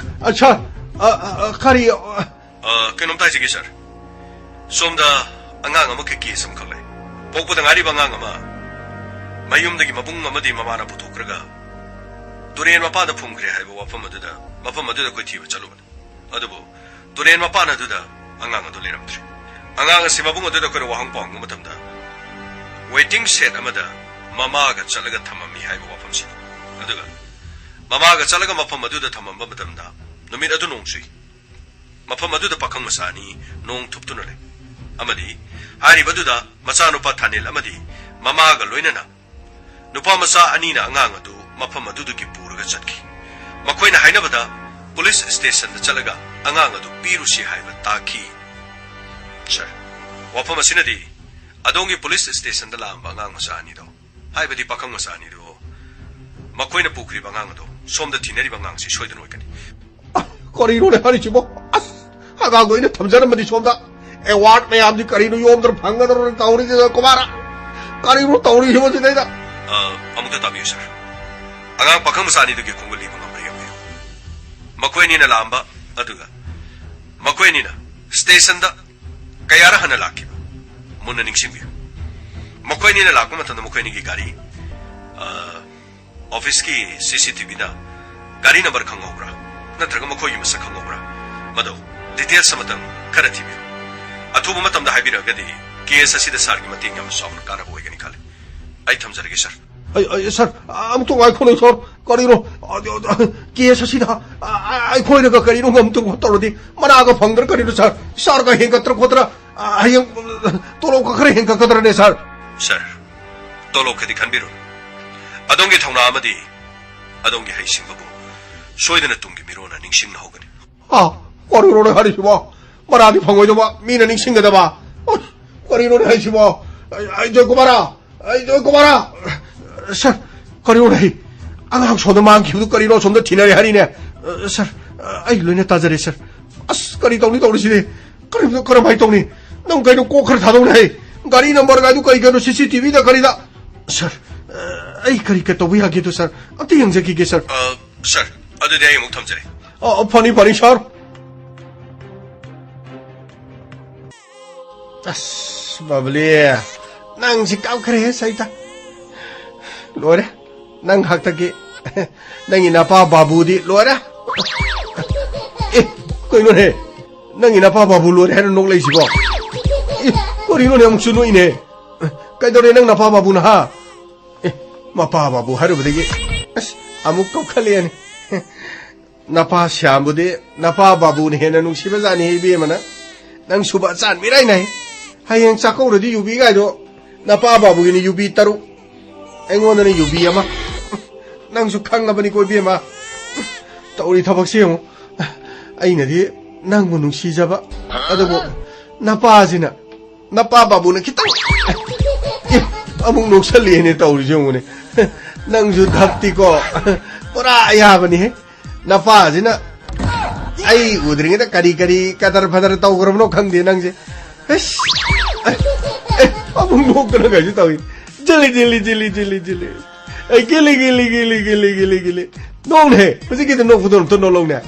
ꯑ, ꯁꯥꯔ, ꯑ, ꯑ, ꯑ, ꯀꯔꯤ, ꯑ, ꯑ, ꯀꯩꯅꯣꯝꯇ ꯍꯥꯏꯖꯒꯦ, ꯁꯥꯔ꯫ ꯁꯣꯝꯗ ꯑꯉꯥꯡ ꯑꯃꯈꯛꯀꯤ ꯀꯦꯁ ꯑꯃꯈꯛ ꯂꯩ꯫ ꯄꯣꯛꯄꯗ ꯉꯥꯏꯔꯤꯕ ꯑꯉꯥꯡ ꯑꯃ ꯃꯌꯨꯝꯗꯒꯤ ꯃꯕꯨꯡ ꯑꯃꯗꯤ ꯃꯃꯥꯅ ꯄꯨꯊꯣꯛꯈ꯭ꯔꯒ ꯇꯨꯔꯦꯟ ꯃꯄꯥꯟꯗ ꯐꯨꯝꯈ꯭ꯔꯦ ꯍꯥꯏꯕ ꯋꯥꯐꯝ ꯑꯗꯨꯗ, ꯃꯐꯝ ꯑꯗꯨꯗ ꯑꯩꯈꯣꯏ ꯊꯤꯕ ꯆꯠꯂꯨꯕꯅꯤ꯫ ꯑꯗꯨꯕꯨ ꯇꯨꯔꯦꯟ ꯃꯄꯥꯟ ꯑꯗꯨꯗ ꯑꯉꯥꯡ ꯑꯗꯨ ꯂꯩꯔꯝꯗ꯭ꯔꯦ꯫ ꯑꯉꯥꯡ ꯑꯁꯤ ꯃꯕꯨꯡ ꯑꯗꯨꯗ ꯑꯩꯈꯣꯏꯅ ꯋꯥꯍꯪ ꯄꯥꯎ ꯍꯪꯕ ꯃꯇꯝꯗ, waiting shed ꯑꯃꯗ ꯃꯃꯥꯒ ꯆꯠꯂꯒ ꯊꯝꯃꯝꯃꯤ ꯍꯥꯏꯕ ꯋꯥꯐꯝꯁꯤꯅꯤ꯫ ꯑꯗꯨꯒ ꯃꯃꯥꯒ ꯆꯠꯂꯒ ꯃꯐꯝ ꯑꯗꯨꯗ ꯊꯝꯃꯝꯕ ꯃꯇꯝꯗ, ꯅꯨꯃꯤꯠ ꯑꯗꯨ ꯅꯣꯡ ꯆꯨꯏ꯫ ꯃꯐꯝ ꯑꯗꯨꯗ ꯄꯥꯈꯪ ꯃꯆꯥ ꯑꯅꯤ ꯅꯣꯡ ꯊꯨꯞꯇꯨꯅ ꯂꯩ꯫ ꯑꯃꯗꯤ ꯍꯥꯏꯔꯤꯕꯗꯨꯗ ꯃꯆꯥꯅꯨꯄꯥ ꯊꯥꯅꯤꯜ ꯑꯃꯗꯤ ꯃꯃꯥꯒ ꯂꯣꯏꯅꯅ ꯅꯨꯄꯥ ꯃꯆꯥ ꯑꯅꯤꯅ ꯑꯉꯥꯡ ꯑꯗꯨ ꯃꯐꯝ ꯑꯗꯨꯗꯒꯤ ꯄꯨꯔꯒ ꯆꯠꯈꯤ꯫ ꯃꯈꯣꯏꯅ ꯍꯥꯏꯅꯕꯗ, ꯄꯨꯂꯤꯁ ꯁ꯭ꯇꯦꯁꯟꯗ ꯆꯠꯂꯒ ꯑꯉꯥꯡ ꯑꯗꯨ ꯄꯤꯔꯨꯁꯤ ꯍꯥꯏꯕ ꯇꯥꯈꯤ꯫ ꯁꯥꯔ, ꯋꯥꯐꯝ ꯑꯁꯤꯅꯗꯤ ꯑꯗꯣꯝꯒꯤ ꯄꯨꯂꯤꯁ ꯁ꯭ꯇꯦꯁꯟꯗ ꯂꯥꯛꯑꯝꯕ ꯑꯉꯥꯡ ꯃꯆꯥ ꯑꯅꯤꯗꯣ, ꯍꯥꯏꯕꯗꯤ ꯄꯥꯈꯪ ꯃꯆꯥ ꯑꯅꯤꯗꯣ, ꯃꯈꯣꯏꯅ ꯄꯨꯈ꯭ꯔꯤꯕ ꯑꯉꯥꯡ ꯑꯗꯣ ꯁꯣꯝꯗ ꯊꯤꯅꯔꯤꯕ ꯑꯉꯥꯡꯁꯤ ꯁꯣꯏꯗꯅ ꯑꯣꯏꯒꯅꯤ꯫ ꯀꯔꯤꯅꯣꯅꯦ ꯍꯥꯏꯔꯤꯁꯤꯕꯣ? ꯑꯁ, ꯑꯉꯥꯡꯗꯣ ꯑꯩꯅ ꯊꯝꯖꯔꯝꯕꯗꯤ ꯁꯣꯝꯗ ꯑꯦꯋꯥꯔꯗ ꯃꯌꯥꯝꯗꯤ ꯀꯔꯤꯅꯣ ꯌꯣꯝꯗꯅ ꯐꯪꯒꯗ꯭ꯔꯣ ꯇꯧꯔꯤꯁꯤꯗ, ꯀꯨꯃꯥꯔ? ꯀꯔꯤꯅꯣ ꯇꯧꯔꯤꯁꯤꯕꯣ ꯁꯤꯗꯩꯗ? ꯑ, ꯑꯃꯨꯛꯇ ꯇꯥꯕꯤꯌꯨ, ꯁꯥꯔ꯫ ꯑꯉꯥꯡ ꯄꯥꯈꯪ ꯃꯆꯥ ꯑꯅꯤꯗꯨꯒꯤ ꯈꯣꯡꯒꯨꯜ ꯂꯤꯕ ꯉꯝꯕ꯭ꯔꯥ ꯌꯦꯡꯕꯤꯌꯨ꯫ ꯃꯈꯣꯏ ꯑꯅꯤꯅ ꯂꯥꯛꯑꯝꯕ, ꯑꯗꯨꯒ ꯃꯈꯣꯏ ꯑꯅꯤꯅ ꯁ꯭ꯇꯦꯁꯟꯗ ꯀꯌꯥꯔ ꯍꯟꯅ ꯂꯥꯛꯈꯤꯕ, ꯃꯨꯟꯅ ꯅꯤꯡꯁꯤꯡꯕꯤꯌꯨ꯫ ꯃꯈꯣꯏ ꯑꯅꯤꯅ ꯂꯥꯛꯄ ꯃꯇꯝꯗ ꯃꯈꯣꯏ ꯑꯅꯤꯒꯤ ꯒꯥꯔꯤ, ꯑ, ꯑꯣꯐꯤꯁꯀꯤ ꯁꯤ ꯁꯤ ꯇꯤ ꯚꯤꯗ ꯒꯥꯔꯤ ꯅꯝꯕꯔ ꯈꯪꯍꯧꯕ꯭ꯔꯥ? ꯅꯠꯇ꯭ꯔꯒ ꯃꯈꯣꯏꯒꯤ ꯃꯁꯛ ꯈꯪꯍꯧꯕ꯭ꯔꯥ? ꯃꯗꯨ ꯗꯤꯇꯦꯜꯁ ꯑꯃꯇꯪ ꯈꯔ ꯊꯤꯕꯤꯌꯨ꯫ ꯑꯊꯨꯕ ꯃꯇꯝꯗ ꯍꯥꯏꯕꯤꯔꯛꯑꯒꯗꯤ ꯀꯦꯁ ꯑꯁꯤꯗ ꯁꯥꯔꯒꯤ ꯃꯇꯦꯡ ꯌꯥꯝꯅ ꯆꯥꯎꯅ ꯀꯥꯟꯅꯕ ꯑꯣꯏꯒꯅꯤ ꯈꯜꯂꯤ꯫ ꯑꯩ ꯊꯝꯖꯔꯒꯦ, ꯁꯥꯔ꯫ ꯑꯩ, ꯑꯩ, ꯁꯥꯔ, ꯑꯃꯨꯛꯇꯪ ꯉꯥꯏꯈꯣꯅꯦ, ꯁꯥꯔ꯫ ꯀꯔꯤꯅꯣ? ꯑ, ꯑ, ꯑ, ꯀꯦꯁ ꯑꯁꯤꯗ, ꯑ, ꯑ, ꯑꯩꯈꯣꯏꯅꯒ ꯀꯔꯤꯅꯣ ꯉꯝꯇꯪ ꯇꯧꯔꯗꯤ ꯃꯅꯥꯒ ꯐꯪꯗ꯭ꯔꯥ ꯀꯔꯤꯅꯣ, ꯁꯥꯔ? ꯁꯥꯔꯒ ꯍꯦꯟꯒꯠꯇ꯭ꯔꯥ ꯈꯣꯠꯇ꯭ꯔꯥ? ꯑ, ꯍꯌꯦꯡ, ꯑ, ꯇꯣꯂꯣꯞꯀ ꯈꯔ ꯍꯦꯟꯒꯠꯀꯗ꯭ꯔꯅꯦ, ꯁꯥꯔ? ꯁꯥꯔ, ꯇꯣꯂꯣꯞꯀꯤꯗꯤ ꯈꯟꯕꯤꯔꯨꯅꯨ꯫ ꯑꯗꯣꯝꯒꯤ ꯊꯧꯅꯥ ꯑꯃꯗꯤ ꯑꯗꯣꯝꯒꯤ ꯍꯩꯁꯤꯡꯕꯕꯨ ꯁꯣꯏꯗꯅ ꯇꯨꯡꯒꯤ ꯃꯤꯔꯣꯟꯅ ꯅꯤꯡꯁꯤꯡꯅꯍꯧꯒꯅꯤ꯫ ꯑ, ꯀꯔꯤꯅꯣꯅꯦ ꯍꯥꯏꯔꯤꯁꯤꯕꯣ? ꯃꯔꯥꯗꯤ ꯐꯪꯉꯣꯏꯗꯕ, ꯃꯤꯅ ꯅꯤꯡꯁꯤꯡꯒꯗꯕ꯫ ꯑꯁ, ꯀꯔꯤꯅꯣꯅꯦ ꯍꯥꯏꯁꯤꯕꯣ? ꯑꯩ, ꯑꯩ, ꯖꯣꯏꯀꯨꯃꯥꯔ! ꯑꯩ, ꯖꯣꯏꯀꯨꯃꯥꯔ! ꯁꯥꯔ, ꯀꯔꯤꯅꯣꯅꯦ ꯍꯥꯏ? ꯑꯉꯥꯡ ꯁꯣꯝꯗ ꯃꯥꯡꯈꯤꯕꯗꯨ ꯀꯔꯤꯅꯣ ꯁꯣꯝꯗ ꯊꯤꯅꯔꯦ ꯍꯥꯏꯔꯤꯅꯦ꯫ ꯑ, ꯁꯥꯔ, ꯑ, ꯑꯩ ꯂꯣꯏꯅ ꯇꯥꯖꯔꯦ, ꯁꯥꯔ꯫ ꯑꯁ, ꯀꯔꯤ ꯇꯧꯅꯤ ꯇꯧꯔꯤꯁꯤꯗꯤ? ꯀꯔꯤꯅꯣ, ꯀꯔꯝꯍꯥꯏꯅ ꯇꯧꯅꯤ? ꯅꯪ ꯀꯩꯅꯣ ꯀꯣꯛ ꯈꯔ ꯊꯥꯗꯧꯅꯦ ꯍꯥꯏ꯫ ꯒꯥꯔꯤ ꯅꯝꯕꯔꯒꯥꯏꯗꯨ ꯀꯔꯤ ꯀꯩꯅꯣ ꯁꯤ ꯁꯤ ꯇꯤ ꯚꯤꯗ ꯀꯔꯤꯗ? ꯁꯥꯔ, ꯑ, ꯑꯩ ꯀꯔꯤ ꯀꯩ ꯇꯧꯕ ꯌꯥꯒꯦꯗꯣ, ꯁꯥꯔ? ꯑꯝꯇ ꯌꯦꯡꯖꯈꯤꯒꯦ, ꯁꯥꯔ꯫ ꯑ, ꯁꯥꯔ, ꯑꯗꯨꯗꯤ ꯑꯩ ꯑꯃꯨꯛ ꯊꯝꯖꯔꯦ꯫ ꯑ, ꯐꯅꯤ, ꯐꯅꯤ, ꯁꯥꯔ꯫ ꯑꯁ, ꯕꯕꯂꯤ, ꯅꯪꯁꯤ ꯀꯥꯞꯈ꯭ꯔꯦꯍꯦ, ꯁꯩꯇ꯫ ꯂꯣꯏꯔꯦ꯫ ꯅꯪ ꯍꯥꯛꯇꯛꯀꯤ, ꯅꯪꯒꯤ ꯅꯄꯥ ꯕꯥꯕꯨꯗꯤ ꯂꯣꯏꯔꯦ꯫ ꯑꯦ, ꯀꯩꯅꯣꯅꯦ? ꯅꯪꯒꯤ ꯅꯄꯥ ꯕꯥꯕꯨ ꯂꯣꯏꯔꯦ ꯍꯥꯏꯔ ꯅꯣꯛꯂꯛꯏꯁꯤꯕꯣ? ꯏ, ꯀꯔꯤꯅꯣꯅꯦ ꯑꯃꯨꯛꯁꯨ ꯅꯣꯛꯏꯅꯦ? ꯀꯩꯗꯧꯔꯦ ꯅꯪ ꯅꯄꯥ ꯕꯥꯕꯨꯅ, ꯍꯥ? ꯑꯦ, ꯃꯄꯥ ꯕꯥꯕꯨ ꯍꯥꯏꯔꯨꯕꯗꯒꯤ ꯑꯁ, ꯑꯃꯨꯛ ꯀꯧꯈꯠꯂꯛꯑꯦꯅꯦ꯫ ꯅꯄꯥ ꯁ꯭ꯌꯥꯝꯕꯨꯗꯤ ꯅꯄꯥ ꯕꯥꯕꯨꯅ ꯍꯦꯟꯅ ꯅꯨꯡꯁꯤꯕꯖꯥꯠꯅꯤ ꯏꯕꯦꯝꯃꯅ꯫ ꯅꯪ ꯁꯨꯕ ꯑꯆꯥꯟ ꯃꯤꯔꯥꯏꯅꯩ꯫ ꯍꯌꯦꯡ ꯆꯥꯛꯀꯧꯔꯗꯤ ꯌꯨꯕꯤꯒꯥꯏꯗꯣ ꯅꯄꯥ ꯕꯥꯕꯨꯒꯤꯅꯤ ꯌꯨꯕꯤ ꯇꯔꯨꯛ, ꯑꯩꯉꯣꯟꯗꯅ ꯌꯨꯕꯤ ꯑꯃ꯫ ꯅꯪꯁꯨ ꯈꯪꯉꯕꯅꯤꯀꯣ ꯏꯕꯦꯝꯃ꯫ ꯇꯧꯔꯤ ꯊꯕꯛꯁꯤ ꯌꯦꯡꯉꯨ꯫ ꯑꯩꯅꯗꯤ ꯅꯪꯕꯨ ꯅꯨꯡꯁꯤꯖꯕ, ꯑꯗꯨꯕꯨ ꯅꯄꯥꯁꯤꯅ, ꯅꯄꯥ ꯕꯥꯕꯨꯅ ꯈꯤꯇꯪ, ꯑꯦ, ꯑꯃꯨꯛ ꯅꯣꯛꯁꯜꯂꯤꯅꯦ ꯇꯧꯔꯤꯁꯦ ꯌꯦꯡꯉꯨꯅꯦ꯫ ꯅꯪꯁꯨ ꯙꯞꯇꯤꯀꯣ, ꯄꯨꯔꯥ ꯑꯌꯥꯕꯅꯤꯍꯦ꯫ ꯅꯄꯥꯁꯤꯅ ꯑꯩ ꯎꯗ꯭ꯔꯤꯉꯩꯗ ꯀꯔꯤ ꯀꯔꯤ ꯀꯗꯔ ꯐꯗꯔ ꯇꯧꯈ꯭ꯔꯕꯅꯣ ꯈꯪꯗꯦ ꯅꯪꯁꯦ꯫ ꯑꯁ! ꯑꯦ, ꯑꯦ, ꯑꯃꯨꯛ ꯅꯣꯛꯇꯅ ꯀꯩꯁꯨ ꯇꯧꯏ꯫ Jelly, jelly, jelly, jelly, jelly. ꯑꯦ, ꯒꯤꯂꯤ, ꯒꯤꯂꯤ, ꯒꯤꯂꯤ, ꯒꯤꯂꯤ, ꯒꯤꯂꯤ, ꯒꯤꯂꯤ꯫ ꯅꯣꯛꯅꯦ꯫ ꯍꯧꯖꯤꯛꯀꯤꯗꯣ ꯅꯣꯛꯄꯗꯣ ꯑꯝꯇ ꯅꯣꯛꯂꯧꯅꯦ꯫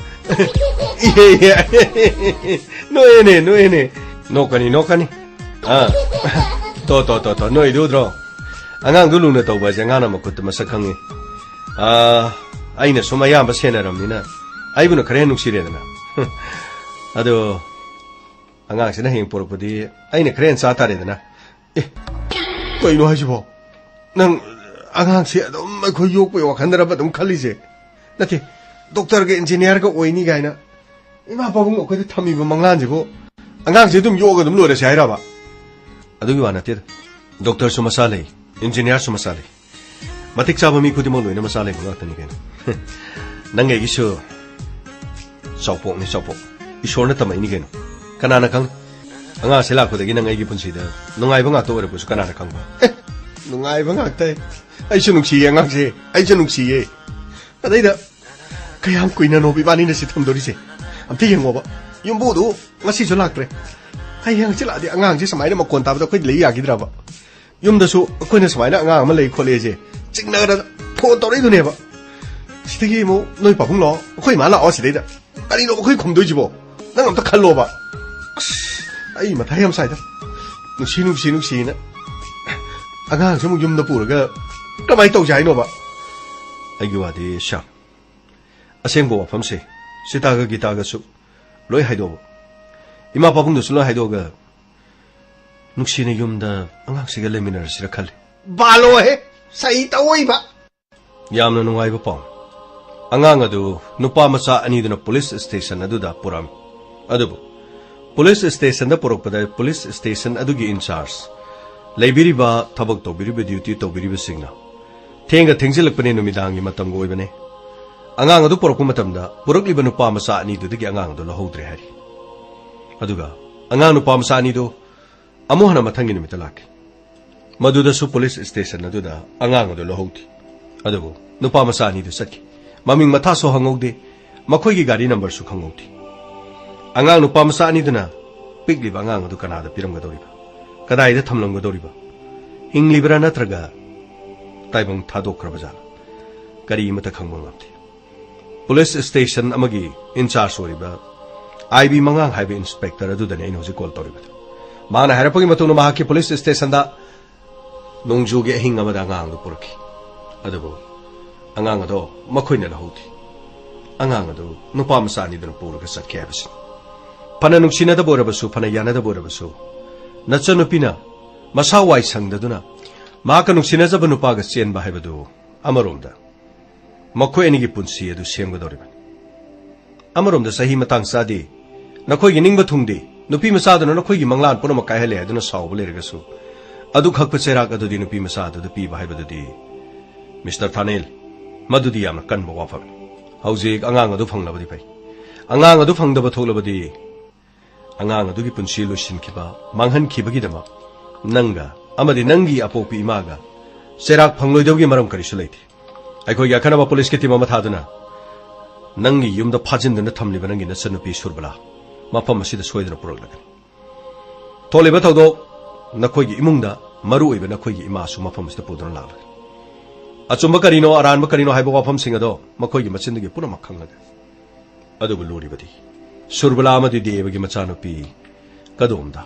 ꯏꯍꯦ, ꯏꯍꯦ꯫ ꯅꯣꯛꯑꯦꯅꯦ, ꯅꯣꯛꯑꯦꯅꯦ꯫ ꯅꯣꯛꯀꯅꯤ, ꯅꯣꯛꯀꯅꯤ꯫ ꯑꯥ꯫ ꯇꯣ, ꯇꯣ, ꯇꯣ, ꯇꯣ, ꯅꯣꯛꯏꯗꯨ ꯎꯗ꯭ꯔꯣ? ꯑꯉꯥꯡꯗꯨ ꯂꯨꯅ ꯇꯧꯕ ꯍꯥꯏꯁꯦ ꯑꯉꯥꯡꯅ ꯃꯈꯨꯠꯇ ꯃꯁꯛ ꯈꯪꯉꯤ꯫ ꯑꯥ, ꯑꯩꯅ ꯁꯨꯝ ꯑꯌꯥꯝꯕ ꯁꯦꯟꯅꯔꯕꯅꯤꯅ ꯑꯩꯕꯨꯅ ꯈꯔ ꯍꯦꯟꯅ ꯅꯨꯡꯁꯤꯔꯦꯗꯅ꯫ ꯑꯗꯣ ꯑꯉꯥꯡꯁꯤꯅ ꯍꯌꯦꯡ ꯄꯣꯔꯛꯄꯗꯤ ꯑꯩꯅ ꯈꯔ ꯍꯦꯟꯅ ꯆꯥ ꯇꯥꯔꯦꯗꯅ꯫ ꯑꯦ, ꯀꯩꯅꯣ ꯍꯥꯏꯁꯤꯕꯣ? ꯅꯪ ꯑꯉꯥꯡꯁꯦ ꯑꯗꯨꯝ ꯑꯩꯈꯣꯏ ꯌꯣꯛꯄꯒꯤ ꯋꯥꯈꯜꯗꯔꯕ ꯑꯗꯨꯝ ꯈꯜꯂꯤꯁꯦ? ꯅꯠꯇꯦ, ꯗꯣꯛꯇꯔꯒ ꯏꯟꯖꯤꯅꯤꯌꯥꯔꯒ ꯑꯣꯏꯅꯤ ꯀꯥꯏꯅ ꯏꯃꯥ ꯄꯥꯕꯨꯡ ꯑꯩꯈꯣꯏꯗ ꯊꯝꯃꯤꯕ ꯃꯪꯂꯥꯟꯁꯤꯕꯨ ꯑꯉꯥꯡꯁꯦ ꯑꯗꯨꯝ ꯌꯣꯛꯑꯒ ꯑꯗꯨꯝ ꯂꯣꯏꯔꯁꯦ ꯍꯥꯏꯔꯕ? ꯑꯗꯨꯒꯤ ꯋꯥ ꯅꯠꯇꯦꯗ꯫ ꯗꯣꯛꯇꯔꯁꯨ ꯃꯆꯥ ꯂꯩ, ꯏꯟꯖꯤꯅꯤꯌꯥꯔꯁꯨ ꯃꯆꯥ ꯂꯩ꯫ ꯃꯇꯤꯛ ꯆꯥꯕ ꯃꯤ ꯈꯨꯗꯤꯡꯃꯛ ꯂꯣꯏꯅ ꯃꯆꯥ ꯂꯩꯕ ꯉꯥꯛꯇꯅꯤ ꯀꯩꯅꯣ꯫ ꯅꯪ ꯑꯩꯒꯤꯁꯨ ꯆꯥꯎꯄꯣꯛꯅꯤ, ꯆꯥꯎꯄꯣꯛ꯫ ꯏꯁꯣꯔꯅ ꯇꯝꯃꯛꯏꯅꯤ ꯀꯩꯅꯣ꯫ ꯀꯅꯥꯅ ꯈꯪ? ꯑꯉꯥꯡꯁꯦ ꯂꯥꯛꯄꯗꯒꯤ ꯅꯪ ꯑꯩꯒꯤ ꯄꯨꯟꯁꯤꯗ ꯅꯨꯡꯉꯥꯏꯕ ꯉꯥꯛꯇ ꯑꯣꯏꯔꯛꯄꯁꯨ ꯀꯅꯥꯅ ꯈꯪꯕ? ꯑꯦ, ꯅꯨꯡꯉꯥꯏꯕ ꯉꯥꯛꯇ꯫ ꯑꯩꯁꯨ ꯅꯨꯡꯁꯤꯌꯦ ꯑꯉꯥꯡꯁꯦ, ꯑꯩꯁꯨ ꯅꯨꯡꯁꯤꯌꯦ꯫ ꯑꯗꯩꯗ ꯀꯌꯥꯝ ꯀꯨꯏꯅꯅꯣꯕ ꯏꯕꯥꯅꯤꯅ ꯁꯤ ꯊꯝꯗꯣꯔꯤꯁꯦ? ꯑꯝꯇ ꯌꯦꯡꯉꯣꯕ꯫ ꯌꯨꯝꯕꯨꯗꯨ ꯉꯁꯤꯁꯨ ꯂꯥꯛꯇ꯭ꯔꯦ꯫ ꯍꯌꯦꯡ ꯍꯪꯆꯤꯠ ꯂꯥꯛꯑꯗꯤ ꯑꯉꯥꯡꯁꯦ ꯁꯨꯃꯥꯏꯅ ꯃꯀꯣꯟ ꯇꯥꯕꯗ ꯑꯩꯈꯣꯏ ꯂꯩ ꯌꯥꯈꯤꯗ꯭ꯔꯕ? ꯌꯨꯝꯗꯁꯨ ꯑꯩꯈꯣꯏꯅ ꯁꯨꯃꯥꯏꯅ ꯑꯉꯥꯡ ꯑꯃ ꯂꯩ ꯈꯣꯠꯂꯦꯁꯦ ꯆꯤꯡꯅꯗꯅ ꯐꯣꯟ ꯇꯧꯔꯛꯏꯗꯨꯅꯦꯕ꯫ ꯁꯤꯗꯒꯤ ꯑꯃꯨꯛ ꯅꯣꯏ ꯄꯥꯕꯨꯡ ꯂꯥꯛꯑꯣ, ꯑꯩꯈꯣꯏ ꯏꯃꯥ ꯂꯥꯛꯑꯣ ꯁꯤꯗꯩꯗ꯫ ꯀꯔꯤꯅꯣ ꯑꯩꯈꯣꯏ ꯈꯨꯝꯗꯣꯏꯁꯤꯕꯣ? ꯅꯪ ꯑꯝꯇ ꯈꯜꯂꯣꯕ꯫ ꯑꯁ, ꯑꯩ ꯃꯊꯥ ꯌꯥꯝ ꯁꯥꯏꯗ꯫ ꯅꯨꯡꯁꯤ, ꯅꯨꯡꯁꯤ, ꯅꯨꯡꯁꯤꯅ꯫ ꯑꯉꯥꯡꯁꯦ ꯑꯃꯨꯛ ꯌꯨꯝꯗ ꯄꯨꯔꯒ ꯀꯃꯥꯏꯅ ꯇꯧꯁꯦ ꯍꯥꯏꯅꯣꯕ? ꯑꯩꯒꯤ ꯋꯥꯗꯤ ꯁꯥ, ꯑꯁꯦꯡꯕ ꯋꯥꯐꯝꯁꯦ ꯁꯤꯇꯥꯒ ꯒꯤꯇꯥꯒꯁꯨ ꯂꯣꯏ ꯍꯥꯏꯗꯣꯛꯑꯕ꯫ ꯏꯃꯥ ꯄꯥꯕꯨꯡꯗꯁꯨ ꯂꯣꯏ ꯍꯥꯏꯗꯣꯛꯑꯒ ꯅꯨꯡꯁꯤꯅ ꯌꯨꯝꯗ ꯑꯉꯥꯡꯁꯤꯒ ꯂꯩꯃꯤꯟꯅꯔꯁꯤꯔ ꯈꯜꯂꯤ꯫ ꯕꯥꯂꯣꯍꯦ, ꯁꯩ ꯇꯧꯏꯕ꯫ ꯌꯥꯝꯅ ꯅꯨꯡꯉꯥꯏꯕ ꯄꯥꯎ꯫ ꯑꯉꯥꯡ ꯑꯗꯨ ꯅꯨꯄꯥ ꯃꯆꯥ ꯑꯅꯤꯗꯨꯅ ꯄꯨꯂꯤꯁ ꯁ꯭ꯇꯦꯁꯟ ꯑꯗꯨꯗ ꯄꯨꯔꯛꯑꯝꯃꯤ꯫ ꯑꯗꯨꯕꯨ ꯄꯨꯂꯤꯁ ꯁ꯭ꯇꯦꯁꯟꯗ ꯄꯨꯔꯛꯄꯗ ꯄꯨꯂꯤꯁ ꯁ꯭ꯇꯦꯁꯟ ꯑꯗꯨꯒꯤ ꯏꯟꯆꯥꯔꯖ, ꯂꯩꯕꯤꯔꯤꯕ ꯊꯕꯛ ꯇꯧꯕꯤꯔꯤꯕ, ꯗ꯭ꯌꯨꯇꯤ ꯇꯧꯕꯤꯔꯤꯕꯁꯤꯡꯅ ꯊꯦꯡꯒ ꯊꯦꯡꯖꯤꯜꯂꯛꯄꯅꯦ, ꯅꯨꯃꯤꯗꯥꯡꯒꯤ ꯃꯇꯝꯒ ꯑꯣꯏꯕꯅꯦ, ꯑꯉꯥꯡ ꯑꯗꯨ ꯄꯨꯔꯛꯄ ꯃꯇꯝꯗ ꯄꯨꯔꯛꯂꯤꯕ ꯅꯨꯄꯥ ꯃꯆꯥ ꯑꯅꯤꯗꯨꯗꯒꯤ ꯑꯉꯥꯡ ꯑꯗꯨ ꯂꯧꯍꯧꯗ꯭ꯔꯦ ꯍꯥꯏꯔꯤ꯫ ꯑꯗꯨꯒ ꯑꯉꯥꯡ ꯅꯨꯄꯥ ꯃꯆꯥ ꯑꯅꯤꯗꯨ ꯑꯃꯨꯛ ꯍꯟꯅ ꯃꯊꯪꯒꯤ ꯅꯨꯃꯤꯠꯇ ꯂꯥꯛꯈꯤ꯫ ꯃꯗꯨꯗꯁꯨ ꯄꯨꯂꯤꯁ ꯁ꯭ꯇꯦꯁꯟ ꯑꯗꯨꯗ ꯑꯉꯥꯡ ꯑꯗꯨ ꯂꯧꯍꯧꯗꯦ꯫ ꯑꯗꯨꯕꯨ ꯅꯨꯄꯥ ꯃꯆꯥ ꯑꯅꯤꯗꯨ ꯆꯠꯈꯤ꯫ ꯃꯃꯤꯡ ꯃꯊꯥꯁꯨ ꯍꯪꯍꯧꯗꯦ, ꯃꯈꯣꯏꯒꯤ ꯒꯥꯔꯤ ꯅꯝꯕꯔꯁꯨ ꯈꯪꯍꯧꯗꯦ꯫ ꯑꯉꯥꯡ ꯅꯨꯄꯥ ꯃꯆꯥ ꯑꯅꯤꯗꯨꯅ ꯄꯤꯛꯂꯤꯕ ꯑꯉꯥꯡ ꯑꯗꯨ ꯀꯅꯥꯗ ꯄꯤꯔꯝꯒꯗꯧꯔꯤꯕ? ꯀꯗꯥꯏꯗ ꯊꯝꯂꯝꯒꯗꯧꯔꯤꯕ? ꯍꯤꯡꯂꯤꯕ꯭ꯔꯥ ꯅꯠꯇ꯭ꯔꯒ ꯇꯥꯏꯕꯪ ꯊꯥꯗꯣꯛꯈ꯭ꯔꯕ ꯖꯥꯠꯂꯥ? ꯀꯔꯤ ꯑꯃꯠꯇ ꯈꯪꯕ ꯉꯝꯗꯦ꯫ ꯄꯨꯂꯤꯁ ꯁ꯭ꯇꯦꯁꯟ ꯑꯃꯒꯤ ꯏꯟꯆꯥꯔꯖ ꯑꯣꯏꯔꯤꯕ ꯑꯥꯏ ꯕꯤ ꯃꯉꯥꯡ ꯍꯥꯏꯕ ꯏꯟꯁꯄꯦꯛꯇꯔ ꯑꯗꯨꯗꯅꯤ ꯑꯩꯅ ꯍꯧꯖꯤꯛ ꯀꯣꯜ ꯇꯧꯔꯤꯕꯗꯨ꯫ ꯃꯥꯅ ꯍꯥꯏꯔꯛꯄꯒꯤ ꯃꯇꯨꯡꯗ ꯃꯍꯥꯛꯀꯤ ꯄꯨꯂꯤꯁ ꯁ꯭ꯇꯦꯁꯟꯗ ꯅꯣꯡꯖꯨꯒꯤ ꯑꯍꯤꯡ ꯑꯃꯗ ꯑꯉꯥꯡꯗꯨ ꯄꯨꯔꯛꯈꯤ꯫ ꯑꯗꯨꯕꯨ ꯑꯉꯥꯡ ꯑꯗꯣ ꯃꯈꯣꯏꯅ ꯂꯧꯍꯧꯗꯦ꯫ ꯑꯉꯥꯡ ꯑꯗꯨ ꯅꯨꯄꯥ ꯃꯆꯥ ꯑꯅꯤꯗꯨꯅ ꯄꯨꯔꯒ ꯆꯠꯈꯤ ꯍꯥꯏꯕꯁꯤꯅꯤ꯫ ꯐꯅ ꯅꯨꯡꯁꯤꯅꯗꯕ ꯑꯣꯏꯔꯕꯁꯨ, ꯐꯅ ꯌꯥꯅꯗꯕ ꯑꯣꯏꯔꯕꯁꯨ, ꯅꯆꯟꯅꯨꯄꯤꯅ ꯃꯁꯥ ꯋꯥꯏ ꯁꯪꯗꯗꯨꯅ ꯃꯍꯥꯛꯀ ꯅꯨꯡꯁꯤꯅꯖꯕ ꯅꯨꯄꯥꯒ ꯆꯦꯟꯕ ꯍꯥꯏꯕꯗꯨ ꯑꯃꯔꯣꯝꯗ ꯃꯈꯣꯏ ꯑꯅꯤꯒꯤ ꯄꯨꯟꯁꯤ ꯑꯗꯨ ꯁꯦꯝꯒꯗꯧꯔꯤꯕꯅꯤ꯫ ꯑꯃꯔꯣꯝꯗ ꯆꯍꯤ ꯃꯇꯥꯡ ꯆꯥꯗꯦ, ꯅꯈꯣꯏꯒꯤ ꯅꯤꯡꯕ ꯊꯨꯡꯗꯦ, ꯅꯨꯄꯤ ꯃꯆꯥꯗꯨꯅ ꯅꯈꯣꯏꯒꯤ ꯃꯪꯂꯥꯟ ꯄꯨꯝꯅꯃꯛ ꯀꯥꯏꯍꯜꯂꯦ ꯍꯥꯏꯗꯨꯅ ꯁꯥꯎꯕ ꯂꯩꯔꯒꯁꯨ, ꯑꯗꯨ ꯈꯛꯄ ꯆꯩꯔꯥꯛ ꯑꯗꯨꯗꯤ ꯅꯨꯄꯤ ꯃꯆꯥꯗꯨꯗ ꯄꯤꯕ ꯍꯥꯏꯕꯗꯨꯗꯤ, ꯃꯤꯁꯇꯔ ꯊꯥꯅꯦꯜ, ꯃꯗꯨꯗꯤ ꯌꯥꯝꯅ ꯀꯟꯕ ꯋꯥꯐꯝꯅꯤ꯫ ꯍꯧꯖꯤꯛ ꯑꯉꯥꯡ ꯑꯗꯨ ꯐꯪꯂꯕꯗꯤ ꯐꯩ꯫ ꯑꯉꯥꯡ ꯑꯗꯨ ꯐꯪꯗꯕ ꯊꯣꯛꯂꯕꯗꯤ, ꯑꯉꯥꯡ ꯑꯗꯨꯒꯤ ꯄꯨꯟꯁꯤ ꯂꯣꯏꯁꯤꯟꯈꯤꯕ, ꯃꯥꯡꯍꯟꯈꯤꯕꯒꯤꯗꯃꯛ ꯅꯪꯒ ꯑꯃꯗꯤ ꯅꯪꯒꯤ ꯑꯄꯣꯛꯄꯤ ꯏꯃꯥꯒ ꯆꯩꯔꯥꯛ ꯐꯪꯂꯣꯏꯗꯕꯒꯤ ꯃꯔꯝ ꯀꯔꯤꯁꯨ ꯂꯩꯇꯦ꯫ ꯑꯩꯈꯣꯏꯒꯤ ꯑꯈꯟꯅꯕ ꯄꯨꯂꯤꯁꯀꯤ ꯇꯤꯝ ꯑꯃ ꯊꯥꯗꯨꯅ ꯅꯪꯒꯤ ꯌꯨꯝꯗ ꯐꯥꯖꯤꯟꯗꯨꯅ ꯊꯝꯂꯤꯕ ꯅꯪꯒꯤ ꯅꯆꯟꯅꯨꯄꯤ ꯁꯨꯔꯕꯂꯥ ꯃꯐꯝ ꯑꯁꯤꯗ ꯁꯣꯏꯗꯅ ꯄꯨꯔꯛꯂꯒꯅꯤ꯫ ꯊꯣꯛꯂꯤꯕ ꯊꯧꯗꯣꯛ ꯅꯈꯣꯏꯒꯤ ꯏꯃꯨꯡꯗ ꯃꯔꯨ ꯑꯣꯏꯕ ꯅꯈꯣꯏꯒꯤ ꯏꯃꯥꯁꯨ ꯃꯐꯝ ꯑꯁꯤꯗ ꯄꯨꯗꯨꯅ ꯂꯥꯛꯂꯒꯅꯤ꯫ ꯑꯆꯨꯝꯕ ꯀꯔꯤꯅꯣ, ꯑꯔꯥꯟꯕ ꯀꯔꯤꯅꯣ ꯍꯥꯏꯕ ꯋꯥꯐꯝꯁꯤꯡ ꯑꯗꯣ ꯃꯈꯣꯏꯒꯤ ꯃꯆꯤꯟꯗꯒꯤ ꯄꯨꯝꯅꯃꯛ ꯈꯪꯂꯒꯅꯤ꯫ ꯑꯗꯨꯕꯨ ꯂꯨꯔꯤꯕꯗꯤ, ꯁꯨꯔꯕꯂꯥ ꯑꯃꯗꯤ ꯗꯦꯕꯒꯤ ꯃꯆꯥꯅꯨꯄꯤ ꯀꯗꯣꯝꯗ?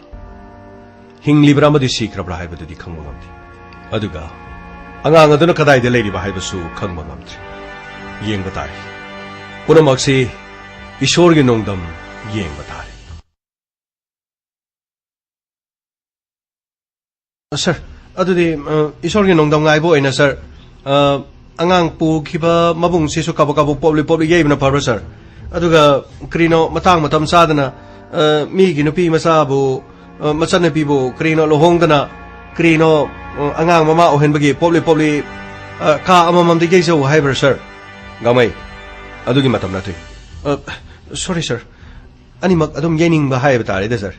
ꯍꯤꯡꯂꯤꯕ꯭ꯔꯥ ꯑꯃꯗꯤ ꯁꯤꯈ꯭ꯔꯕ꯭ꯔꯥ ꯍꯥꯏꯕꯗꯨꯗꯤ ꯈꯪꯕ ꯉꯝꯗꯦ꯫ ꯑꯗꯨꯒ ꯑꯉꯥꯡ ꯑꯗꯨꯅ ꯀꯗꯥꯏꯗ ꯂꯩꯔꯤꯕ ꯍꯥꯏꯕꯁꯨ ꯈꯪꯕ ꯉꯝꯗ꯭ꯔꯤ꯫ ꯌꯦꯡꯕ ꯇꯥꯔꯤ꯫ ꯄꯨꯝꯅꯃꯛꯁꯤ ꯏꯁꯣꯔꯒꯤ ꯅꯣꯡꯗꯝ, ꯌꯦꯡꯕ ꯇꯥꯔꯦ꯫ ꯁꯥꯔ, ꯑꯗꯨꯗꯤ, ꯑ, ꯏꯁꯣꯔꯒꯤ ꯅꯣꯡꯗꯝ ꯉꯥꯏꯕ ꯑꯣꯏꯅ, ꯁꯥꯔ, ꯑ, ꯑꯉꯥꯡ ꯄꯨꯈꯤꯕ ꯃꯕꯨꯡꯁꯤꯁꯨ ꯀꯕꯛ ꯀꯕꯛ ꯄꯣꯞꯂꯤ ꯄꯣꯞꯂꯤ ꯌꯩꯕꯅ ꯐꯕ꯭ꯔꯥ, ꯁꯥꯔ? ꯑꯗꯨꯒ ꯀꯔꯤꯅꯣ ꯃꯇꯥꯡ ꯃꯇꯝ ꯆꯥꯗꯅ, ꯑ, ꯃꯤꯒꯤ ꯅꯨꯄꯤ ꯃꯆꯥꯕꯨ, ꯑ, ꯃꯆꯟꯅꯨꯄꯤꯕꯨ ꯀꯔꯤꯅꯣ ꯂꯨꯍꯣꯡꯗꯅ ꯀꯔꯤꯅꯣ, ꯑ, ꯑꯉꯥꯡ ꯃꯃꯥ ꯑꯣꯏꯍꯟꯕꯒꯤ ꯄꯣꯞꯂꯤ ꯄꯣꯞꯂꯤ, ꯑ, ꯀꯥ ꯑꯃꯃꯝꯗ ꯌꯩꯖꯧ ꯍꯥꯏꯕ꯭ꯔꯥ, ꯁꯥꯔ? ꯒꯥꯡꯃꯩ, ꯑꯗꯨꯒꯤ ꯃꯇꯝ ꯅꯠꯇꯦ꯫ ꯑ, ꯁꯣꯔꯤ, ꯁꯥꯔ꯫ ꯑꯅꯤꯃꯛ ꯑꯗꯨꯝ ꯌꯩꯅꯤꯡꯕ ꯍꯥꯏꯕ ꯇꯥꯔꯦꯗ, ꯁꯥꯔ꯫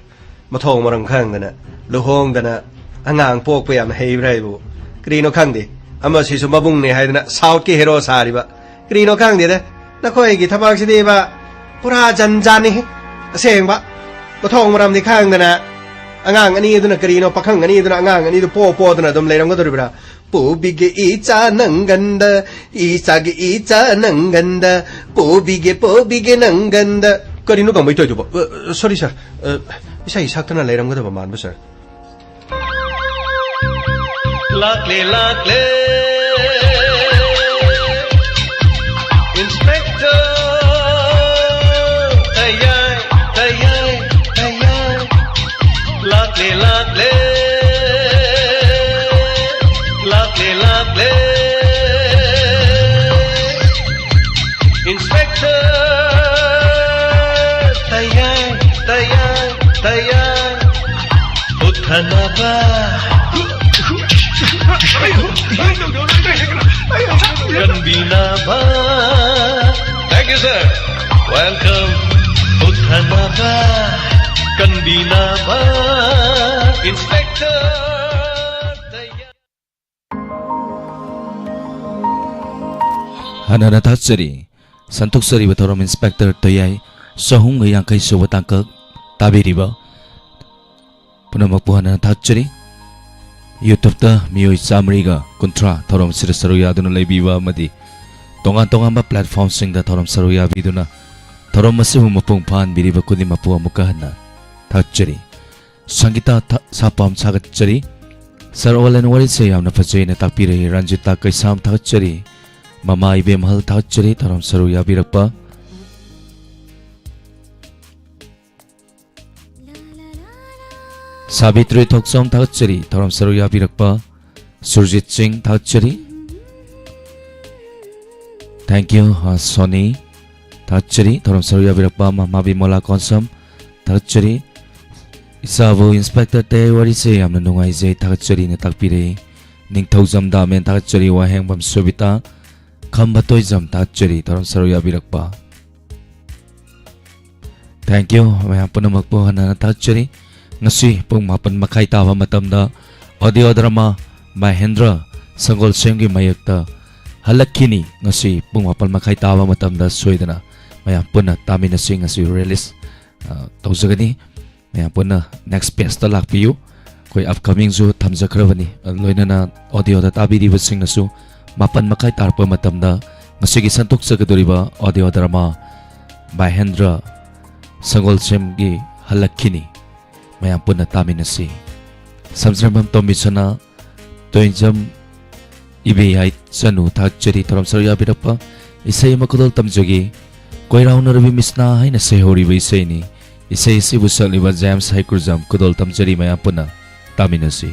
ꯃꯊꯣꯡ ꯃꯔꯝ ꯈꯪꯗꯅ ꯂꯨꯍꯣꯡꯗꯅ ꯑꯉꯥꯡ ꯄꯣꯛꯄ ꯌꯥꯝ ꯍꯩꯕ꯭ꯔꯥ ꯍꯥꯏꯕꯨ, ꯀꯔꯤꯅꯣ ꯈꯪꯗꯦ꯫ ꯑꯃꯁꯤꯁꯨ ꯃꯕꯨꯡꯅꯦ ꯍꯥꯏꯗꯅ ꯁꯥꯎꯠꯀꯤ ꯍꯦꯔꯣ ꯁꯥꯔꯤꯕ, ꯀꯔꯤꯅꯣ ꯈꯪꯗꯦꯗ꯫ ꯅꯈꯣꯏꯒꯤ ꯊꯕꯛꯁꯤꯗꯤꯕ ꯄꯨꯔꯥ ꯖꯟ ꯖꯥꯟꯅꯤ꯫ ꯑꯁꯦꯡꯕ꯫ ꯃꯊꯣꯡ ꯃꯔꯝꯗꯤ ꯈꯪꯗꯅ ꯑꯉꯥꯡ ꯑꯅꯤ ꯑꯗꯨꯅ ꯀꯔꯤꯅꯣ, ꯄꯥꯈꯪ ꯑꯅꯤ ꯑꯗꯨꯅ ꯑꯉꯥꯡ ꯑꯅꯤꯗꯨ ꯄꯣ ꯄꯣꯗꯅ ꯑꯗꯨꯝ ꯂꯩꯔꯝꯒꯗꯧꯔꯤꯕ꯭ꯔꯥ? ꯄꯨꯕꯤꯒꯦ ꯏꯆꯥ ꯅꯪꯒꯟꯗ, ꯏꯆꯥꯒꯤ ꯏꯆꯥ ꯅꯪꯒꯟꯗ, ꯄꯨꯕꯤꯒꯦ, ꯄꯨꯕꯤꯒꯦ ꯅꯪꯒꯟꯗ꯫ ꯀꯔꯤꯅꯣ ꯒꯥꯡꯃꯩ ꯇꯧꯔꯤꯗꯨꯕꯣ? ꯑ, ꯁꯣꯔꯤ, ꯁꯥꯔ꯫ ꯑ, ꯏꯁꯩ ꯁꯛꯇꯅ ꯂꯩꯔꯝꯒꯗꯕ ꯃꯥꯟꯕ, ꯁꯥꯔ꯫ ꯂꯥꯛꯂꯦ, ꯂꯥꯛꯂꯦ꯫ ꯏꯟꯁꯄꯦꯛꯇꯔ ꯇꯌꯥꯏ, ꯇꯌꯥꯏ, ꯇꯌꯥꯏ꯫ ꯂꯥꯛꯂꯦ, ꯂꯥꯛꯂꯦ꯫ ꯂꯥꯛꯂꯦ, ꯂꯥꯛꯂꯦ꯫ ꯏꯟꯁꯄꯦꯛꯇꯔ ꯇꯌꯥꯏ, ꯇꯌꯥꯏ, ꯇꯌꯥꯏ꯫ ꯎꯠꯊꯅꯕ꯫ ꯀꯟꯕꯤꯅꯕ꯫ Thank you, sir. Welcome. ꯎꯠꯊꯅꯕ, ꯀꯟꯕꯤꯅꯕ, ꯏꯟꯁꯄꯦꯛꯇꯔ ꯇꯌꯥꯏ꯫ ꯍꯟꯅ ꯍꯟꯅ ꯊꯥꯒꯠꯆꯔꯤ꯫ ꯁꯟꯇꯣꯛꯆꯔꯤꯕ ꯊꯧꯔꯝ ꯏꯟꯁꯄꯦꯛꯇꯔ ꯇꯌꯥꯏ ꯆꯍꯨꯝꯒ ꯌꯥꯡꯈꯩ ꯁꯨꯕ ꯇꯥꯡꯀꯛ ꯇꯥꯕꯤꯔꯤꯕ ꯄꯨꯝꯅꯃꯛꯄꯨ ꯍꯟꯅ ꯊꯥꯒꯠꯆꯔꯤ꯫ YouTube-ꯇ ꯃꯤꯑꯣꯏ ꯆꯥꯃꯔꯤꯒ ꯀꯨꯟꯊ꯭ꯔꯥ ꯊꯧꯔꯝ ꯑꯁꯤꯗ ꯁꯔꯨꯛ ꯌꯥꯗꯨꯅ ꯂꯩꯕꯤꯕ ꯑꯃꯗꯤ ꯇꯣꯉꯥꯟ ꯇꯣꯉꯥꯟꯕ platform-ꯁꯤꯡꯗ ꯊꯧꯔꯝ ꯁꯔꯨꯛ ꯌꯥꯕꯤꯗꯨꯅ ꯊꯧꯔꯝ ꯑꯁꯤꯕꯨ ꯃꯄꯨꯡ ꯐꯥꯍꯟꯕꯤꯔꯤꯕ ꯈꯨꯗꯤꯡꯃꯛꯄꯨ ꯑꯃꯨꯛꯀ ꯍꯟꯅ ꯊꯥꯒꯠꯆꯔꯤ꯫ ꯁꯪꯒꯤꯇꯥ ꯊ-, ꯁꯥꯄꯥꯝ ꯊꯥꯒꯠꯆꯔꯤ꯫ ꯁꯥꯔ ꯑꯣꯂꯦꯟ ꯋꯥꯔꯤꯁꯦ ꯌꯥꯝꯅ ꯐꯖꯩꯅ ꯇꯥꯛꯄꯤꯔꯛꯏ꯫ ꯔꯟꯖꯤꯇꯥ ꯀꯩꯁꯥꯝ ꯊꯥꯒꯠꯆꯔꯤ꯫ ꯃꯃꯥ ꯏꯕꯦꯝꯍꯜ ꯊꯥꯒꯠꯆꯔꯤ ꯊꯧꯔꯝ ꯁꯔꯨꯛ ꯌꯥꯕꯤꯔꯛꯄ꯫ ꯁꯥꯕꯤꯇ꯭ꯔꯤ ꯊꯣꯛꯆꯣꯝ ꯊꯥꯒꯠꯆꯔꯤ, ꯊꯧꯔꯝ ꯁꯔꯨꯛ ꯌꯥꯕꯤꯔꯛꯄ꯫ ꯁꯨꯔꯖꯤꯠ ꯁꯤꯡ ꯊꯥꯒꯠꯆꯔꯤ꯫ Thank you, ꯑ, ꯁꯣꯅꯤ ꯊꯥꯒꯠꯆꯔꯤ, ꯊꯧꯔꯝ ꯁꯔꯨꯛ ꯌꯥꯕꯤꯔꯛꯄ꯫ ꯃꯃꯥ ꯕꯤꯃꯣꯂꯥ ꯀꯣꯟꯁꯝ ꯊꯥꯒꯠꯆꯔꯤ꯫ ꯏꯆꯥꯕꯨ ꯏꯟꯁꯄꯦꯛꯇꯔ ꯇꯌꯥꯏ ꯋꯥꯔꯤꯁꯦ ꯌꯥꯝꯅ ꯅꯨꯡꯉꯥꯏꯖꯩ, ꯊꯥꯒꯠꯆꯔꯤꯅ ꯇꯥꯛꯄꯤꯔꯛꯏ꯫ ꯅꯤꯡꯊꯧꯖꯝ ꯗꯥꯃꯦꯟ ꯊꯥꯒꯠꯆꯔꯤ, ꯋꯥꯍꯦꯡꯕꯝ ꯁꯣꯕꯤꯇꯥ, ꯈꯝꯕ ꯇꯣꯏꯖꯝ ꯊꯥꯒꯠꯆꯔꯤ, ꯊꯧꯔꯝ ꯁꯔꯨꯛ ꯌꯥꯕꯤꯔꯛꯄ꯫ Thank you, ꯃꯌꯥꯝ ꯄꯨꯝꯅꯃꯛꯄꯨ ꯍꯟꯅ ꯍꯟꯅ ꯊꯥꯒꯠꯆꯔꯤ꯫ ꯉꯁꯤ ꯄꯨꯡ ꯃꯥꯄꯟ ꯃꯈꯥꯏ ꯇꯥꯕ ꯃꯇꯝꯗ audio drama ꯃꯍꯦꯟꯗ꯭ꯔ ꯁꯪꯒꯣꯜꯁꯦꯝꯒꯤ ꯃꯥꯌꯣꯛꯇ ꯍꯜꯂꯛꯈꯤꯅꯤ꯫ ꯉꯁꯤ ꯄꯨꯡ ꯃꯥꯄꯟ ꯃꯈꯥꯏ ꯇꯥꯕ ꯃꯇꯝꯗ ꯁꯣꯏꯗꯅ ꯃꯌꯥꯝ ꯄꯨꯟꯅ ꯇꯥꯃꯤꯟꯅꯁꯤ꯫ ꯉꯁꯤ release, ꯑ, ꯇꯧꯖꯒꯅꯤ꯫ ꯃꯌꯥꯝ ꯄꯨꯟꯅ next page ꯇ ꯂꯥꯛꯄꯤꯌꯨ꯫ ꯑꯩꯈꯣꯏ upcoming ꯁꯨ ꯊꯝꯖꯈ꯭ꯔꯕꯅꯤ꯫ ꯂꯣꯏꯅꯅ audio ꯗ ꯇꯥꯕꯤꯔꯤꯕꯁꯤꯡꯅꯁꯨ ꯃꯥꯄꯟ ꯃꯈꯥꯏ ꯇꯥꯔꯛꯄ ꯃꯇꯝꯗ ꯉꯁꯤꯒꯤ ꯁꯟꯗꯣꯛꯆꯒꯗꯧꯔꯤꯕ audio drama ꯃꯍꯦꯟꯗ꯭ꯔ ꯁꯪꯒꯣꯜꯁꯦꯝꯒꯤ ꯍꯜꯂꯛꯈꯤꯅꯤ꯫ ꯃꯌꯥꯝ ꯄꯨꯟꯅ ꯇꯥꯃꯤꯟꯅꯁꯤ꯫ ꯁꯝꯖ꯭ꯔꯝꯕꯝ ꯇꯣꯝꯕꯤꯁꯅꯥ, ꯇꯣꯏꯖꯝ ꯏꯕꯦꯌꯥꯏ ꯆꯅꯨ ꯊꯥꯒꯠꯆꯔꯤ, ꯊꯧꯔꯝ ꯁꯔꯨꯛ ꯌꯥꯕꯤꯔꯛꯄ꯫ ꯏꯁꯩ ꯑꯃ ꯈꯨꯗꯣꯜ ꯇꯝꯖꯒꯦ꯫ ꯀꯣꯏꯔꯥꯎꯅꯔꯕꯤ ꯃꯤꯁꯅꯥ ꯍꯥꯏꯅ ꯁꯩꯍꯧꯔꯤꯕ ꯏꯁꯩꯅꯤ꯫ ꯏꯁꯩ ꯑꯁꯤꯕꯨ ꯁꯛꯂꯤꯕ ꯖꯦꯝꯁ ꯍꯩꯀ꯭ꯔꯨꯖꯝ꯫ ꯈꯨꯗꯣꯜ ꯇꯝꯖꯔꯤ, ꯃꯌꯥꯝ ꯄꯨꯟꯅ ꯇꯥꯃꯤꯟꯅꯁꯤ꯫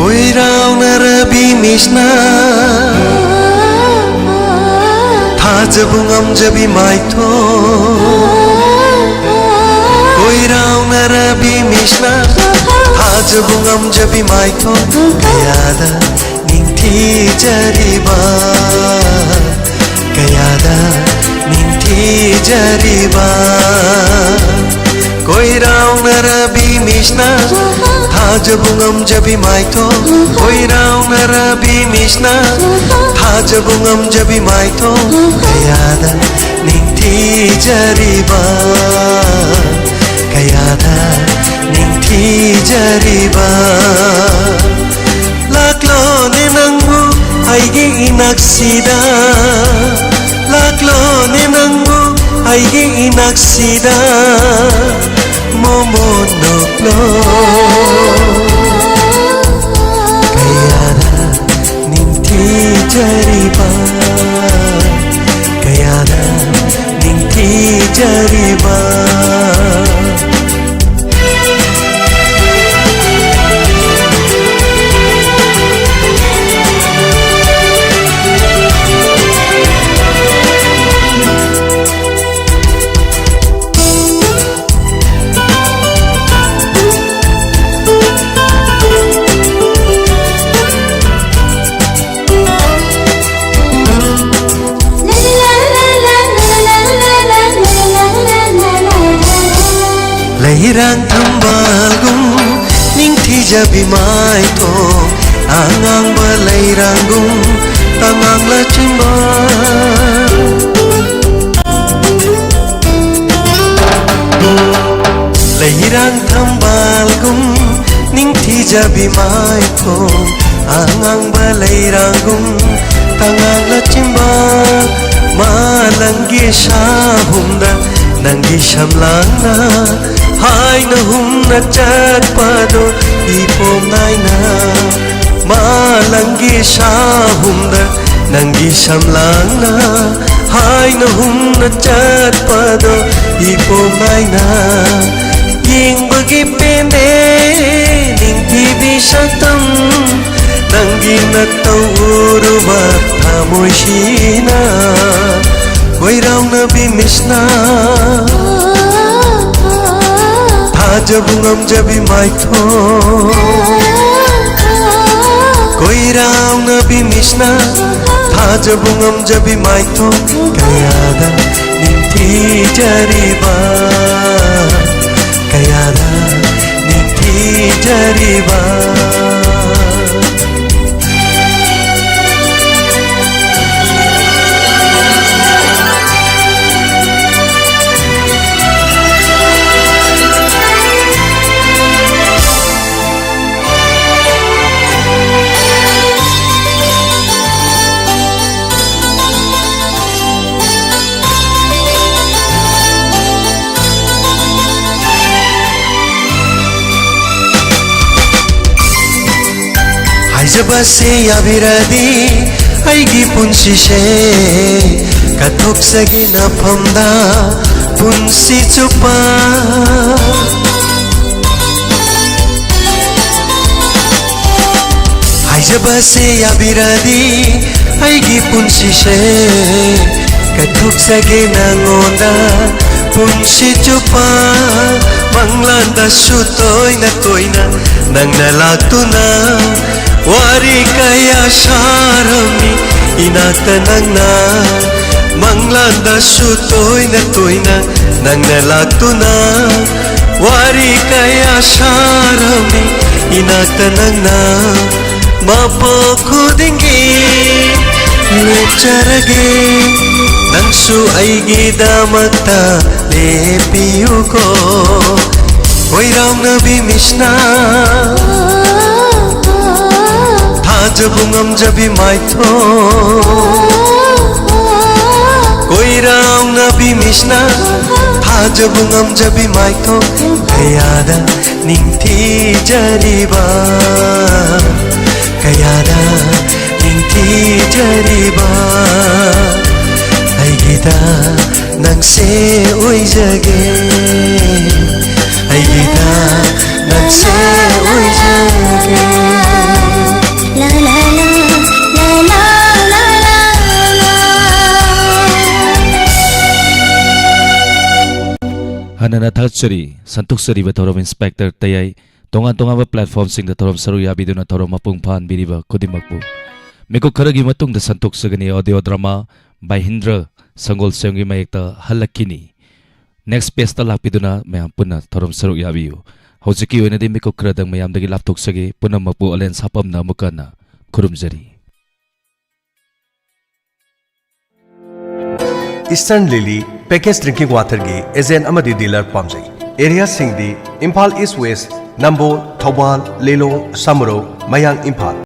ꯀꯣꯏꯔꯥꯎꯅꯔꯕꯤ ꯃꯤꯁꯅꯥ, ꯊꯥꯖꯕꯨ ꯉꯝꯖꯕꯤ ꯃꯥꯏꯊꯣꯡ꯫ ꯀꯣꯏꯔꯥꯎꯅꯔꯕꯤ ꯃꯤꯁꯅꯥ, ꯊꯥꯖꯕꯨ ꯉꯝꯖꯕꯤ ꯃꯥꯏꯊꯣꯡ꯫ ꯀꯌꯥꯗ ꯅꯤꯡꯊꯤꯖꯔꯤꯕ, ꯀꯌꯥꯗ ꯅꯤꯡꯊꯤꯖꯔꯤꯕ꯫ ꯀꯣꯏꯔꯥꯎꯅꯔꯕꯤ ꯃꯤꯁꯅꯥ, ꯊꯥꯖꯕꯨ ꯉꯝꯖꯕꯤ ꯃꯥꯏꯊꯣꯡ꯫ ꯀꯣꯏꯔꯥꯎꯅꯔꯕꯤ ꯃꯤꯁꯅꯥ, ꯊꯥꯖꯕꯨ ꯉꯝꯖꯕꯤ ꯃꯥꯏꯊꯣꯡ꯫ ꯀꯌꯥꯗ ꯅꯤꯡꯊꯤꯖꯔꯤꯕ, ꯀꯌꯥꯗ ꯅꯤꯡꯊꯤ ꯁꯤꯗ ꯃꯣꯃꯣꯟ ꯅꯣꯛꯂꯣ꯫ ꯀꯌꯥꯗ ꯅꯤꯡꯊꯤꯖꯔꯤꯕ, ꯀꯌꯥꯗ ꯅꯤꯡꯊꯤꯖꯔꯤꯕ꯫ ꯂꯩꯔꯥꯡ ꯊꯝꯕꯥꯜꯒꯨꯝ ꯅꯤꯡꯊꯤꯖꯕꯤ ꯃꯥꯏꯊꯣꯡ, ꯑꯉꯥꯡꯕ ꯂꯩꯔꯥꯡꯒꯨꯝ ꯇꯉꯥꯡ ꯂꯩꯆꯤꯟꯕ꯫ ꯂꯩꯔꯥꯡ ꯊꯝꯕꯥꯜꯒꯨꯝ ꯅꯤꯡꯊꯤꯖꯕꯤ ꯃꯥꯏꯊꯣꯡ, ꯑꯉꯥꯡꯕ ꯂꯩꯔꯥꯡꯒꯨꯝ ꯇꯉꯥꯡ ꯂꯩꯆꯤꯟꯕ꯫ ꯃꯥꯂꯪꯒꯤ ꯁꯥꯍꯨꯝꯗ ꯅꯪꯒꯤ ꯁꯝꯂꯥꯡꯅ ꯍꯥꯏꯅ ꯍꯨꯝꯅ ꯆꯠꯄꯗꯣ ꯏꯄꯣꯝ ꯅꯥꯏꯅ꯫ ꯃꯥꯂꯪꯒꯤ ꯁꯥꯍꯨꯝꯗ ꯅꯪꯒꯤ ꯁꯝꯂꯥꯡꯅ ꯍꯥꯏꯅ ꯍꯨꯝꯅ ꯆꯠꯄꯗꯣ ꯏꯄꯣꯝ ꯅꯥꯏꯅ꯫ ꯌꯦꯡꯕꯒꯤ ꯄꯦꯟꯗꯦ ꯅꯤꯡꯊꯤꯕꯤ ꯁꯛꯇꯝ, ꯅꯪꯒꯤ ꯅꯇꯧ ꯎꯔꯨꯕ ꯊꯃꯣꯏꯁꯤꯅ꯫ ꯀꯣꯏꯔꯥꯎꯅꯕꯤ ꯃꯤꯠꯁꯅ ꯊꯥꯖꯕ ꯉꯝꯖꯕꯤ ꯃꯥꯏꯊꯣꯡ, ꯀꯣꯏꯔꯥꯎꯅꯕꯤ ꯃꯤꯠꯁꯅ ꯊꯥꯖꯕ ꯉꯝꯖꯕꯤ ꯃꯥꯏꯊꯣꯡ꯫ ꯀꯌꯥꯗ ꯅꯤꯡꯊꯤꯖꯔꯤꯕ, ꯀꯌꯥꯗ ꯅꯤꯡꯊꯤꯖꯔꯤꯕ꯫ ꯍꯥꯏꯖꯕꯁꯦ ꯌꯥꯕꯤꯔꯗꯤ ꯑꯩꯒꯤ ꯄꯨꯟꯁꯤꯁꯦ ꯀꯠꯊꯣꯛꯆꯒꯦ ꯅꯐꯝꯗ ꯄꯨꯟꯁꯤ ꯆꯨꯞꯄ꯫ ꯍꯥꯏꯖꯕꯁꯦ ꯌꯥꯕꯤꯔꯗꯤ ꯑꯩꯒꯤ ꯄꯨꯟꯁꯤꯁꯦ ꯀꯠꯊꯣꯛꯆꯒꯦ ꯅꯉꯣꯟꯗ ꯄꯨꯟꯁꯤ ꯆꯨꯞꯄ꯫ ꯃꯪꯂꯥꯟꯗꯁꯨ ꯇꯣꯏꯅ ꯇꯣꯏꯅ ꯅꯪꯅ ꯂꯥꯛꯇꯨꯅ ꯋꯥꯔꯤ ꯀꯌꯥ ꯁꯥꯔꯝꯃꯤ ꯏꯅꯥꯛꯇ ꯅꯪꯅ꯫ ꯃꯪꯂꯥꯟꯗꯁꯨ ꯇꯣꯏꯅ ꯇꯣꯏꯅ ꯅꯪꯅ ꯂꯥꯛꯇꯨꯅ ꯋꯥꯔꯤ ꯀꯌꯥ ꯁꯥꯔꯝꯃꯤ ꯏꯅꯥꯛꯇ ꯅꯪꯅ꯫ ꯃꯄꯣꯛ ꯈꯨꯗꯤꯡꯒꯤ ꯂꯦꯞꯆꯔꯒꯦ ꯅꯪꯁꯨ ꯑꯩꯒꯤꯗꯃꯛꯇ ꯂꯦꯞꯄꯤꯌꯨꯀꯣ꯫ ꯀꯣꯏꯔꯥꯎꯅꯕꯤ ꯃꯤꯁꯅ ꯊꯥꯖꯕ ꯉꯝꯖꯕꯤ ꯃꯥꯏꯊꯣꯡ꯫ ꯀꯣꯏꯔꯥꯎꯅꯕꯤ ꯃꯤꯁꯅ ꯊꯥꯖꯕ ꯉꯝꯖꯕꯤ ꯃꯥꯏꯊꯣꯡ꯫ ꯀꯌꯥꯗ ꯅꯤꯡꯊꯤꯖꯔꯤꯕ ꯀꯌꯥꯗ ꯅꯤꯡꯊꯤꯖꯔꯤꯕ ꯑꯩꯒꯤꯗ ꯅꯪꯁꯦ ꯑꯣꯏꯖꯒꯦ꯫ ꯑꯩꯒꯤꯗ ꯅꯪꯁꯦ ꯑꯣꯏꯖꯒꯦ꯫ ꯍꯥꯟꯅꯅ ꯊꯥꯒꯠꯆꯔꯤ꯫ ꯁꯟꯇꯣꯛꯆꯔꯤꯕ ꯊꯧꯔꯝ ꯏꯟꯁꯄꯦꯛꯇꯔ ꯇꯌꯥꯏ, ꯇꯣꯉꯥꯟ ꯇꯣꯉꯥꯟꯕ ꯄ꯭ꯂꯦꯠꯐꯣꯔꯝꯁꯤꯡꯗ ꯊꯧꯔꯝ ꯁꯔꯨꯛ ꯌꯥꯕꯤꯗꯨꯅ ꯊꯧꯔꯝ ꯃꯄꯨꯡ ꯐꯥꯍꯟꯕꯤꯔꯤꯕ ꯈꯨꯗꯤꯡꯃꯛꯄꯨ꯫ ꯃꯤꯀꯨꯞ ꯈꯔꯒꯤ ꯃꯇꯨꯡꯗ ꯁꯟꯇꯣꯛꯆꯒꯅꯤ ꯑꯣꯗꯤꯑꯣ ꯗ꯭ꯔꯃꯥ ꯚꯥꯏꯍꯤꯟꯗ꯭ꯔ ꯁꯪꯒꯣꯜꯁꯦꯝꯒꯤ ꯃꯌꯦꯛꯇ ꯍꯜꯂꯛꯈꯤꯅꯤ꯫ ꯅꯦꯛꯁ ꯄꯦꯖꯇ ꯂꯥꯛꯄꯤꯗꯨꯅ ꯃꯌꯥꯝ ꯄꯨꯟꯅ ꯊꯧꯔꯝ ꯁꯔꯨꯛ ꯌꯥꯕꯤꯌꯨ꯫ ꯍꯧꯖꯤꯛꯀꯤ ꯑꯣꯏꯅꯗꯤ ꯃꯤꯀꯨꯞ ꯈꯔꯗꯪ ꯃꯌꯥꯝꯗꯒꯤ ꯂꯥꯞꯊꯣꯛꯆꯒꯦ꯫ ꯄꯨꯝꯅꯃꯛꯄꯨ ꯑꯂꯦꯟ ꯁꯥꯄꯝꯅ ꯑꯃꯨꯛꯀ ꯍꯟꯅ ꯈꯨꯔꯨꯝꯖꯔꯤ꯫ ꯏꯁꯇꯔꯟ ꯂꯤꯂꯤ ꯄꯦꯀꯦꯖ ꯗ꯭ꯔꯤꯡꯀꯤꯡ ꯋꯥꯇꯔꯒꯤ ꯑꯦꯖꯦꯟ ꯑꯃꯗꯤ ꯗꯤꯂꯔ ꯄꯥꯝꯖꯩ꯫ ꯑꯦꯔꯤꯌꯥꯁꯤꯡꯗꯤ ꯏꯝꯐꯥꯜ ꯏꯁ ꯋꯦꯁ, ꯅꯝꯕꯣꯜ, ꯊꯧꯕꯥꯜ, ꯂꯤꯂꯣꯡ, ꯁꯃꯨꯔꯧ, ꯃꯌꯥꯡ ꯏꯝꯐꯥꯜ꯫